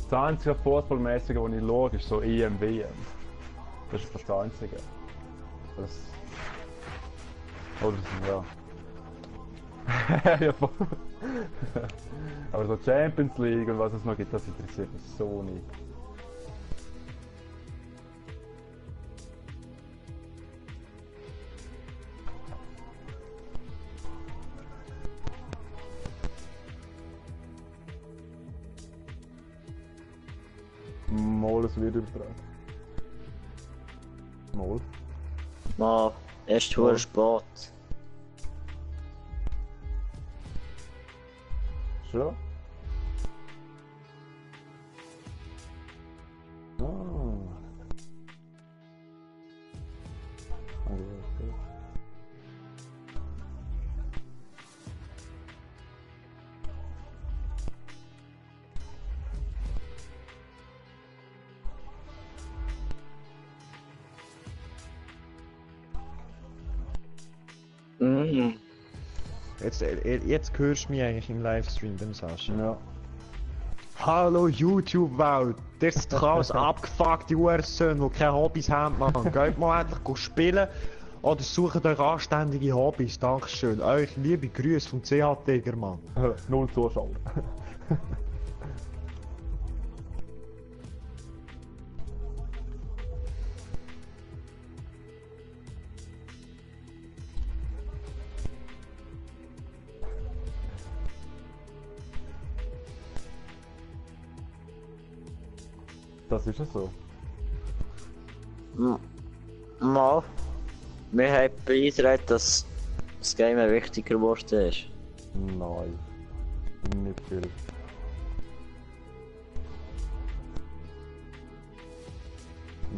Das einzige Fußballmäßige, das ich schaue, ist so EM, WM. Das ist fast das Einzige. Das... Oder ja. Ja, voll. Aber so Champions League und was es noch gibt, das interessiert mich so nicht. Mal, es wird übertragen. Mal. Mal, erst hure spät. Schon? Ah. Okay. Mhm. Jetzt hörst du mich eigentlich im Livestream, dem Sascha. Ja. Hallo YouTube-Welt! Das sind alles abgefuckte Ursöhne, die keine Hobbys haben, Mann. Geht mal endlich spielen oder sucht euch anständige Hobbys. Dankeschön. Euch liebe Grüße vom CH Tiger, Mann. 0 Zuschauer. Das ist ja so. Mal. Wir haben beeindruckt, dass das Game wichtiger geworden ist. Nein. Nicht viel.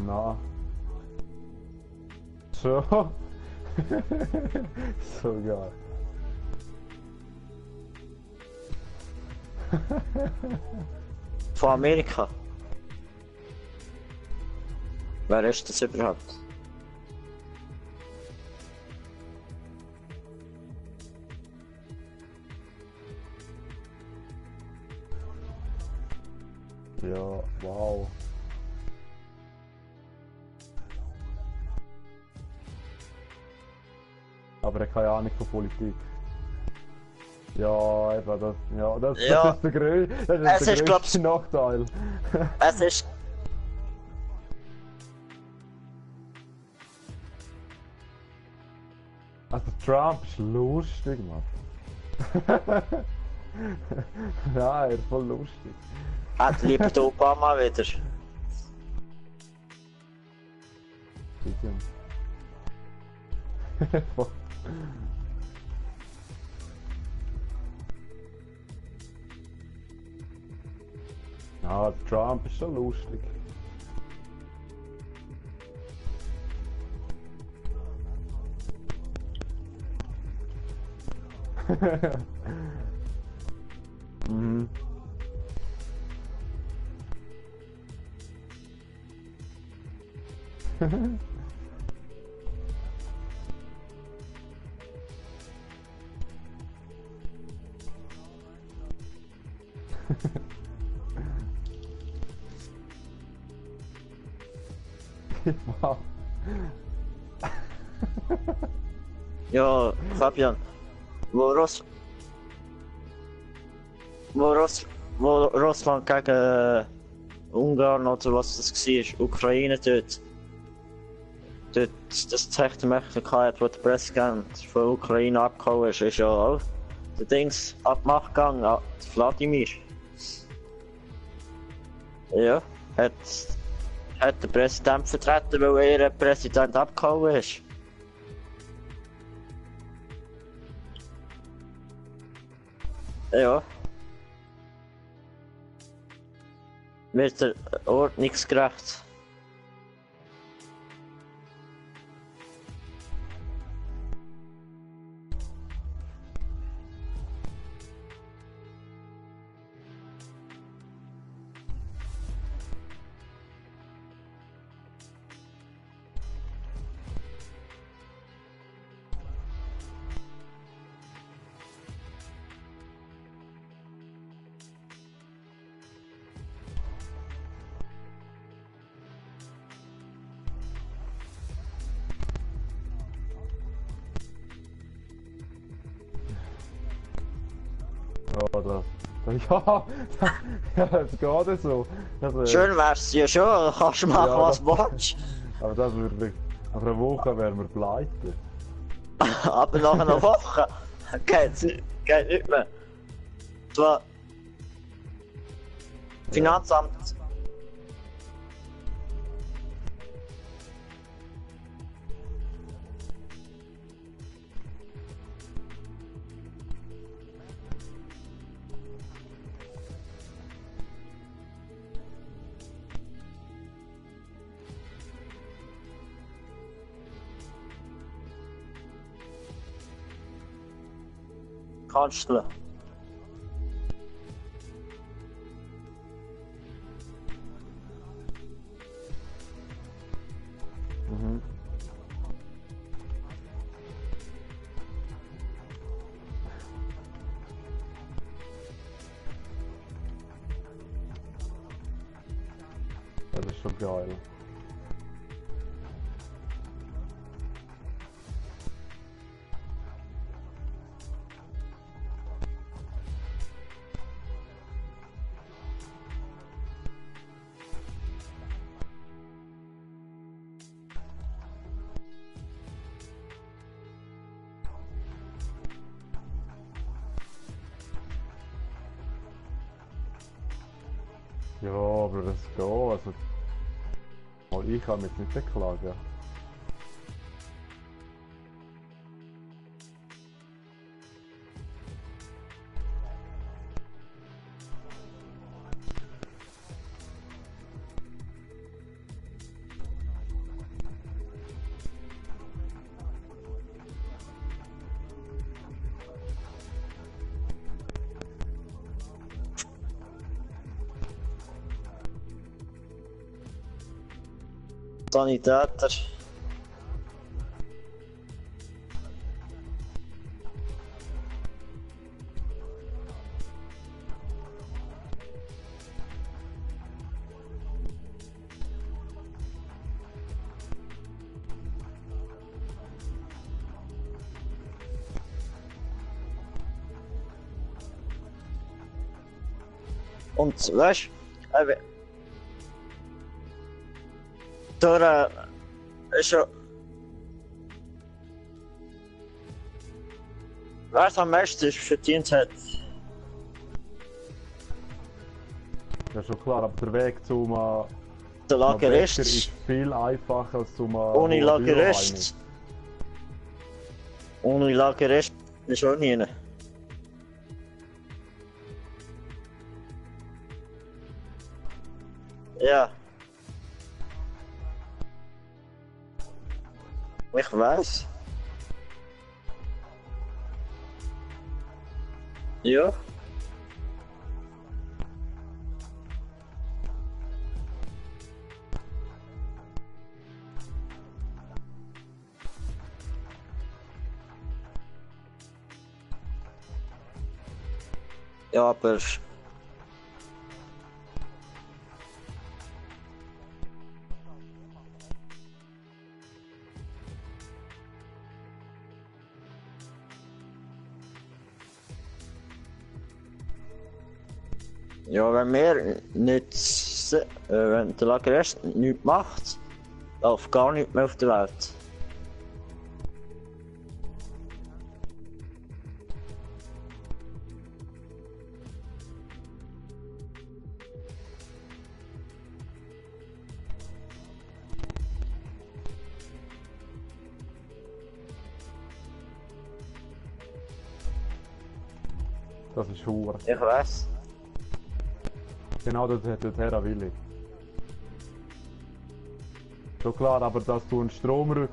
Na. Schon. So geil. Von Amerika. Wer ist das überhaupt? Ja, wow. Aber er hat keine Ahnung von Politik. Ja, eben, das, ja, das Ja. ist der, das Es ist der ist, größte Nachteil. Es ist. Also Trump ist lustig, Mann. Ja, er ist voll lustig. Hat liebt Obama wieder. Bisschen. Voll. Ah, der Trump ist schon lustig. Mhm. Wow. Ja, Fabian, wo, Russ wo Russland gegen Ungarn oder was das war, Ukraine dort das Techtelmechtel gehabt, wo der Präsident von Ukraine abgehauen ist ja auch der Dings abgemacht gegangen, Wladimir. Ja, hat der Präsident vertreten, weil ihr Präsident abgehauen ist. Ja. Wird er ordnungsgerecht. Ja, ja, ja, das geht so. Das, Schön wär's ja schon, kannst du machen, Ja, was das- du willst. aber das würde nach einer Woche wären wir pleite. Aber nach einer Woche geht nicht mehr. Zwar Finanzamt. Kanzler. Mhm. Das ist schon geil. Ja, aber das geht. Also, ich kann mich nicht beklagen. Sanitäter. Und weißt du, da ist ja. Wer es am meisten verdient hat, Ja, schon klar, aber der Weg zum der zum Lagerist. Bäcker ist viel einfacher als zum Ohne Lagerist. Ohne Lagerist ist auch nie. Ja. Ich weiß. Ja. Ja, aber ja, wenn wir nicht, wenn der Lagerist nichts macht, darf gar nichts mehr auf der Welt. Das ist Hure. Ich weiß. Genau das dorthin will ich. Schon klar, aber dass du ein Stromer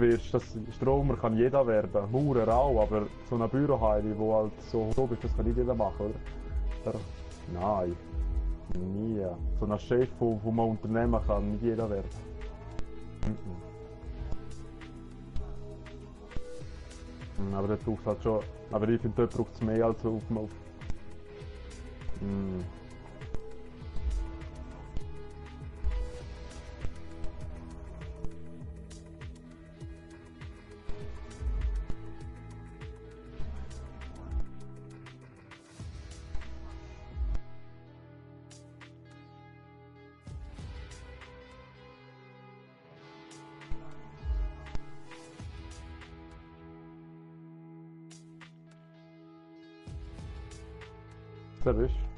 wirst, Stromer kann jeder werden. Maurer auch, aber so ein Büroheili, wo halt so hoch ist, das kann nicht jeder machen, oder? Nein. Nie. So ein Chef von einem Unternehmen kann nicht jeder werden. Aber der braucht halt schon. Aber ich finde, dort braucht es mehr als auf dem. Der ist.